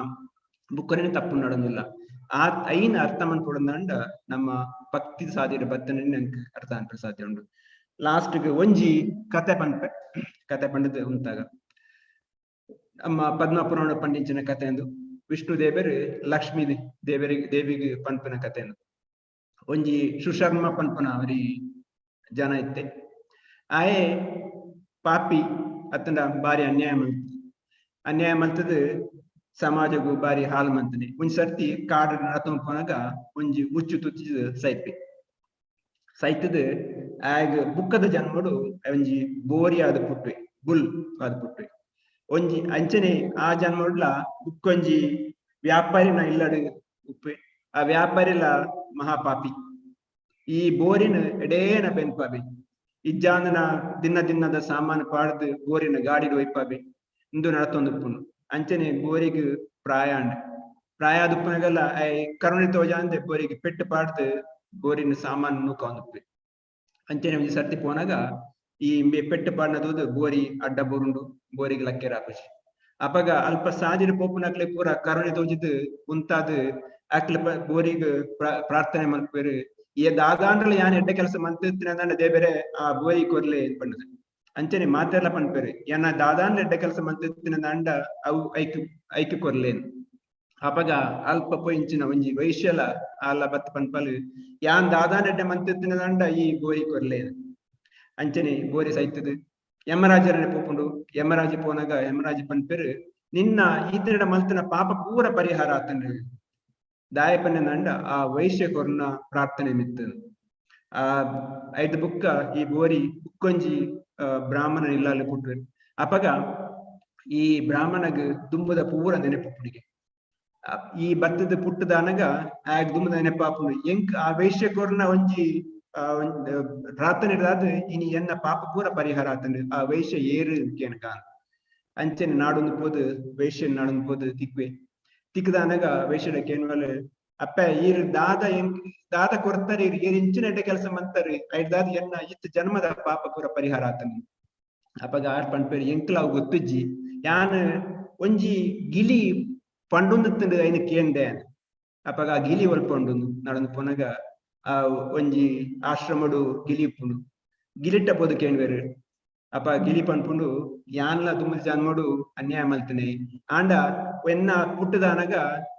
ಬುಕ್ಕರೆನ ತಪ್ಪು ನಡೊಂದಿಲ್ಲ. ಆ ಐನ ಅರ್ಥ ಮನ್ಪುಡಂಡ ನಮ್ಮ ಭಕ್ತಿ ಸಾಧ್ಯತೆ ಬತ್ತನೆ ನಂಗೆ ಅರ್ಥ ಅನ್ಪ ಸಾಧ್ಯ ಉಂಟು. ಲಾಸ್ಟ್ ಒಂಜಿ ಕತೆ ಪನ್ಪೆ, ಕತೆ ಪಂಡದ್ ಉಂತಾಗ ನಮ್ಮ ಪದ್ಮಪುರಾಣ ಪಂಡಿಂಚಿನ ಕತೆ ಎಂದು ವಿಷ್ಣು ದೇವರು ಲಕ್ಷ್ಮೀ ದೇವರಿಗೆ ದೇವಿಗೆ ಪನ್ಪುನ ಕತೆ ಎಂದು. ಒಂಜಿ ಸುಶರ್ಮ ಪನ್ಪುನ ಅವರಿ ಜನ ಇತ್ತೆ. ಆಯೆ ಪಾಪಿ ಅತ್ತಂಡ ಬಾರಿ ಅನ್ಯಾಯ ಮಲ್ತ ಅನ್ಯಾಯ ಮಲ್ತದ ಸಮಾಜಗೂ ಬಾರಿ ಹಾಲು ಮಂತನೆ. ಒಂಜಿ ಸರ್ತಿ ಕಾಡು ನಡತೊಂದು ಪೋನಾಗ ಒಂಜಿ ಉಚ್ಚು ತುಚ್ಚಿದ ಸೈಪೆ ಸೈತದ ಆಗ ಬುಕ್ಕದ ಜನ್ಮಡು ಒಂಜಿ ಬೋರಿ ಆದ ಪುಟ್ಟೆ, ಬುಲ್ ಆದ ಪುಟ್ಟೆ. ಒಂಜಿ ಅಂಚನೆ ಆ ಜನ್ಮಡ್ಲ ಬುಕ್ಕೊಂಜಿ ವ್ಯಾಪಾರಿನ ಇಲ್ಲಡು ಉಪ್ಪೆ. ಆ ವ್ಯಾಪಾರಿಲ ಮಹಾಪಾಪಿ. ಈ ಬೋರಿನ ಎಡೇನ ಬೆನ್ಪಾಬೆ ಇಜ್ಜಾಂದನ ದಿನ ದಿನದ ಸಾಮಾನು ಪಾಡ್ದು ಬೋರಿನ ಗಾಡಿಡ್ ಒಯ್ಪಾಬೆ ಇಂದು ನಡತೊಂದುಪ್ಪುನು. ಅಂಚನೆ ಬೋರಿಗ್ ಪ್ರಾಯ ಅಂಡ್ ಪ್ರಾಯ ಆದುಪ್ಪುನಗಲ I ಕರುಣೆ ತೋಜಾಂದೆ ಬೋರಿಗೆ ಪೆಟ್ಟು ಪಾಡ್ದು ಬೋರಿನ ಸಾಮಾನು ನೂಕೊಂದುಪ್ಪೆ. ಅಂಚನೆ ಒಂಜಿ ಸರ್ತಿ ಪೋನಾಗ ಈ ಪೆಟ್ಟು ಪಾಡ್ನದೂದು ಬೋರಿ ಅಡ್ಡ ಬೋರುಂಡು, ಬೋರಿಗೆ ಲಕ್ಕೆರ ಆಪುಜಿ. ಅಪಗ ಅಲ್ಪ ಸಾದಿಡ್ ಪೋಪುನಕ್ಲೆ ಪೂರ ಕರುಣೆ ತೋಜಿದ್ ಉಂತಾದ್ ಅಕ್ಲೆ ಬೋರಿಗ್ ಪ್ರಾರ್ಥನೆ ಮಲ್ಪುವೆರ್. ಈ ದಾದಾಂಡಲ ಯಾನ್ ಎಡ್ಡೆ ಕೆಲಸ ಮಂತಿತ್ತಿನ ದೇವೆರೆ ಆ ಬೋರಿ ಕೊರ್ಲೆ ಪಂಡದು. ಅಂಚನೆ ಮಾತೆರ್ಲ ಪನ್ಪೆರ್ ಎನ್ನ ದಾದಾಂಡ ಎಡ್ಡೆ ಕೆಲಸ ಮಂತಿತ್ತಿನ ಅಂಡ ಅವು ಐಕ್ ಐಕ್ ಕೊರ್ಲೇನ್. ಅಪಗ ಅಲ್ಪ ಪೋಯಿಂಚಿನ ಒಂಜಿ ವೈಶ್ಯಲ ಆಲ ಬತ್ ಪನ್ಪಲ್ ಯಾನ್ ದಾದಾಂಡ ಎಡ್ಡೆ ಮಂತಿತ್ತಿನ ಅಂಡ ಈ ಬೋರಿ ಕೊರ್ಲೇನ್. ಅಂಚನೆ ಬೋರಿ ಸೈತದ ಯಮರಾಜರನೆ ಪೋಪುಂಡು. ಯಮರಾಜ ಪೋನಾಗ ಯಮರಾಜ ಪನ್ಪೆರ್ ನಿನ್ನ ಈತನಡ ಮಲ್ತನ ಪಾಪ ಪೂರ ಪರಿಹಾರ ಆತನ ದಾಯ ಪನ್ನೆ ಅಂಡ ಆ ವೈಶ್ಯ ಕೊರ್ನ ಪ್ರಾರ್ಥನೆ ಮಿತ್ತು. ಆ ಐದು ಬುಕ್ಕ ಈ ಬೋರಿ ಬುಕ್ಕೊಂಜಿ ಬ್ರಾಹ್ಮಣ ಇಲ್ಲಾಲು ಪುಟ್ಟುವೆ. ಅಪಗ ಈ ಬ್ರಾಹ್ಮಣಗ್ ದುಂಬುದ ಪೂರ ನೆನಪುಡಿಗೆ ಈ ಬತ್ತದ ಪುಟ್ಟದಾನಗ ಆಗ ದುಂಬುದ ನೆನಪಾಪುಂಡು. ಎಂಕ್ ಆ ವೈಶ್ಯ ಕೊರ್ನ ಒಂಜಿ ಪ್ರಾರ್ಥನೆ ಇನಿ ಎನ್ನ ಪಾಪ ಪೂರ ಪರಿಹಾರ ಆತಂಡು ಆ ವೈಶ್ಯ ಏರು ಕೇನಕ ಅಂಚನೆ ನಾಡೊಂದು ಪೋದು ವೈಶ್ಯ ನಾಡೊಂದು ಪೋದು ತಿಕ್ವೆ. ತಿಕ್ಕದಾನಗ ವೈಶ್ಯಡ ಕೇನ್ವಲ್ ಅಪ್ಪ ಈರ್ ದಾದ ದಾದ ಕೊರ್ತಾರೆ ಇರ್ ಏರ್ ಇಂಚಿನ ಎಡ್ಡೆ ಕೆಲಸ ಮಂತಾರೆ ಐಡ್ದಾದ ಎನ್ನ ಇತ್ತು ಜನ್ಮದ ಪಾಪ ಪೂರ ಪರಿಹಾರ ಆತನಿ. ಅಪಗ ಆರ್ ಪನ್ಪೇರು ಎಂಕ್ಲ ಅವು ಗೊತ್ತುಜ್ಜಿ ಯಾನ್ ಒಂಜಿ ಗಿಲಿ ಪಂಡೊಂದು ಐನ ಕೇಂದೆ. ಅಪಗ ಆ ಗಿಲಿ ಒಲ್ಪ ಉಂಡು ನಡಂದು ಪೋನಗ ಆ ಒಂಜಿ ಆಶ್ರಮಡು ಗಿಲಿ ಇಪ್ಪುಂಡು ಗಿಲಿಟ್ಟ ಪೋದು ಕೇಂಡ್ವೇರು. ಅಪ ಗಿಲಿ ಪನ್ಪುಂಡು ಯಾನ್ಲ ದುಮ್ಮದ ಜನ್ಮಡು ಅನ್ಯಾಯ ಮಲ್ತನೆ ಆಂಡ ಎನ್ನ ಪುಟ್ಟದಾನಗ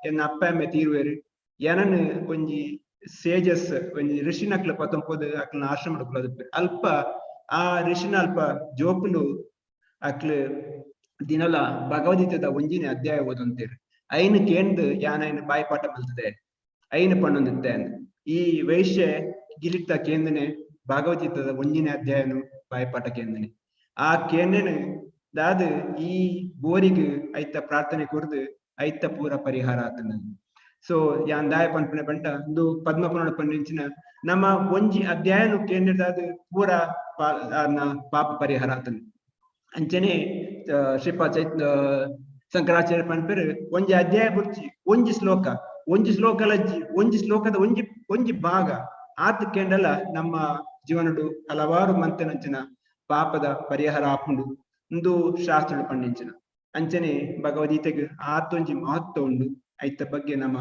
ಎನ್ನ ಅಪ್ಪ ಅಮ್ಮೆ ತೀರುವೇರು ಎನನ್ ಒಂಜಿ ಸೇಜಸ್ ಒಂಜಿ ಋಷಿನಕ್ಲ ಪತ್ತೊಂಪೋದು ಅಕ್ಲನ ಆಶ್ರಮ ಕುಲದ ಅಲ್ಪ ಆ ಋಷಿನ ಅಲ್ಪ ಜೋಕುಲು ಅಕ್ಲು ದಿನಲ ಭಗವದ್ಗೀತೆದ ಒಂಜಿನೇ ಅಧ್ಯಾಯ ಓದಂತೇರು ಐನು ಕೇಂದ್ ಯಾನ್ ಐನು ಬಾಯಿಪಾಠ ಮಲ್ತದೆ ಐನು ಪಣ್ಣೊಂದಿತ್ತೆ. ಈ ವೈಶ್ಯ ಗಿಲಿಟ್ಟ ಕೇಂದನೆ ಭಗವದ್ಗೀತೆದ ಒಂಜಿನೇ ಅಧ್ಯಾಯನು ಬಾಯಿಪಾಠ ಕೇಂದನೆ ಆ ಕೇಂದನೆ ದಾದ ಈ ಬೋರಿಗ್ ಐತ ಪ್ರಾರ್ಥನೆ ಕೊರ್ದು ಐತ ಪೂರ ಪರಿಹಾರ ಆತನ. ಸೊ ಯಾನ್ ದಾಯ ಪನ್ಪುನೆ ಪಂಡ ಇಂದು ಪದ್ಮಪುರಾಣ ಪನ್ನಿಂಚಿನ ನಮ್ಮ ಒಂಜಿ ಅಧ್ಯಾಯನು ಕೇಂದ್ರದಾದ ಪೂರ ಪಾಪ ಪರಿಹಾರ ಆತನ. ಅಂಚನೆ ಶ್ರೀಪಾ ಚೈತ್ ಶಂಕರಾಚಾರ್ಯ ಪನ್ಪೇರು ಒಂಜಿ ಅಧ್ಯಾಯ ಬುಡ್ಚಿ ಒಂಜಿ ಶ್ಲೋಕ ಒಂಜಿ ಶ್ಲೋಕ ಲಜ್ಜಿ ಒಂಜಿ ಶ್ಲೋಕದ ಒಂಜಿ ಒಂಜಿ ಭಾಗ ಆತ ಕೇಂಡಲ ನಮ್ಮ ಜೀವನಡು ಹಲವಾರು ಮಂತನಂಚಿನ ಪಾಪದ ಪರಿಹಾರ ಆಪುಂಡು ಇಂದು ಶಾಸ್ತ್ರ ಪಂಡಿಂಚಿನ. ಅಂಚನೆ ಭಗವದ್ಗೀತೆಗೆ ಆತೊಂಜಿ ಮಹತ್ವ ಉಂಡು. ಐತ ಬಗ್ಗೆ ನಮ್ಮ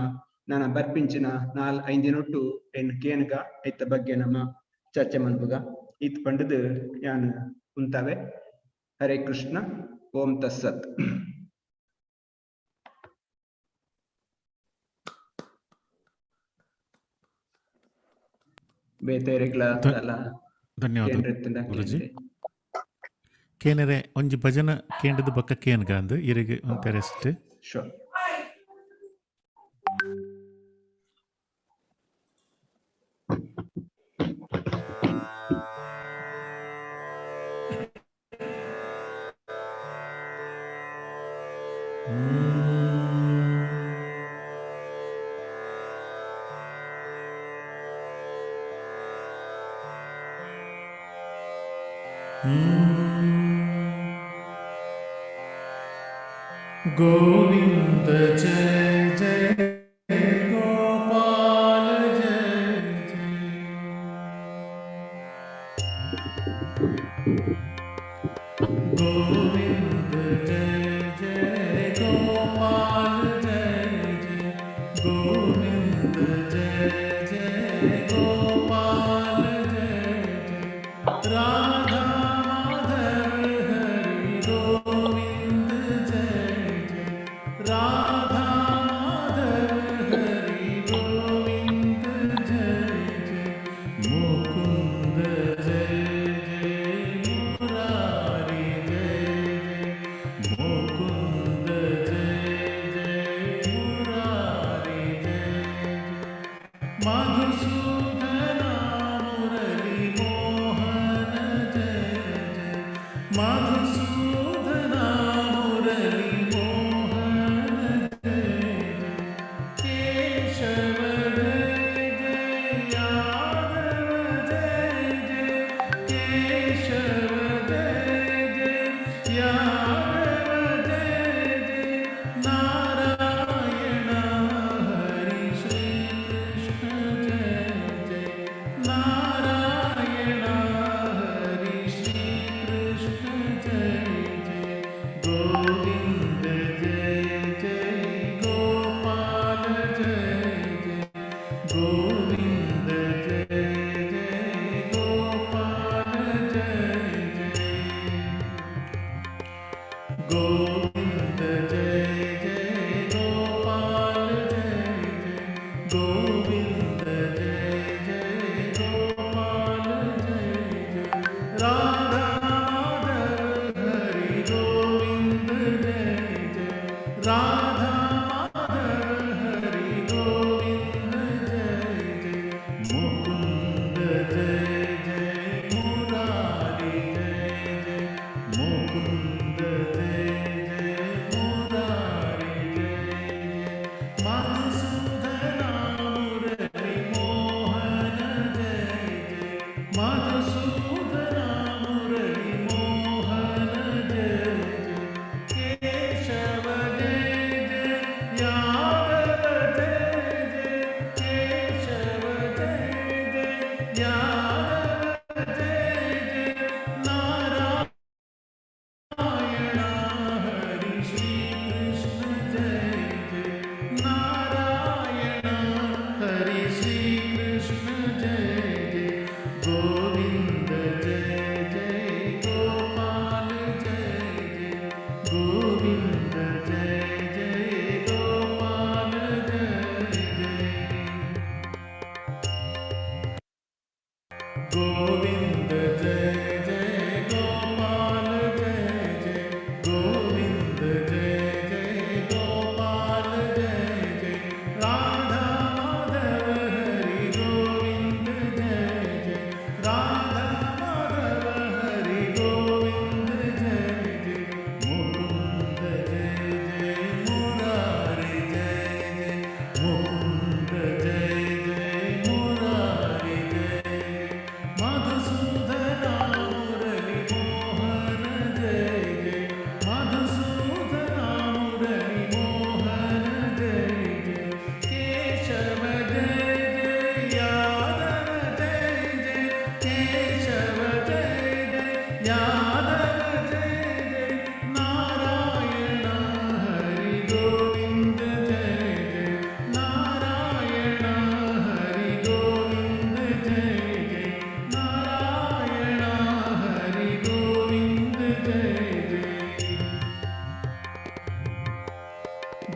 ನಾನ ಬರ್ಪಿಂಚಿನ 4-5 ದಿನೊಟ್ಟು ಎನ್ ಕೇನ್ಗ ಐತ ಬಗ್ಗೆ ನಮ್ಮ ಚರ್ಚೆ ಮನ್ಪುಗ ಇತ್ ಪಂಡದು ಯಾನ್ ಉಂತಾವೆ. ಹರೇ ಕೃಷ್ಣ. ಓಂ ತತ್ಸತ್. ಬೇತೆರೆಗ್ಲ ಧನ್ಯವಾದ ಗುರುಜಿ. ಕೇನರೆ ಒಂಜಿ ಭಜನ ಕೇಂದ್ರದ ಬಕ್ಕ ಕೇನ್ಗ ಅಂದು ಇರಿಗೆ ಒಂತೆ ರೆಸ್ಟ್. ಶೋರ್. गोविंद जय जय गोपाल जय जय गोविंद जय जय गोपाल जय जय गोविंद जय जय गोपाल जय जय राधा माधव हरि गोविंद जय जय राधा माधव हरि गोविंद जय जय मुकुंद जय जय मुरारी जय जय मुकुंद जय जय मुरारी जय जय मधुसूदना मुरली मोहन जय जय मधुसूदना मुरली मोहन जय जय केशव जय जय यादव जय जय केशव जय जय यादव जय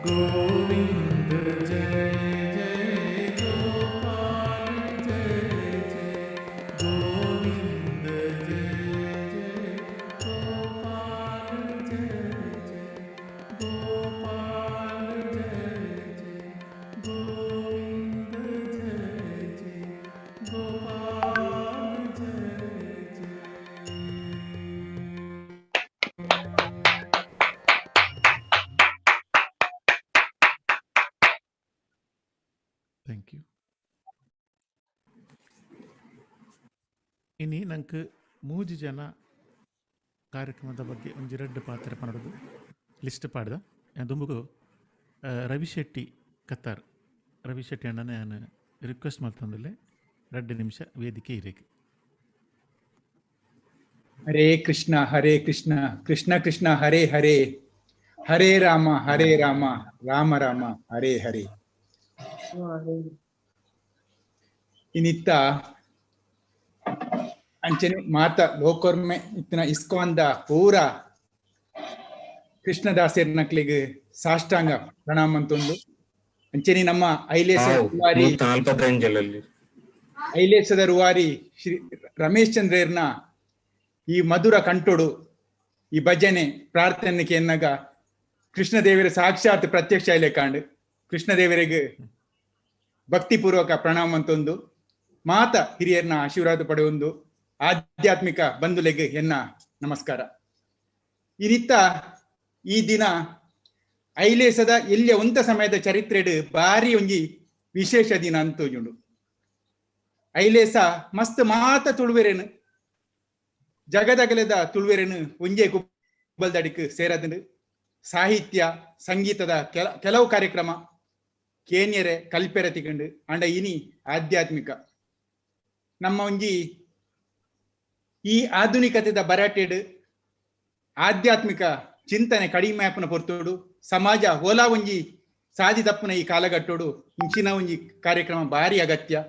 ಗೋವಿಂದ ಜಯ ಜಯ ಗೋಪಾಲ ಜಯ ಜಯ ಗೋವಿಂದ ಜಯ ಜಯ ಗೋಪಾಲ ಜಯ ಜಯ ಗೋಪಾಲ ಜಯ ಜಯ ಗೋವಿಂದ ಜಯ ಜಯ ಗೋಪಾಲ ಜಯ ಜಯ. Thank you. ಇನಿ ನಂಗೆ ಮೂಜಿ ಜನ ಕಾರ್ಯಕ್ರಮದ ಬಗ್ಗೆ ಒಂಜಿ ರಡ್ಡ್ ಪಾತ್ರ ಪನೊಡುದು ಲಿಸ್ಟ್ ಪಾಡ್ದ. ದುಂಬುಗು ರವಿ ಶೆಟ್ಟಿ ಕತ್ತಾರ್, ರವಿ ಶೆಟ್ಟಿ ಅಣ್ಣನ ನಾನು ರಿಕ್ವೆಸ್ಟ್ ಮಲ್ತೊಂದುಲ್ಲೆ, 2 ನಿಮಿಷ ವೇದಿಕೆ ಇರೇಕ್. ಹರೇ ಕೃಷ್ಣ ಹರೇ ಕೃಷ್ಣ ಕೃಷ್ಣ ಕೃಷ್ಣ ಹರೇ ಹರೇ, ಹರೇ ರಾಮ ಹರೇ ರಾಮ ರಾಮ ರಾಮ ಹರೇ ಹರೇ. ಇನ್ನಿತ್ತ ಅಂಚನೆ ಮಾತ ಲೋಕೊರ್ಮೆ ಇತ್ತಿನ ಇಸ್ಕಾನ್ದ ಪೂರ ಕೃಷ್ಣದಾಸರ್ನಕ್ಲಿಗೆ ಸಾಷ್ಟಾಂಗ ಪ್ರಣಾಮ ಅಂತೊಂದು. ಅಂಚನೆ ನಮ್ಮ ಐಲೇಸದ ರೂವಾರಿ ಐಲೇಸದ ರೂವಾರಿ ಶ್ರೀ ರಮೇಶ್ ಚಂದ್ರರ್ನ ಈ ಮಧುರ ಕಂಠೋಡು ಈ ಭಜನೆ ಪ್ರಾರ್ಥನೆ ಎನ್ನಾಗ ಕೃಷ್ಣದೇವರ ಸಾಕ್ಷಾತ್ ಪ್ರತ್ಯಕ್ಷ ಐಲೆ ಕಾಂಡ್ ಕೃಷ್ಣದೇವರಿಗೆ ಭಕ್ತಿಪೂರ್ವಕ ಪ್ರಣಾಮ ಅಂತೊಂದು. ಮಾತ ಹಿರಿಯರ್ನ ಆಶೀರ್ವಾದ ಪಡೆಯೊಂದು ಆಧ್ಯಾತ್ಮಿಕ ಬಂಧುಲೆಗೆ ಎನ್ನ ನಮಸ್ಕಾರ. ಈ ಈ ದಿನ ಐಲೇಸದ ಎಲ್ಲಿಯ ಒಂತ ಸಮಯದ ಚರಿತ್ರೆಡು ಬಾರಿ ಒಂಜಿ ವಿಶೇಷ ದಿನ ಅಂತೋಜುಂಡು. ಐಲೇಸ ಮಸ್ತ್ ಮಾತ ತುಳುವೆರೇನು ಜಗದಗಲದ ತುಳುವೆರೇನು ಒಂಜೇ ಕುಬ್ಬಲ್ದಡಿಕ್ ಸೇರದಂಡು. ಸಾಹಿತ್ಯ ಸಂಗೀತದ ಕೆಲವು ಕಾರ್ಯಕ್ರಮ ಕೇನ್ಯರೆ ಕಲ್ಪೆರೆ ತಿಕಂಡು ಅಂಡ ಇನಿ ಆಧ್ಯಾತ್ಮಿಕ ನಮ್ಮ ಒಂಜಿ ಈ ಆಧುನಿಕತೆದ ಬರಾಟೆಡ್ ಆಧ್ಯಾತ್ಮಿಕ ಚಿಂತನೆ ಕಡಿಮೆ ಆಪನ ಪೊರ್ತೋಡು ಸಮಾಜ ಓಲಾ ಒಂಜಿ ಸಾದಿ ತಪ್ಪುನ ಈ ಕಾಲಗಟ್ಟೋಡು ಇಂಚಿನ ಒಂಜಿ ಕಾರ್ಯಕ್ರಮ ಭಾರಿ ಅಗತ್ಯ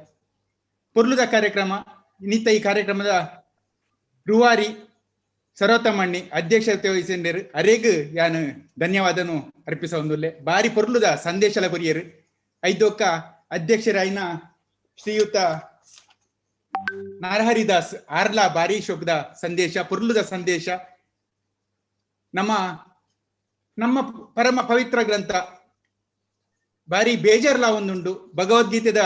ಪೊರ್ಲುದ ಕಾರ್ಯಕ್ರಮ. ಇನ್ನಿತ್ತ ಈ ಕಾರ್ಯಕ್ರಮದ ರೂವಾರಿ ಸರ್ವೋತ್ತಮಣ್ಣಿ ಅಧ್ಯಕ್ಷತೆ ವಹಿಸಿಂಡೇರು ಅರೇಗ್ ಯಾನು ಧನ್ಯವಾದನು ಅರ್ಪಿಸ ಒಂದುಲ್ಲೆ. ಬಾರಿ ಪೊರ್ಲುದ ಸಂದೇಶಲ ಕೊರಿಯರು. ಐದೊಕ್ಕ ಅಧ್ಯಕ್ಷರಾಯಿನ ಶ್ರೀಯುತ ನರಹರಿದಾಸ್ ಆರ್ಲಾ ಬಾರಿ ಶೋಕದ ಸಂದೇಶ, ಪೊರ್ಲುದ ಸಂದೇಶ. ನಮ್ಮ ನಮ್ಮ ಪರಮ ಪವಿತ್ರ ಗ್ರಂಥ ಬಾರಿ ಬೇಜಾರ್ಲಾ ಒಂದುಂಡು. ಭಗವದ್ಗೀತೆದ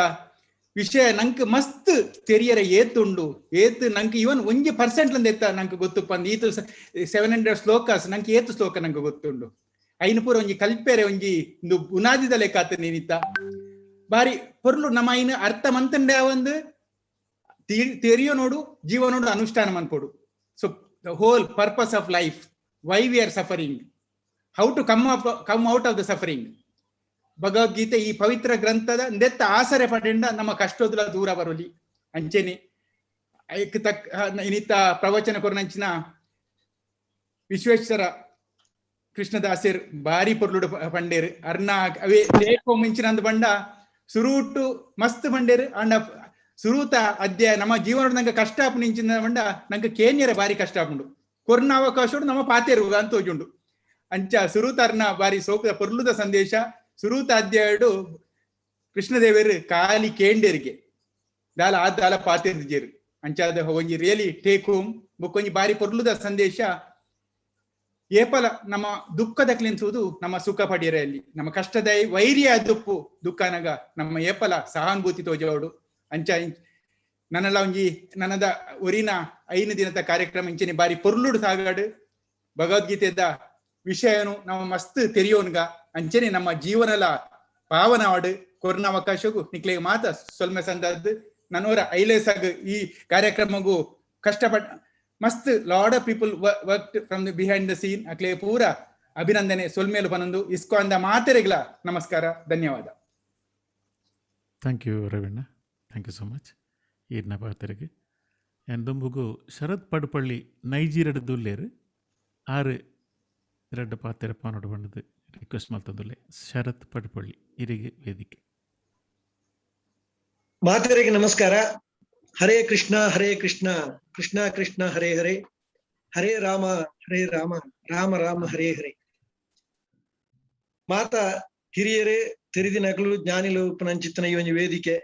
ವಿಷಯ ನಂಕ್ ಮಸ್ತ್ ತೆರಿಯರ ಏತುಂಡು, ಏತ್ ನಂಕ್ ಇವನ್ ಒಂಜಿ ಪರ್ಸೆಂಟ್ ಎತ್ತ ನಂಕ್ ಗೊತ್ತುಪ್ಪ ಅಂದ್ ಈತು 700 ಶ್ಲೋಕಾಸ್ ನಂಕ್ ಏತು ಶ್ಲೋಕ ನಂಕ್ ಗೊತ್ತುಂಡು. ಐನು ಪೂರ ಒಂಜಿ ಕಲ್ಪೆರೆ ಒಂಜಿ ಇಂದು ಬುನಾದಿದ ಲೆಕ್ಕ ನೀನಿತ್ತ ಬಾರಿ ಪೊರ್ಲು ನಮ್ಮ ಐನು ಅರ್ಥ ಮಂತಂಡೆ ಒಂದು ತೆರಿಯೋ ನೋಡು, ಜೀವ ನೋಡು, ಅನುಷ್ಠಾನ ಮನ್ಪೊಡು. So the whole purpose of life, why we are suffering, how to come out of the suffering. Bhagavad Gita ಈ ಪವಿತ್ರ ಗ್ರಂಥದ ನೆತ್ತ ಆಸರೆ ಪಡೆಂಡ ನಮ್ಮ ಕಷ್ಟೋದಲ ದೂರ ಬರಲಿ. ಅಂಚೆನೆ ಐಕ್ ತಕ್ ಇನ್ನಿತ್ತ ಪ್ರವಚನ ಕೊರನಂಚಿನ ವಿಶ್ವೇಶ್ವರ ಕೃಷ್ಣದಾಸರ್ ಬಾರಿ ಪೊರ್ಲುಡು ಪಂಡೇರು. ಅರ್ನ ಅವೇ ಲೇಖೋ ಮುಂಚಿನಂದು ಬಂಡ ಸುರೂಟು ಮಸ್ತ್ ಬಂಡೇರು. ಅಂಡ ಸುರೂತ ಅಧ್ಯಾಯ ನಮ್ಮ ಜೀವನದ ನಂಗೆ ಕಷ್ಟ ಆಪು ನಿಂಚಿನ ಬಂಡ ನಂಗೆ ಕೇನ್ಯರ ಬಾರಿ ಕಷ್ಟ ಆಪುಂಡು. ಕೊರ್ನ ಅವಕಾಶ ನಮ್ಮ ಪಾತೇರು ಅಂತ ಹೋಜುಂಡು. ಅಂಚ ಸುರೂತ ಅರ್ನ ಬಾರಿ ಸೋಕದ ಪೊರ್ಲುದ ಸಂದೇಶ. ಸುರೂತ ಅಧ್ಯಾಯಡು ಕೃಷ್ಣದೇವರು ಕಾಲಿ ಕೇಂಡೇರಿಗೆ ದಾಲ ಆ ದಾಲ ಪಾತೇರು ಅಂಚಾದ ಒಂಜಿ ರಿಯಲಿ ಟೇಕ್ ಹೋಮ್ ಬೊಕ್ಕೊಂಜಿ ಬಾರಿ ಪೊರ್ಲುದ ಸಂದೇಶ. ಏಪಲ ನಮ್ಮ ದುಃಖದ ಕ್ಲಿನ್ಸುವುದು ನಮ್ಮ ಸುಖ ಪಡೆಯರಲ್ಲಿ ನಮ್ಮ ಕಷ್ಟದ ವೈರಿಯ ದುಪ್ಪು ದುಃಖನಗ ನಮ್ಮ ಏಪಲ ಸಹಾನುಭೂತಿ ತೋಜೋಡು. ಅಂಚ ನನ್ನಲ್ಲ ಒಂಜಿ ನನ್ನದ ಒರಿನ 5 ದಿನದ ಕಾರ್ಯಕ್ರಮ ಇಂಚಿನ ಬಾರಿ ಪೊರ್ಲುಡು ಸಾಗಾಡು. ಭಗವದ್ಗೀತೆದ ವಿಷಯನು ನಮ್ಮ ಮಸ್ತ್ ತೆರಿಯೋನ್ಗ ಅಂಚನೆ ನಮ್ಮ ಜೀವನಲ ಪಾವನವಾಡು ಕೊರೋನಾ ಅವಕಾಶಕ್ಕೂ ನಿಕ್ಲೆಗೆ ಮಾತ ಸೊಲ್ಮೆ ಸಂದದ್ದು. ನನ್ನೋರ ಐಲೇಸಾಗ ಈ ಕಾರ್ಯಕ್ರಮಗೂ ಕಷ್ಟಪಟ್ಟ ಮಸ್ತ್ lot of people work from the behind the scene ಅಕ್ಲೆ ಪೂರ ಅಭಿನಂದನೆ ಸೊಲ್ಮೇಲು ಪನೊಂದು ಇಸ್ಕಾನ್ದ ಮಾತೆರೆಗ್ಲ ನಮಸ್ಕಾರ, ಧನ್ಯವಾದ. Thank you Ravinna, thank you so much. ಈರ್ನ ಪಾತೆರೆಗ್ ಯಾನ್ ದುಂಬುಗು ಶರತ್ ಪಡುಪಳ್ಳಿ ನೈಜೀರಿಯಡ್ ದುಲ್ಲೇರು 6 2 ಪಾತೆರ ಪಾನೊಡು ಬಂಡದು ರಿಕ್ವೆಸ್ಟ್ ಮಲ್ತೊಂದುಲ್ಲೆ. ಶರತ್ ಪಡುಪಳ್ಳಿ ಇರಿಗೆ ವೇದಿಕೆ. ಮಾತೆರೆಗೆ ನಮಸ್ಕಾರ. ಹರೇ ಕೃಷ್ಣ ಹರೇ ಕೃಷ್ಣ ಕೃಷ್ಣ ಕೃಷ್ಣ ಹರೇ ಹರೇ, ಹರೇ ರಾಮ ಹರೇ ರಾಮ ರಾಮ ರಾಮ ಹರೇ ಹರೇ. ಮಾತಾ ಹಿರಿಯರೇ ತೆರಿದಿನಕಲು ಜ್ಞಾನಿಲು ಉಪ್ಪುನಂಚಿತ್ತಿನ ಈ ಒಂಜಿ ವೇದಿಕೆ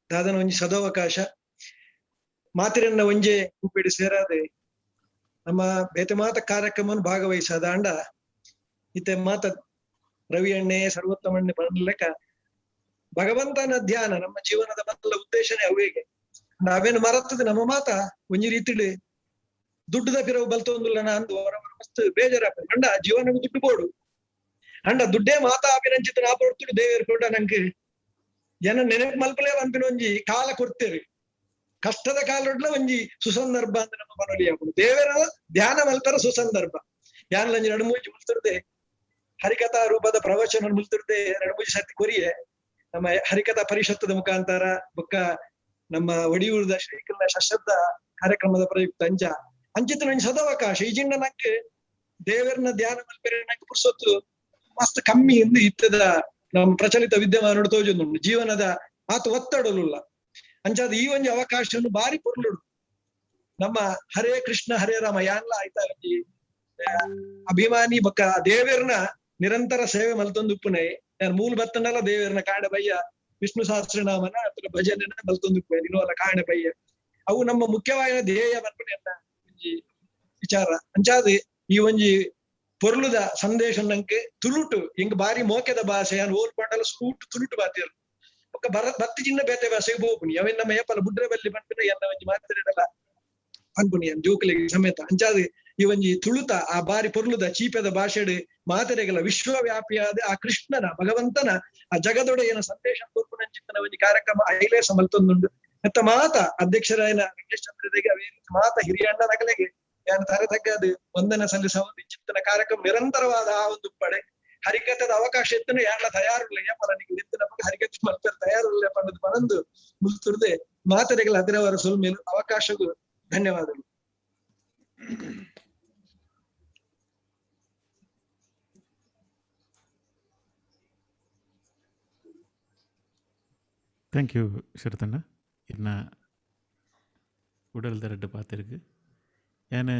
ದಾದನ ಒಂಜಿ ಸದಾವಕಾಶ ಮಾತಿರನ್ನ ಒಂಜೆ ಕೂಪೆಡ್ ಸೇರಾದೆ ನಮ್ಮ ಬೇತೆ ಮಾತ ಕಾರ್ಯಕ್ರಮವನ್ನು ಭಾಗವಹಿಸದ ಅಂಡ ಇತ್ತೆ ಮಾತ ರವಿ ಅಣ್ಣೆ ಸರ್ವೋತ್ತಮಣ್ಣೆ ಬರಲೆಕ್ಕ ಭಗವಂತನ ಧ್ಯಾನ ನಮ್ಮ ಜೀವನದ ಮೊದಲ ಉದ್ದೇಶನೇ ಅವೇಗೆ. ನಾವೇನು ಮರತ್ತದೆ ನಮ್ಮ ಮಾತ ಒಂಜಿ ರೀತಿಲಿ ದುಡ್ಡುದ ಪಿರವು ಬಲ್ತೊಂದುಲ್ಲ ಅಂದು ಹೊರವರ ಮಸ್ತ್ ಬೇಜಾರಾಪ ಅಂಡ ಜೀವನకు ದುಡ್ಡು ಬೋಡು ಅಂಡ ದುಡ್ಡೇ ಮಾತಾ ಅಭಿನಂಚಿತ ನಾಪೊಡ್ತುಡು ದೇವೇರು ಕೂಡ ನಂಗೆ ಜನ ನೆನಪು ಮಲ್ಪಲೇ ಅನ್ಪಿನ ಒಂಜಿ ಕಾಲ ಕೊಡ್ತೇವೆ. ಕಷ್ಟದ ಕಾಲೊಡ್ಲ ಒಂಜಿ ಸುಸಂದರ್ಭ ಅಂತ ನಮ್ಮ ಮನೋಲಿ ಆಪುಂಡು. ದೇವರ ಧ್ಯಾನ ಮಲ್ಪರ ಸುಸಂದರ್ಭ ಯಾನ್ಲಂಜಿ ಎರಡು ಮೂಜಿ ಮುಲ್ತುರ್ದೆ ಹರಿಕಥಾ ರೂಪದ ಪ್ರವಚನ ಮುಲ್ತುರ್ದೆ ಎರಡು ಮೂಜಿ ಸರ್ತಿ ಕೊರಿಯೆ ನಮ್ಮ ಹರಿಕಥಾ ಪರಿಷತ್ತದ ಮುಖಾಂತರ ಬೊಕ್ಕ ನಮ್ಮ ಒಡಿಯೂರದ ಶ್ರೀಕೃಷ್ಣ ಸಶಬ್ದ ಕಾರ್ಯಕ್ರಮದ ಪ್ರಯುಕ್ತ ಅಂಚ ಅಂಚಿತ ಒಂಜಿ ಸದಾವಕಾಶ ಈ ಜಿಂಡ ನಂಗೆ ದೇವರನ್ನ ಧ್ಯಾನ ಮಲ್ಪೆರೆ ನಂಗೆ ಪುರ್ಸೊತ್ತು ಮಸ್ತ್ ಕಮ್ಮಿ ಎಂದು ಇತ್ತದ ನಮ್ಮ ಪ್ರಚಲಿತ ವಿದ್ಯಮಾನ ತೋಜೊಂದುಂಡು ಜೀವನದ ಆತ ಒತ್ತಡಲುಲ್ಲ ಅಂಚಾದ ಈ ಒಂಜಿ ಅವಕಾಶವನ್ನು ಬಾರಿ ಪೊರ್ಲುಡು. ನಮ್ಮ ಹರೇ ಕೃಷ್ಣ ಹರೇ ರಾಮ ಯಾನ್ಲ ಆಯ್ತಾ ಒಂಜಿ ಅಭಿಮಾನಿ ಬೊಕ್ಕ ದೇವೆರ್ನ ನಿರಂತರ ಸೇವೆ ಮಲ್ತೊಂದು ಉಪ್ಪುನೆ ಯಾನ್ ಮೂಲ ಬತ್ತನಲ್ಲ ದೇವೆರ್ನ ಕಾಡ ಬಯ್ಯ ವಿಷ್ಣು ಸಹಸ್ರನಾಮನ ಅಥವಾ ಭಜನೆನ ಮಲ್ತೊಂದು ಉಪ್ಪುನೆ ನಿನೋಲ ಕಾಣ ಬಯ್ಯ ಅವು ನಮ್ಮ ಮುಖ್ಯವಾದ ಧ್ಯೇಯ ಬರ್ಪಣೆ ಒಂಜಿ ವಿಚಾರ. ಅಂಚಾದ ಈ ಒಂಜಿ ಪೊರ್ಲುದ ಸಂದೇಶ ನಂಗೆ ತುಳುಟು ಹಿಂಗ ಬಾರಿ ಮೋಕೆದ ಭಾಷೆ ಯಾನ್ ಓಲ್ ಪಂಡಲ ಸೂಟು ತುಳುಟು ಬಾತಿಯರು ಬೊಕ್ಕ ಬತ್ತಿ ಚಿನ್ನ ಬೇತೆ ಭಾಷೆಗೆ ಬೋಪುನಿ ಅವೆನ್ ನಮ್ಮ ಏಪಲ ಬುಡ್ರೆ ಬಲ್ಲಿ ಪನ್ಪಿನ ಎನ್ನ ಒಂಜಿ ಮಾತಿರಡಲ ಪನ್ಪುನಿ ಅನ್ ಜೋಕುಲೆಗ್ ಸಮೇತ. ಅಂಚಾದ ಈ ಒಂಜಿ ತುಳುತ ಆ ಬಾರಿ ಪೊರ್ಲುದ ಚೀಪೆದ ಭಾಷೆಡ್ ಮಾತೆರೆಗಲ ವಿಶ್ವವ್ಯಾಪಿಯಾದ ಆ ಕೃಷ್ಣನ ಭಗವಂತನ ಆ ಜಗದೊಡೆಯನ ಸಂದೇಶ ಕೊರ್ಪುನಂಚಿತ್ತನ ಒಂಜಿ ಕಾರ್ಯಕ್ರಮ ಐಲೇಸ ಮಲ್ತೊಂದುಂಡು. ಮತ್ತ ಮಾತ ಅಧ್ಯಕ್ಷರಾಯನ ವೆಂಕಟೇಶ್ ಚಂದ್ರದೇಗೆ ಅವೇ ಮಾತ ಹಿರಿಯ ಅಣ್ಣನಗಲೆಗೆ ಯಾನ್ ತರೆ ತಗ್ಗದು ವಂದನೆ ಸಲ್ಲಿಸಬಹುದು. ಇಂಚಿತ್ತಿನ ಕಾರ್ಯಕ್ರಮ ನಿರಂತರವಾದ ಆ ಒಂದು ಪಡೆ ಹರಿಕಥದ ಅವಕಾಶ ಎತ್ತನು ಯಾರ್ಲ ತಯಾರುಲ್ಲ ಏಪಲ ನಿಕ್ಲು ಎತ್ತಿನ ಹರಿಕಥೆ ಮಲ್ಪೆರೆ ತಯಾರುಲ್ಲ ಪಂಡದು ಪನೊಂದು ಮುಲ್ತುರ್ದೆ ಮಾತೆರೆಗಲ ಹದಿರವರ ಸೊಲ್ಮೆಲು ಅವಕಾಶಗೂ ಧನ್ಯವಾದಗಳು. Thank you ಶರತಣ್ಣ. ಇನ್ನ ಉಡಲ್ದ ರಡ್ಡ್ ಪಾತೆರ್ಗ್ ಯಾನ್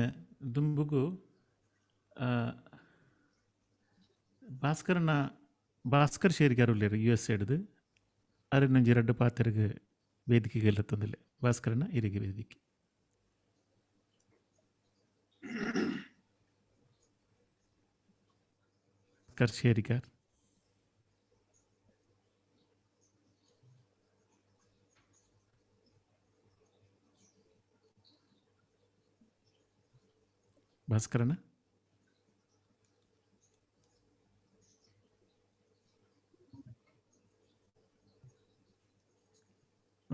ದುಂಬುಗು ಭಾಸ್ಕರನ ಭಾಸ್ಕರ್ ಶೇರಿಗಾರ್ ಉಲ್ಲೆರ್ ಯು ಎಸ್ ಎಡ್ದು ಅರೆನೊಂಜಿ ರಡ್ಡ್ ಪಾತೆರ್ಗ್ ವೇದಿಕೆಗ್ ಲೆತ್ತೊಂದುಲ್ಲೆ. ಭಾಸ್ಕರನ ಇರೆಗ್ ವೇದಿಕೆ. ಭಾಸ್ಕರ್ ಶೇರಿಗಾರ್. ಭಾಸ್ಕರನ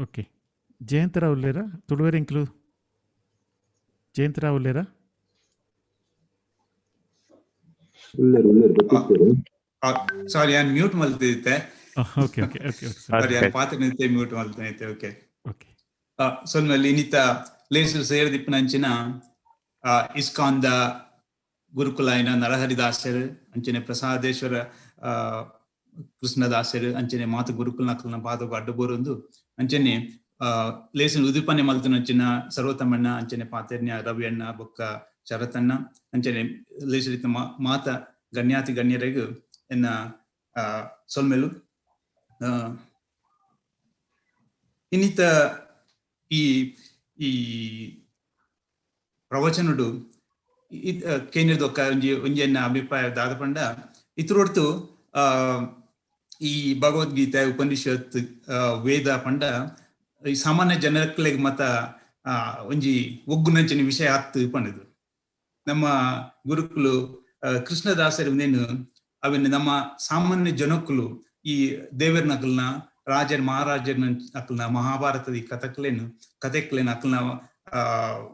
ಓಕೆ. ಜಯಂತರಾವ್ ಉಲ್ಲೇರಾ ತುಳುವೆರ್ ಎಂಕ್ಲು ಜಯಂತರಾವ್ ಉಲ್ಲೇರಾ? ಸಾರಿ ಯಾನ್ ಮ್ಯೂಟ್ ಮಲ್ತಿದ್ದೆ. ಓಕೆ ಓಕೆ ಓಕೆ ಸಾರಿ ಯಾನ್ ಪಾತ್ರ ಮ್ಯೂಟ್ ಮಲ್ತಿದ್ದೆ. Okay okay. ಸೊಲ್ಮೆಲ್ ಇನ್ನಿತ ಲೇಸು ಸೇರ್ದಿಪ್ಪುನಂಚಿನ ಇಸ್ಕಾನ್ದ ಗುರುಕುಲಾಯಿನ ನರಹರಿದಾಸರು ಅಂಚನೆ ಪ್ರಸಾದೇಶ್ವರ ಕೃಷ್ಣದಾಸರು ಅಂಚನೆ ಮಾತು ಗುರುಕುಲ್ನಕಲ್ನ ಪಾದకు ಅಡ್ಡಬೋರೊಂದು ಅಂಚನೆ ಲೇಸನ್ ಉದಿಪನೆ ಮಲ್ತನಂಚಿನ ಸರ್ವತಮ್ಮಣ್ಣ ಅಂಚನೆ ಪಾತೆರ್ನ ರವಿ ಅಣ್ಣ ಬೊಕ್ಕ ಶರತಣ್ಣ ಅಂಚನೆ ಲೇಸರಿತ ಮಾತ ಗಣ್ಯಾತಿ ಗಣ್ಯರಿಗೂ ಎನ್ನ ಸೊಲ್ಮೆಲು. ಇನ್ನಿತ ಈ ಈ ಪ್ರವಚನುಡು ಕೇಂದ್ರದೊಕ್ಕ ಒಂಜಿ ಒಂಜೆನ್ನ ಅಭಿಪ್ರಾಯ ದಾದ ಪಂಡ ಇತರೊಡ್ತು ಈ ಭಗವದ್ಗೀತೆ ಉಪನಿಷತ್ ವೇದ ಪಂಡ ಈ ಸಾಮಾನ್ಯ ಜನಕ್ಲೆಗ್ ಮತ ಒಂಜಿ ಒಗ್ಗುನಂಚಿನ ವಿಷಯ ಆತ್ ಪಂಡದು. ನಮ್ಮ ಗುರುಕುಲು ಕೃಷ್ಣದಾಸರು ನೇನು ಅವನ್ನ ನಮ್ಮ ಸಾಮಾನ್ಯ ಜನಕ್ಕಲು ಈ ದೇವರ ನಕಲ್ನ ರಾಜರ್ ಮಹಾರಾಜರ ಅಕಲ್ನ ಮಹಾಭಾರತದ ಈ ಕಥಕ್ಲೇನು ಕಥೆಕ್ಲೇನು ಅಕಲ್ನ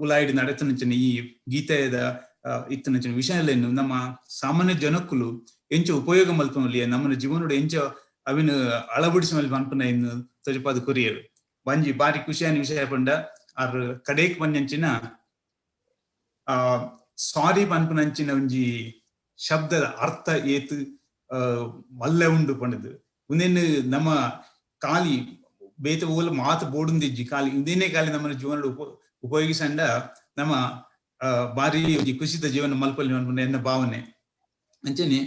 ಉಲಾಯಿಡ್ ನಡೆತನಂಚಿನ ಈ ಗೀತೆದ ಇತ್ತನಂಚಿನ ವಿಷಯಲೇನು ನಮ್ಮ ಸಾಮಾನ್ಯ ಜನಕ್ಕಲು ಎಂಚ ಉಪಯೋಗ ಮಲ್ಪನಲ್ಲಿ ನಮ್ಮನ ಜೀವನೋಡು ಎಂಚ ಅವಿನ ಅಳವಡಿಸಿ ಮಲ್ಪ ಅನ್ಪನ ಇನ್ನು ತೊಜಪಾದ ಕೊರಿಯರು ಬಂಜಿ ಬಾರಿ ಖುಷಿಯಾನ ವಿಷಯ ಪಂಡ ಆರ್ ಕಡೇಕ್ ಬಂಜಂಚಿನ ಸಾರಿ ಪನ್ಪುನಂಚಿನ ಒಂಜಿ ಶಬ್ದದ ಅರ್ಥ ಏತ್ ಮಲ್ಲೆ ಉಂಡು ಪಂಡದು. ಉಂದೇನು ನಮ್ಮ ಖಾಲಿ ಬೇತೆ ಓಲ ಮಾತು ಬೋಡುಂದಿಜ್ಜಿ ಖಾಲಿ ಉಂದೇನೆ ಖಾಲಿ ನಮ್ಮ ಜೀವನ ಉಪಯೋಗಿಸಂಡ ನಮ್ಮ ಬಾರಿ ಒಂಜಿ ಖುಷಿದ ಜೀವನ ಮಲ್ಪಲ್ಲಿ ಅನ್ಪುನ ಎನ್ನ ಭಾವನೆ. ಅಂಚನೆ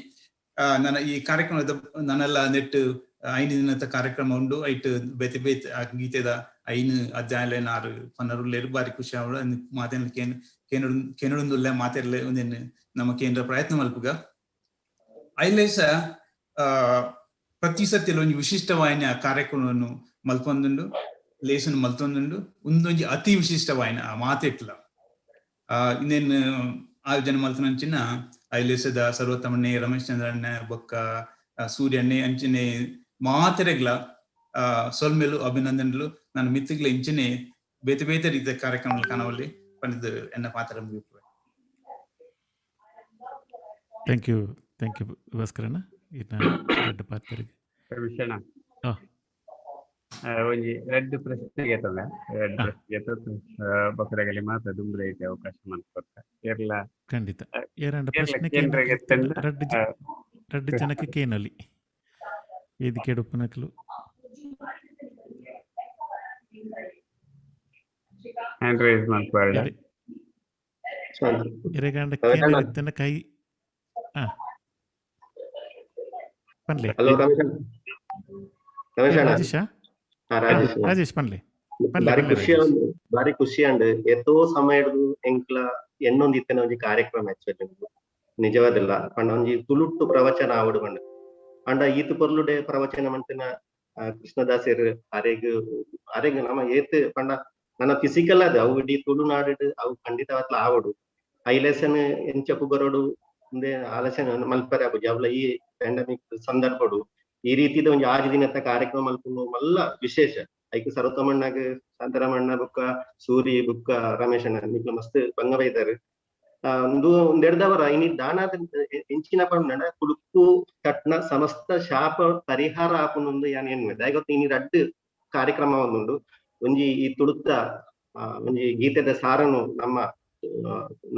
ನನ್ನ ಈ ಕಾರ್ಯಕ್ರಮದ ನನ್ನೆಲ್ಲ ನೆಟ್ 5 ದಿನದ ಕಾರ್ಯಕ್ರಮ ಉಂಡು. ಐಟ್ ಬೇತೆ ಬೇತೆ ಗೀತೆದ 5 ಅಧ್ಯಾಯಲೇನ್ 6 ಪನ್ನರುಲ್ಲೇರು ಬಾರಿ ಖುಷಿ ಆವಳು. ಮಾತೇನ ಕೇನಡು ಕೇನಡುಂದುಲ್ಲೆ ಮಾತೆರ್ಲೆ ಒಂದೇನು ನಮ್ಮ ಕೇಂದ್ರ ಪ್ರಯತ್ನ ಮಲ್ಪುಗ. ಐಲೇಸ ಪ್ರತಿ ಸತಿಲ ಒಂಜಿ ವಿಶಿಷ್ಟವಾಯಿನ ಕಾರ್ಯಕ್ರಮವನ್ನು ಮಲ್ಪೊಂದುಂಡು, ಲೇಸನ್ ಮಲ್ತೊಂದುಂಡು. ಉಂದೊಂಜಿ ಅತಿ ವಿಶಿಷ್ಟವಾಯಿನ ಆ ಮಾತೆಟ್ಲ ಇನ್ನೇನ್ ಆಯೋಜನೆ ಮಲ್ತನಂಚಿನ ಐಲೇಸದ ಸರ್ವೋತ್ತಮಣ್ಣೆ, ರಮೇಶ್ ಚಂದ್ರಣ್ಣ, ಬೊಕ್ಕ ಸೂರ್ಯಣ್ಣೆ ಅಂಚನೆ ಮಾತೆರೆಗ್ಲ ಸೊಲ್ಮೆಲು ಅಭಿನಂದನೆಲು. ನಾನು ಮಿತ್ತಿಗ್ಲ ಇಂಚನೆ ಬೇತೆ ಬೇತೆ ರೀತಿಯ ಕಾರ್ಯಕ್ರಮ ಕಾಣವಲ್ಲಿ ಪಂಡಿದ್ ಎನ್ನ ಪಾತ್ರ ಮುಗಿಪುವೆ. Thank you, thank you ಭಾಸ್ಕರಣ್ಣ. ಇನ್ನ ರಡ್ಡ್ ಪಾತೆರಿಗೆ. ವಿಷಣ ಒಂಜಿ ರಡ್ಡ್ ಪ್ರಶ್ನೆ ಗೆತ್ತಲ್ಲ, ರಡ್ಡ್ ಪ್ರಶ್ನೆ ಗೆತ್ತ ಬಕರಗಲಿ ಮಾತ್ರ ದುಂಬುದ ಐತೆ ಅವಕಾಶ ಮಲ್ಪೊರ್ತ ಕೇರಳ. ಖಂಡಿತ ಏರಂಡ ಕೇರಳ ಪ್ರಶ್ನೆ ಕೇಂದ್ರ ಗೆತ್ತಂಡ ರಡ್ಡ್ ರಡ್ಡ್ ಜನಕ್ಕೆ ಕೇನಲಿ ವೇದಿಕೆ ಉಪ್ಪುನಕುಲು. Hand raise ಮಲ್ಪುವರ. ಎರೆಗಾಂಡ ಕೇನ ಕೈ ಪನ್ಲೆ. ಹಲೋ ರಮೇಶ್, ರಮೇಶ್ ಅಣ್ಣ. ರಾಜೇಶ, ರಾಜೇಶ್, ರಾಜೇಶ್ ಪನ್ಲೆ. ಪನ್ಲೆ, ಬಾರಿ ಪನ್ಲೆ ಖುಷಿ ರಾಜೇಶ್. ಆಂಡ್, ಬಾರಿ ಖುಷಿ ಆಂಡ್. ಏತೋ ಸಮಯ ಹಿಡ್ದು ಎಂಕ್ಲ ಎಣ್ಣೊಂದು ಇತ್ತಿನ ಒಂಜಿ ಕಾರ್ಯಕ್ರಮ ಆಕ್ಚುಲಿ ನಿಜವಾದಿಲ್ಲ ಪಂಡ ಒಂಜಿ ತುಳುಟ್ಟು ಪ್ರವಚನ ಆವಡು ಪಂಡ. ಅಂಡ ಈತ್ ಪೊರ್ಲುಡೆ ಪ್ರವಚನ ಮಂತಿನ ಕೃಷ್ಣದಾಸೆರ್ ಅರೆಗ್ ಅರೆಗ್ ನಮ ಏತ್ ಪಂಡ ನನ್ನ ಫಿಸಿಕಲ್ ಅದ ಅವು ಇಡೀ ತುಳುನಾಡು ಅವು ಖಂಡಿತವಾತ್ಲ ಆವಡು. ಐಲೇಸನ್ ಎಂಚ ಪುಗರೋಡು ಇಂದೆ ಆಲೋಚನೆ ಮಲ್ಪರೆ ಆಪುಜಿ. ಅವ್ಲ ಈ ಪ್ಯಾಂಡಮಿಕ್ ಸಂದರ್ಭಡು ಈ ರೀತಿದ ಒಂಜಿ 6 ದಿನದ ಕಾರ್ಯಕ್ರಮ ಮಲ್ಪುನು ಮಲ್ಲ ವಿಶೇಷ. ಐಕ್ ಸರ್ವೋತ್ತಮಣ್ಣಗ್, ಶಾಂತರಾಮಣ್ಣ ಬುಕ್ಕ ಸೂರಿ ಬುಕ್ಕ ರಮೇಶಣ್ಣ ನಿಕ್ಲ ಮಸ್ತ್ ಬಂಗ ಬೈದಾರು. ಒಂದು ಒಂದೆಡ್ದವರ ಇನಿ ದಾನಾದ ಎಂಚಿನ ಪಂಡ ಕುಡುಕು ಕಟ್ನ ಸಮಸ್ತ ಶಾಪ ಪರಿಹಾರ ಆಪುನೊಂದು ಯಾನ್ ಎನ್ನುವೆ. ದಾಯೆಗ್ ಇನಿ ರಡ್ಡ್ ಕಾರ್ಯಕ್ರಮ ಒಂದುಂಡು. ಒಂಜಿ ಈ ತುಳುತ್ತ ಒಂಜಿ ಗೀತೆದ ಸಾರನು ನಮ್ಮ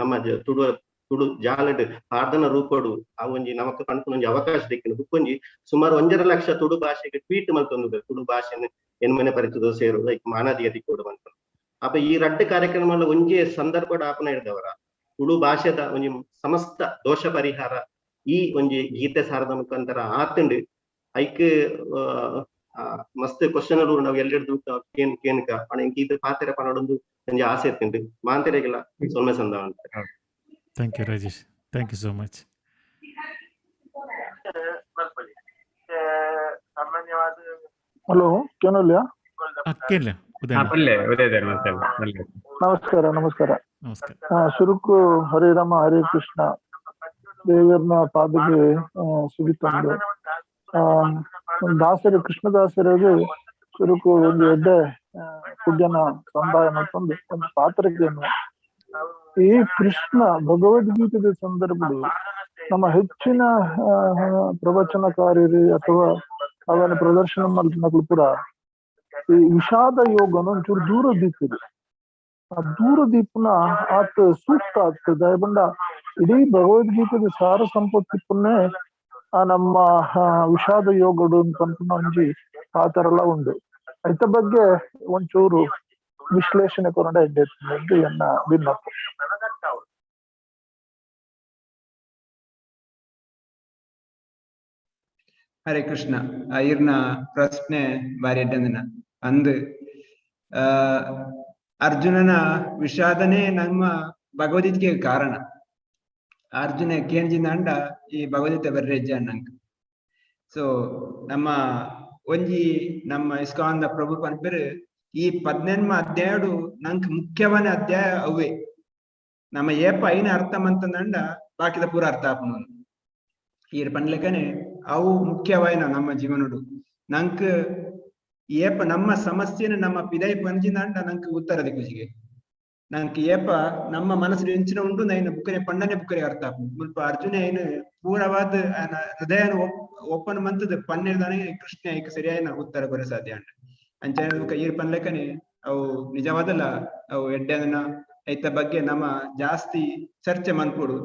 ನಮ್ಮ ತುಳು ತುಳು ಜಾಲಡ್ ಪಾರ್ದನ ರೂಪಡು ಆ ಒಂಜಿ ನಮಕ್ ಪನ್ಪುನ ಒಂಜಿ ಅವಕಾಶ ದಿಕ್ಕಿನ. ಬುಕ್ಕೊಂಜಿ ಸುಮಾರು 1.5 ಲಕ್ಷ ತುಳು ಭಾಷೆಗೆ ಟ್ವೀಟ್ ಮಲ್ತೊಂದು ತುಳು ಭಾಷೆನ ಎನ್ಮನೆ ಪರಿಚದ ಸೇರು ಲೈಕ್ ಮಾನಾದಿಗೆ ದಿಕ್ಕೋಡು ಮನ್ಪುನು. ಅಪ ಈ ರಡ್ಡ್ ಕಾರ್ಯಕ್ರಮ ಒಂಜೇ ಸಂದರ್ಭಡ್ ಆಪನ ಹಿಡ್ದವರ ತುಳು ಭಾಷೆದ ಒಂಜಿ ಸಮಸ್ತ ದೋಷ ಪರಿಹಾರ ಈ ಒಂಜಿ ಗೀತೆ ಸಾರದ ಮುಖಾಂತರ ಆತಂಡು. ಐಕ್ ಮಸ್ತ್ ಕ್ವಶನ್ ನಾವು ಎಲ್ಲೆಡ್ದು ಕೇನ್ ಕೇನ್ಕ ಪಣ ಎಂಕ್ ಈತ ಪಾತೆರ ಪನಡೊಂದು ಒಂಜಿ ಆಸೆ ಇತ್ತುಂಡು. ಮಾಂತೆರೆಗೆಲ್ಲ ಸೊಲ್ಮೆ ಸಂದ. Thank you Rajesh, thank you so much. Hello, ಕೇನಲ್ಯಾ? ಕೇನ್ಲೆ ಉದಯಣ್ಣ. ಪಲ್ಲೆ ಉದಯ ಧರ್ಮಸ್ಥಳ ಪಲ್ಲೆ. ನಮಸ್ಕಾರ, ನಮಸ್ಕಾರ. ನಮಸ್ಕಾರ. ಸುರುಕು ಹರೇ ರಾಮ ಹರೇ ಕೃಷ್ಣ ದೇವರನ ಪಾದಗೆ ಸುಗಿತಂದು ದಾಸರು ಕೃಷ್ಣದಾಸರಿಗೆ ಸುರುಕು ಒಂದು ಎಡ್ಡೆ ಪುಡ್ಯನ ಸಂದಾಯ ಮತ್ತೊಂದು ಒಂದು ಪಾತ್ರಕ್ಕೆ. ಈ ಕೃಷ್ಣ ಭಗವದ್ಗೀತೆದ ಸಂದರ್ಭದಲ್ಲಿ ನಮ್ಮ ಹೆಚ್ಚಿನ ಪ್ರವಚನಕಾರರು ಅಥವಾ ಅವನ ಪ್ರದರ್ಶನ ಮಲ್ತಿನಕುಲು ಪೂರ ಈ ವಿಷಾದ ಯೋಗನ ಒಂಚೂರು ದೂರ ದೀಪಿರು. ಆ ದೂರ ದೀಪನ ಆತ ಸೂಕ್ತ ಆಗ್ತದೆ. ದಯಬಂಡ ಇಡೀ ಭಗವದ್ಗೀತೆದ ಸಾರ ಸಂಪತ್ತಿ ಪುನ್ನೆ ಆ ನಮ್ಮ ವಿಷಾದ ಯೋಗಡು ಅಂತ ಒಂಜಿ ಆತರ ಎಲ್ಲ ಉಂಡು. ಐತ ಬಗ್ಗೆ ಒಂಚೂರು ವಿಶ್ಲೇಷಣೆ ಕೊರಂಡ ಎಡ್ಡೆ ಎನ್ನ ಬಿನ್ನಪ್ಪ. ಹರೇ ಕೃಷ್ಣ. ಇರ್ನ ಪ್ರಶ್ನೆ ಬಾರಿ ಎಡ್ಡಂದಿನ ಅಂದು ಅರ್ಜುನನ ವಿಷಾದನೆ ನಮ್ಮ ಭಗವದ್ಗೀತೆಗೆ ಕಾರಣ. ಅರ್ಜುನ ಕೇಂಜಿನ ಅಂಡ ಈ ಭಗವದ್ಗೀತೆ ಬರ್ರೆಜ್ಜ ಅನ್ನಂಕ. ಸೊ ನಮ್ಮ ಒಂಜಿ ನಮ್ಮ ಇಸ್ಕಾನ್ the ಪ್ರಭು ಪನ್ಪೆರು ಈ 18 ಅಧ್ಯಾಯಡು ನಂಕ್ ಮುಖ್ಯವನ ಅಧ್ಯಾಯ ಅವೇ. ನಮ್ಮ ಏಪ ಐನ ಅರ್ಥ ಮಂತಂದಂಡ ಬಾಕಿದ ಪೂರ ಅರ್ಥ ಆಪುನು. ಈರ್ ಪನ್ಲೆಕನೆ ಅವು ಮುಖ್ಯವಾಯಿನ ನಮ್ಮ ಜೀವನಡು. ನಂಕ್ ಏಪ ನಮ್ಮ ಸಮಸ್ಯೆನ ನಮ್ಮ ಪಿದೈ ಪಂಜಿನಂಡ ನಂಕ್ ಉತ್ತರ ದಿಕ್ಕುಜಿಗೆ. ನಂಕ್ ಏಪ ನಮ್ಮ ಮನಸ್ಸು ಎಂಚಿನ ಉಂಡು ನೈನ ಬುಕ್ಕನೆ ಪಂಡನೆ ಬುಕ್ಕರೆ ಅರ್ಥ ಆಪುನು. ಮುಲ್ಪ ಅರ್ಜುನ ಐನ ಪೂರವಾದ ಹೃದಯನ ಓಪನ್ ಮಂತದ ಪನ್ನೆರ್ದಾನೆ ಕೃಷ್ಣ ಐಕ್ ಸರಿಯಾಯಿನ ಉತ್ತರ ಕೊರೆ ಸಾಧ್ಯ ಅಂಡ. ಅಂಚನೆ ಬುಕ್ಕ ಈರ್ ಪನ್ಲೆಕನೆ ಅವು ನಿಜವಾದಲ್ಲ ಅವು ಎಡ್ಡೆನ ಐತ ಬಗ್ಗೆ ನಮ್ಮ ಜಾಸ್ತಿ ಚರ್ಚೆ ಮನ್ಪೊಡು.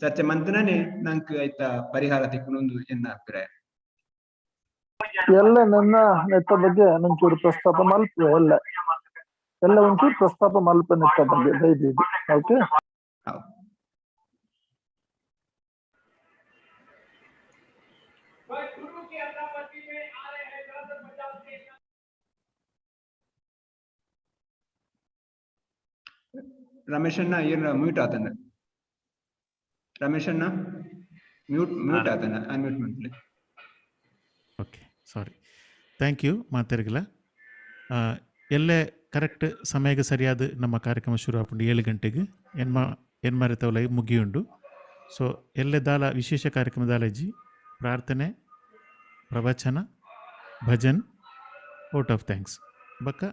ಚರ್ಚೆ ಮಂತನೇ ನಂಕ್ ಐತ ಪರಿಹಾರ ತಿಕ್ಕುನೊಂದು ಎನ್ನ ಅಭಿಪ್ರಾಯ. ಎಲ್ಲ ನನ್ನ ನೆತ್ತ ಬಗ್ಗೆ ಒಂಚೂರು ಪ್ರಸ್ತಾಪ ಮಲ್ಪ, ಎಲ್ಲ ಎಲ್ಲ ಒಂಚೂರು ಪ್ರಸ್ತಾಪ ಮಲ್ಪ ನೆತ್ತ ಬಗ್ಗೆ ದಯವಿಟ್ಟು. ಓಕೆ. ರಮೇಶಣ್ಣ ಏನ ಮ್ಯೂಟ್ ಆತನ. ರಮೇಶಣ್ಣ ಮ್ಯೂಟ್ ಮ್ಯೂಟ್ ಆತನ, ಅನ್ಮ್ಯೂಟ್ ಮಾಡ್ಲಿ. Okay, sorry, thank you ಮಾತೆರ್ಗಲ. ಎಲ್ಲೇ ಕರೆಕ್ಟ್ ಸಮಯಕ್ಕೆ ಸರಿಯಾದ ನಮ್ಮ ಕಾರ್ಯಕ್ರಮ ಶುರು ಆಪುಂಡು 7 ಗಂಟೆಗೆ ಎನ್ಮ ಎನ್ಮರೆತವಲೈ ಮುಗಿಯುಂಡು. ಸೊ ಎಲ್ಲೆ ದಾಲ ವಿಶೇಷ ಕಾರ್ಯಕ್ರಮ ದಾಲಜಿ ಪ್ರಾರ್ಥನೆ, ಪ್ರವಚನ, ಭಜನ್, ವೋಟ್ ಆಫ್ thanks ಬಕ್ಕ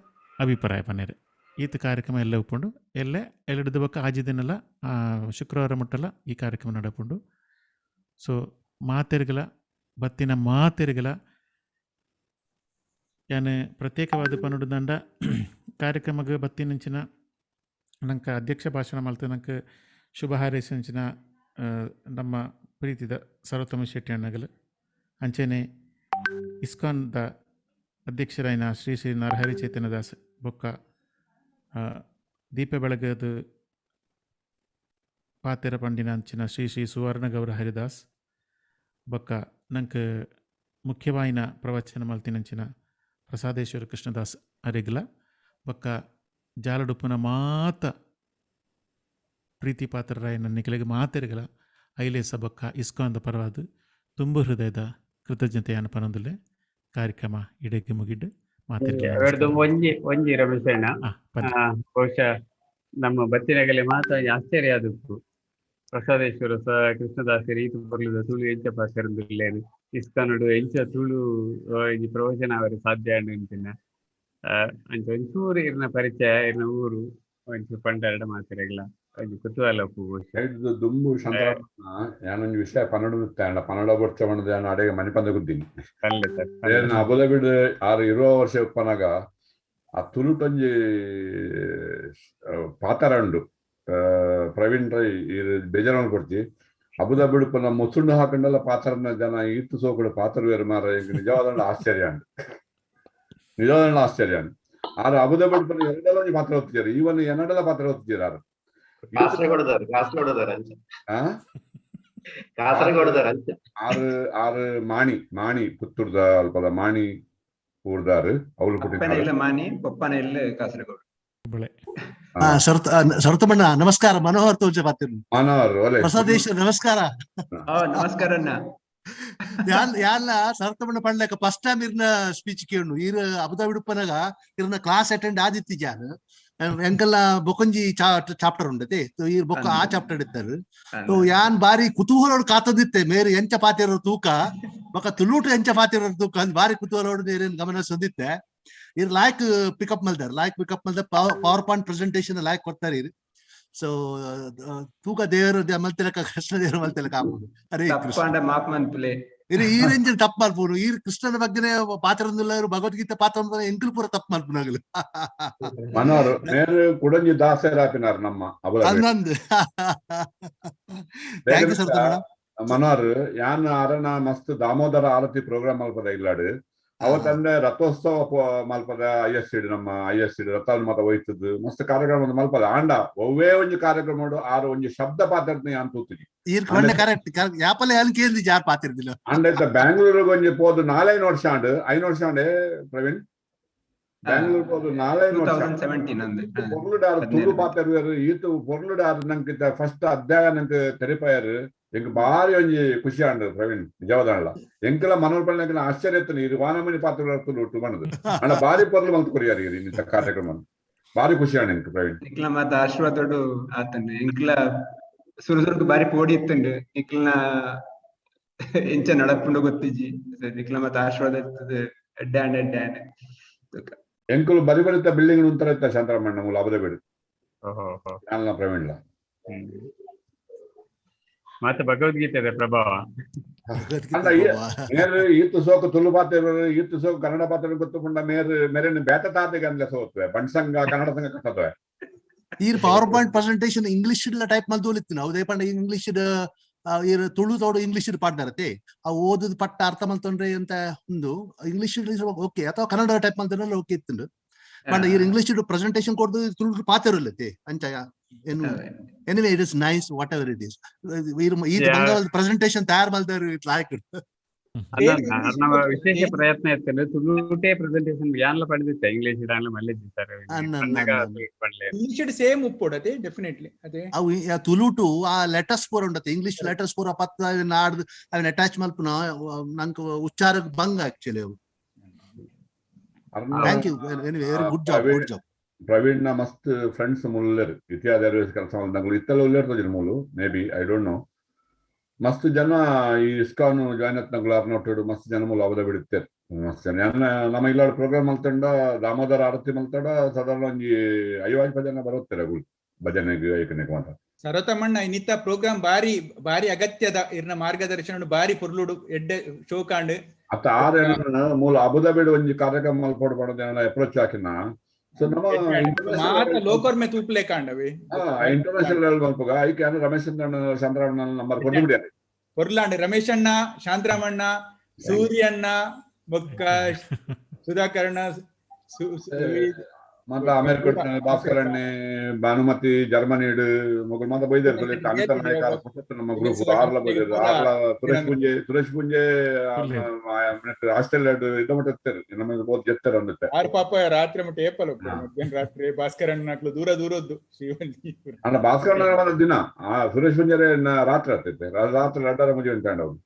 ಅಭಿಪ್ರಾಯ ಪನ್ನೇರೆ ಈತ ಕಾರ್ಯಕ್ರಮ ಎಲ್ಲ ಉಪ್ಪುಂಡು. ಎಲ್ಲೆ ಎಲ್ಲಿಡ್ದು ಬಕ್ಕ ಆಜಿ ದಿನಲ ಶುಕ್ರವಾರ ಮುಟ್ಟಲ ಈ ಕಾರ್ಯಕ್ರಮ ನಡಪುಂಡು. ಸೊ ಮಾತೆರ್ಗಲ ಬತ್ತಿನ ಮಾತೆರ್ಗಲ ಯಾನ್ ಪ್ರತ್ಯೇಕವಾದ ಪನ್ನುಡು ದಂಡ ಕಾರ್ಯಕ್ರಮಕ್ಕೆ ಬತ್ತಿನಂಚಿನ ನಂಕ ಅಧ್ಯಕ್ಷ ಭಾಷಣ ಮಲ್ತು ನಂಕ ಶುಭ ಹಾರೈಸಿನಂಚಿನ ನಮ್ಮ ಪ್ರೀತಿದ ಸರ್ವೋತ್ತಮ ಶೆಟ್ಟಿ ಅಣ್ಣಗಲು, ಅಂಚೆನೆ ಇಸ್ಕಾನ್ದ ಅಧ್ಯಕ್ಷರಾಯಿನ ಶ್ರೀ ಶ್ರೀ ನರಹರಿ ಚೈತನ್ಯದಾಸ್ ಬೊಕ್ಕ ದೀಪ ಬೆಳಗದ ಪಾತೆರ ಪಂಡಿನ ಅಂಚಿನ ಶ್ರೀ ಶ್ರೀ ಸುವರ್ಣಗೌರ ಹರಿದಾಸ್ ಬೊಕ್ಕ ನಂಕ ಮುಖ್ಯವಾಯಿನ ಪ್ರವಚನ ಮಲ್ತಿನಂಚಿನ ಪ್ರಸಾದೇಶ್ವರ ಕೃಷ್ಣದಾಸ್ ಅರಿಗ್ಲ ಬೊಕ್ಕ ಜಾಲಡುಪ್ಪುನ ಮಾತ ಪ್ರೀತಿ ಪಾತ್ರರಾಯನ ನಿಖಲಿಗೆ ಮಾತೆರ್ಗಲ ಐಲೇಸ ಬೊಕ್ಕ ಇಸ್ಕಾನ್ದ ಪರವಾದ ತುಂಬು ಹೃದಯದ ಕೃತಜ್ಞತೆಯನ್ನು ಪನೊಂದುಲ್ಲೆ ಕಾರ್ಯಕ್ರಮ ಇಡಕ್ಕೆ ಮುಗಿಡ್ ಮಾತೆರ್ಗಲ. ಒಂಜಿ ಒಂಜಿ ರಮೇಶಣ್ಣ, ಬಹುಶಃ ನಮ್ಮ ಬತ್ತಿನಗಲೆ ಮಾತ ಆಶ್ಚರ್ಯ ಆದಕ್ಕು ಪ್ರಸಾದೇಶ್ವರ ಸ ಕೃಷ್ಣದಾಸರು ಈತ ಬರ್ಲಿದ ತುಳು ಎಂಚ ಪಾಸರಂದುಲ್ಲೇನು ಇಸ್ಕಾನುಡು ಎಂಚ ತುಳು ಈ ಪ್ರವಚನ ಅವರ ಸಾಧ್ಯ ಅಂತಿನ ಅಂಚ ಒಂಚೂರು ಇರ್ನ ಪರಿಚಯ ಇರ್ನ ಊರು ಒಂಚೂರು ಪಂಡೆರಡ ಮಾತಿರಗಿಲ್ಲ ಒಂಜಿ ಕುತೂಹಲ ಬಹುಶಃ. ದುಂಬು ಶಂಕರಪ್ಪನ ಯಾನೊಂಜಿ ವಿಷಯ ಪನ್ನಡ ಪನ್ನಡ ವರ್ಷ ಬಣ್ಣದ ಯಾನ ಅಡೆಗೆ ಮನೆ ಪಂದ ಗುದ್ದೀನಿ ಅಬುದಾಬಿಡ್ ಆರು ಇರುವ ವರ್ಷ ಉಪ್ಪನಾಗ ಆ ತುಳುಟೊಂಜಿ ಪಾತರ ಉಂಡು ಪ್ರವೀಣ್ ರೈ ಬೇಜಾರು ಕೊಡ್ತಿ ಅಬುದಾಬಿಡ್ ಪನ್ನ ಮುಸುಂಡು ಹಾಕೊಂಡೆಲ್ಲ ಪಾತ್ರನ ಜನ ಈತು ಸೋಕುಡು ಪಾತ್ರ ಬೇರೆ ಮಾರ ನಿಜವಾದ ಆಶ್ಚರ್ಯ ಉಂಡು, ನಿಜವಾದ ಆಶ್ಚರ್ಯ ಉಂಡು. ಆರು ಅಬುದಾಬಿಡ್ ಪನ್ನ ಎರಡೆಲ್ಲ ಒಂಜಿ ಪಾತ್ರ ಹೊತ್ತಿದ್ದಾರೆ, ಈವನ್ ಎನ್ನಡೆಲ್ಲ ಪಾತ್ರ ಹೊತ್ತಿದ್ದಾರೆ ಆರು. ಆರು ಆರು ಮಾಣಿ ಮಾಣಿ ಪುತ್ತೂರ್ದ ಅಲ್ಪದ ಮಾಣಿ ಊರ್ದಾರು ಅವಳು ಮಾಣಿ ಪಪ್ಪನ ಇಲ್ಲ ಕಾಸರಗೋಡು. ಸರ್ವತಮಣ್ಣ ನಮಸ್ಕಾರ, ಮನೋಹರ್ ತೋಜ ಪಾತಿರು. ಮನೋಹರ್ ಪ್ರಸಾದೇಶ್ವರ ನಮಸ್ಕಾರ. ನಮಸ್ಕಾರ ಅಣ್ಣ. ಯಾನ್ ಸರ್ವತಮಣ್ಣ ಪಂಡ್ಲಕ ಫಸ್ಟ್ ಟೈಮ್ ಇರ್ನ ಸ್ಪೀಚ್ ಕೇಳು. ಇರ್ ಅಬುದಾಬಿ ಉಪ್ಪನಾಗ ಇರ್ನ ಕ್ಲಾಸ್ ಅಟೆಂಡ್ ಆದಿತ್ತಿ ಜಾನ್ ಎಂಕಲ್ಲ ಬೊಕೊಂಜಿ ಚಾಪ್ಟರ್ ಉಂಡತೆ ಇರ್ ಬೊಕ್ಕ ಆ ಚಾಪ್ಟರ್ ಇತ್ತಾರೆ. ಯಾನ್ ಬಾರಿ ಕುತೂಹಲೋಡು ಕಾತದಿತ್ತೆ ಮೇರು ಎಂಚ ಪಾತಿರೋ ತೂಕ ಬೊಕ್ಕ ತುಳುಟು ಎಂಚ ಪಾತಿರೋ ತೂಕ ಅಂದ್ ಬಾರಿ ಕುತೂಹಲೋಡು ಮೇರೇನ್ ಗಮನ ಸಂದಿತ್ತೆ. ಇರ್ ಲಾಯ್ಕ್ ಪಿಕಪ್ ಮಲ್ದಾರ್, ಲಾಯ್ಕ್ ಪಿಕಪ್ ಮಲ್ದ ಪವರ್ ಪಾಯಿಂಟ್ ಪ್ರೆಸೆಂಟೇಶನ್ ಲಾಯ್ಕ್ ಕೊಡ್ತಾರೆ ಇರ್. ಸೊ ತೂಕ ದೇವರು ಮಲ್ತಿಲಕ ಕೃಷ್ಣ ದೇವರು ಮಲ್ತಿಲಕ ಆಪುಂಡು. ಅರೆ ಇರು ಈ ರೇಂಜ್ ತಪ್ಪು ಮಲ್ಪುನು ಈ ಕೃಷ್ಣನ ಬಗ್ಗೆನೇ ಪಾತ್ರ ಭಗವದ್ಗೀತೆ ಪಾತ್ರ ಎಂಕುಲು ಪೂರ ತಪ್ಪು ಮಲ್ಪುನಾಗಲು. ಮನೋಹರ್ ಮೇರು ಕುಡಂಜಿ ದಾಸರಾಪಿನಾರ್ ನಮ್ಮ ಅಂದಂದು. Thank you sir. Manohar ಯಾನ್ ಅರಣ ಮಸ್ತ್ ದಾಮೋದರ ಆರತಿ ಪ್ರೋಗ್ರಾಮ್ ಮಲ್ಪದ ಇಲ್ಲಾಡು ಅವತ್ತಂದ್ರೆ ರಥೋತ್ಸವ ಮಲ್ಪದ I S C ನಮ್ಮ I S C ರಥ ಮತ ಹೋಯ್ತದ್ದು ಮಸ್ತ್ ಕಾರ್ಯಕ್ರಮ ಮಲ್ಪದ ಆಂಡ ಒವ್ವೇ ಒಂಜಿ ಕಾರ್ಯಕ್ರಮ ಆರು ಒಂಜಿ ಶಬ್ದ ಪಾತ್ರ ಯಾನ್ ತೂತಿಜಿ. ಅಂಡ ಇತ್ತ ಬ್ಯಾಂಗ್ಳೂರಿಗೆ ಒಂಜಿ ಪೋದು 4-5 ವರ್ಷ ಆಂಡ್ 5 ವರ್ಷ ಆಂಡೆ ಪ್ರವೀಣ್ ಬ್ಯಾಂಗ್ಳೂರ್ ಪೋದು 4-5 ವರ್ಷ ಪೊರ್ಲುಡಾರು ತುಳು ಪಾತ್ರ ಈತು ಪೊರ್ಲುಡಾರು ನಂಗೆ ಫಸ್ಟ್ ಅಧ್ಯಾಯ ನಂಗೆ ತೆರಿಪಾಯರು ಎಂಕ್ ಬಾರಿ ಒಂಜಿ ಖುಷಿ ಆಂಡ್ ಪ್ರವೀಣ್ ನಿಜವಾದಲ್ಲ. ಎಂಕಲ ಮನೋರ್ಪಣೆ ಆಶ್ಚರ್ಯ ಇತ್ತು ಇದು ವಾನಮಣಿ ಪಾತ್ರ ತುಳು ಬಣ್ಣದು ಅಣ್ಣ ಬಾರಿ ಪೊರ್ಲು ಮಲ್ತು ಕೊರಿಯಾರು ಇಂಥ ಕಾರ್ಯಕ್ರಮ ಬಾರಿ ಖುಷಿ ಆಂಡ್ ಎಂಕ್ ಪ್ರವೀಣ್. ನಿಕ್ಲ ಮಾತ ಆಶೀರ್ವಾದೋಡು ಆತಂಡು ಎಂಕ್ಲ ಸುರು ಸುರುಕು ಬಾರಿ ಪೋಡಿ ಇತ್ತುಂಡು ನಿಕ್ಲನ ಎಂಚ ನಡಪುಂಡು ಗೊತ್ತಿಜಿ ನಿಕ್ಲ ಮಾತ ಆಶೀರ್ವಾದ ಇರ್ತದೆ ಎಡ್ಡೆ ಆಂಡ್ ಎಡ್ಡೆ ಆಂಡ್. ಎಂಕುಲು ಬರಿ ಬರಿತ ಬಿಲ್ಡಿಂಗ್ ಉಂತರ ಇತ್ತ ಶಾಂತರಾಮಣ್ಣ ಮೂಲ ಅಬುದಾಬಿಡ್ ಪ್ರವೀಣ್ಲ. ಮತ್ತೆ ಭಗವದ್ಗೀತೆ ಪ್ರಭಾವ ಮೇರು ಈತು ಸೋಕು ತುಳು ಪಾತ್ರ ಈತು ಸೋಕು ಕನ್ನಡ ಪಾತ್ರ ಗೊತ್ತುಕೊಂಡ ಮೇರು ಮೇರೇನು ಬೇತ ತಾತೆಗೆ ಅಂದ್ಲೆ ಸೋತ್ವೆ ಬಂಡ್ ಸಂಘ ಕನ್ನಡ ಸಂಘ ಕಟ್ಟತ್ವೆ. ಈ power point presentation English type ಮಲ್ತೋಲಿತ್ತು ನಾವು ಪಂಡ ಇಂಗ್ಲಿಷ್ ಈರ್ ತುಳು ತೋಡು ಇಂಗ್ಲಿಷ್ ಪಾಡ್ದಾರತೆ ಆ ಓದುದು ಪಟ್ಟ ಅರ್ಥ ಮಲ್ತೊಂಡ್ರೆ ಅಂತ ಒಂದು ಇಂಗ್ಲಿಷ್ ಓಕೆ ಅಥವಾ ಕನ್ನಡ ಟೈಪ್ ಮಲ್ತೊಂಡ್ರೆ ಓಕೆ ಇತ್ತು. ಪಂಡ ಈ ಇಂಗ್ಲಿಷ್ ಪ್ರೆಸೆಂಟೇಶನ್ ಕೊಡ್ದು ತುಳು ಪಾತಿರಲ್ಲತೆ ಅಂಚ ಏನು. Anyway it is nice whatever it is. ಈ ಬಂಗಾಳ ಪ್ರೆಸೆಂಟೇಶನ್ ತಯಾರು ಮಲ್ದಾರು it like. ಅನ್ನ ವಿಶೇಷ ಪ್ರಯತ್ನ ಇತ್ತು ತುಳುಟೇ ಪ್ರೆಸೆಂಟೇಶನ್ ಯಾನ್ಲ ಪಡೆದಿತ್ತೆ ಇಂಗ್ಲಿಷ್ ಡಾನ್ಲ ಮಲ್ಲೆಜ್ಜಿ ಸರ್. ಇಂಗ್ಲಿಷ್ ಸೇಮ್ ಉಪ್ಪೊಡತೆ ಡೆಫಿನೆಟ್ಲಿ ಅದೇ. ಅವು ತುಳುಟು ಆ ಲೆಟರ್ಸ್ ಪೂರ ಉಂಡತೆ, ಇಂಗ್ಲಿಷ್ ಲೆಟರ್ಸ್ ಪೂರ ಪತ್ತ ನಾಡ್ದು ಅವನ್ ಅಟ್ಯಾಚ್ ಮಲ್ಪುನ ನಂಗೆ ಉಚ್ಚಾರ ಬಂಗ್ ಆಕ್ಚುಲಿ ಅವು. Thank you, anyway very good job, good job. Praveen ನ ಮಸ್ತ್ ಫ್ರೆಂಡ್ಸ್ ಮುಲ್ಲೆರ್ ಇತಿಹಾಸ ಕೆಲಸ ಮಲ್ತಂಗುಲು ಇತ್ತಲ ಉಲ್ಲೇರ್ ತೋಜಿನ ಮೂಲು, may be I don't know. ಮಸ್ತ್ ಜನ ಈ ಇಸ್ಕಾನ್ ಜಾಯ್ನ್ ಆತ್ನಗುಲು ಅರ್ನೋಟೆಡ್ ಮಸ್ತ್ ಜನ ಮೂಲು ಅವದ ಬಿಡುತ್ತೇರ್ ಮಸ್ತ್ ಜನ. ಯಾನ್ ನಮ್ಮ ಇಲ್ಲಾಡ್ ಪ್ರೋಗ್ರಾಮ್ ಮಲ್ತಂಡ ದಾಮೋದರ ಆರತಿ ಮಲ್ತಂಡ ಸಾಧಾರಣ ಒಂಜಿ 50 ಜನ ಬರುತ್ತಾರೆ ಅಗುಲು ಭಜನೆಗೆ ಐಕನೆಗೆ ಮಾತ್ರ. ಸರೋತಮಣ್ಣ ಇನ್ನಿತ್ತ ಪ್ರೋಗ್ರಾಮ್ ಬಾರಿ ಬಾರಿ ಅಗತ್ಯದ ಇರ್ನ ಮಾರ್ಗದರ್ಶನ ಬಾರಿ ಪೊರ್ಲುಡು ಎಡ್ಡೆ ಶೋಕಾಂಡ್. ಅತ್ತ ಆರ್ ಮೂಲ ಅಬುದಾಬಿಡ್ ಒಂಜಿ ಕಾರ್ಯಕ್ರಮ ಮಲ್ಪೊಡು ಪಂಡ ಅಪ್ರೋಚ್ ಹಾಕಿನ. ಸೊ ನಮ್ಮ ಮಾತ ಲೋಕೊರ್ಮೆ ತೂಪ್ಲೆ ಕಾಂಡವೆ ಇಂಟರ್ನ್ಯಾಷನಲ್ ಲೆವೆಲ್ ಮಲ್ಪುಗ ಐಕೆ ರಮೇಶ್ ಶಾಂತರಾಮಣ್ಣ ನಂಬರ್ ಕೊಟ್ಟು ಬಿಡಿ. ಕೊರ್ಲಾಂಡ್ ರಮೇಶ್ ಅಣ್ಣ, ಶಾಂತರಾಮಣ್ಣ, ಸೂರ್ಯಣ್ಣ, ಬೊಕ್ಕ ಸುಧಾಕರಣ್ಣ, ಮತ್ತ ಅಮೇರಿಕ ಭಾಸ್ಕರ್ ಅಣ್ಣೆ, ಭಾನುಮತಿ ಜರ್ಮನಿಡ್ ಮೊಗಲ್ ಮಾತ ಬೈದೇರು ಅಮಿತ ನಾಯಕ ನಮ್ಮ ಗ್ರೂಪ್ ಆರ್ಲ ಬೈದೇರು ಆರ್ಲ ಸುರೇಶ್ ಪುಂಜೆ, ಸುರೇಶ್ ಪುಂಜೆ ಆಸ್ಟ್ರೇಲಿಯಾ ಇದ ಮಟ್ಟ ಇರ್ತಾರೆ ನಮ್ಮ ಬೋತ್ ಜೆತ್ತಾರೆ ಅಂದುತ್ತೆ. ಆರ್ ಪಾಪ ರಾತ್ರಿ ಮಟ್ಟ ಏಪಲ್ ಮಧ್ಯಾಹ್ನ ರಾತ್ರಿ ಭಾಸ್ಕರ್ ಅಣ್ಣಕ್ಲು ದೂರ ದೂರದ್ದು ಶ್ರೀವಲ್ಲಿ. ಅಣ್ಣ ಭಾಸ್ಕರ್ ಅಣ್ಣ ದಿನ ಆ ಸುರೇಶ್ ಪುಂಜೆ ರಾತ್ರಿ ಆಗ್ತೈತೆ, ರಾತ್ರಿ ಅಡ್ಡಾರ ಮುಜಿ ಉಂಟಾಂಡ ಅವ್ರು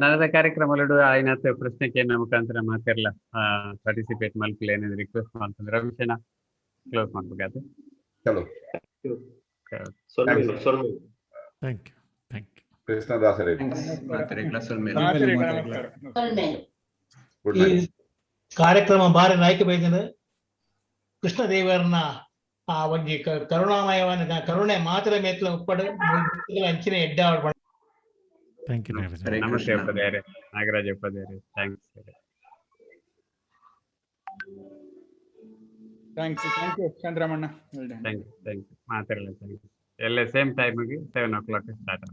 ನನದ ಕಾರ್ಯಕ್ರಮಗಳು ಆಯ್ನಾತ್ ಪ್ರಶ್ನೆಗೆ ಮುಖಾಂತರ ಮಾತಿರ್ಲ ಪಾರ್ಟಿಸಿಪೇಟ್ ಮಲ್ಪಲೆ ಏನಾದ್ರು ರಿಕ್ವೆಸ್ಟ್ ಮಾಡ್ತಂದ್ರೆ ರವಿಶನ ಕ್ಲೋಸ್ ಮಾಡ್ಬೇಕಾದ್ರೆ. ಚಲೋ thank you, thank you. ಕೃಷ್ಣದಾಸರೇ ಈ ಕಾರ್ಯಕ್ರಮ ಬಾರಿ ನಾಯಕ ಬೈದನ ಕೃಷ್ಣದೇವರನ್ನ ಆ ಒಂಜಿ ಕರುಣಾಮಯವಾದ ಕರುಣೆ ಮಾತ್ರ ಮೇತ್ಲ ಉಪ್ಪಡು ಅಂಚಿನ ಎಡ್ಡೆ. Thank you. ನಮಸ್ತೆ ಉಪಾಧ್ಯಾಯರೇ, ನಾಗರಾಜ ಉಪಾಧ್ಯಾಯರೇ, thanks. Thanks, thank you Chandramanna. Thank you, thank you ಮಾತಾಡಲ್ಲ, thanks. ಎಲ್ಲ ಸೇಮ್ ಟೈಮಿಗೆ 7 o'clock start.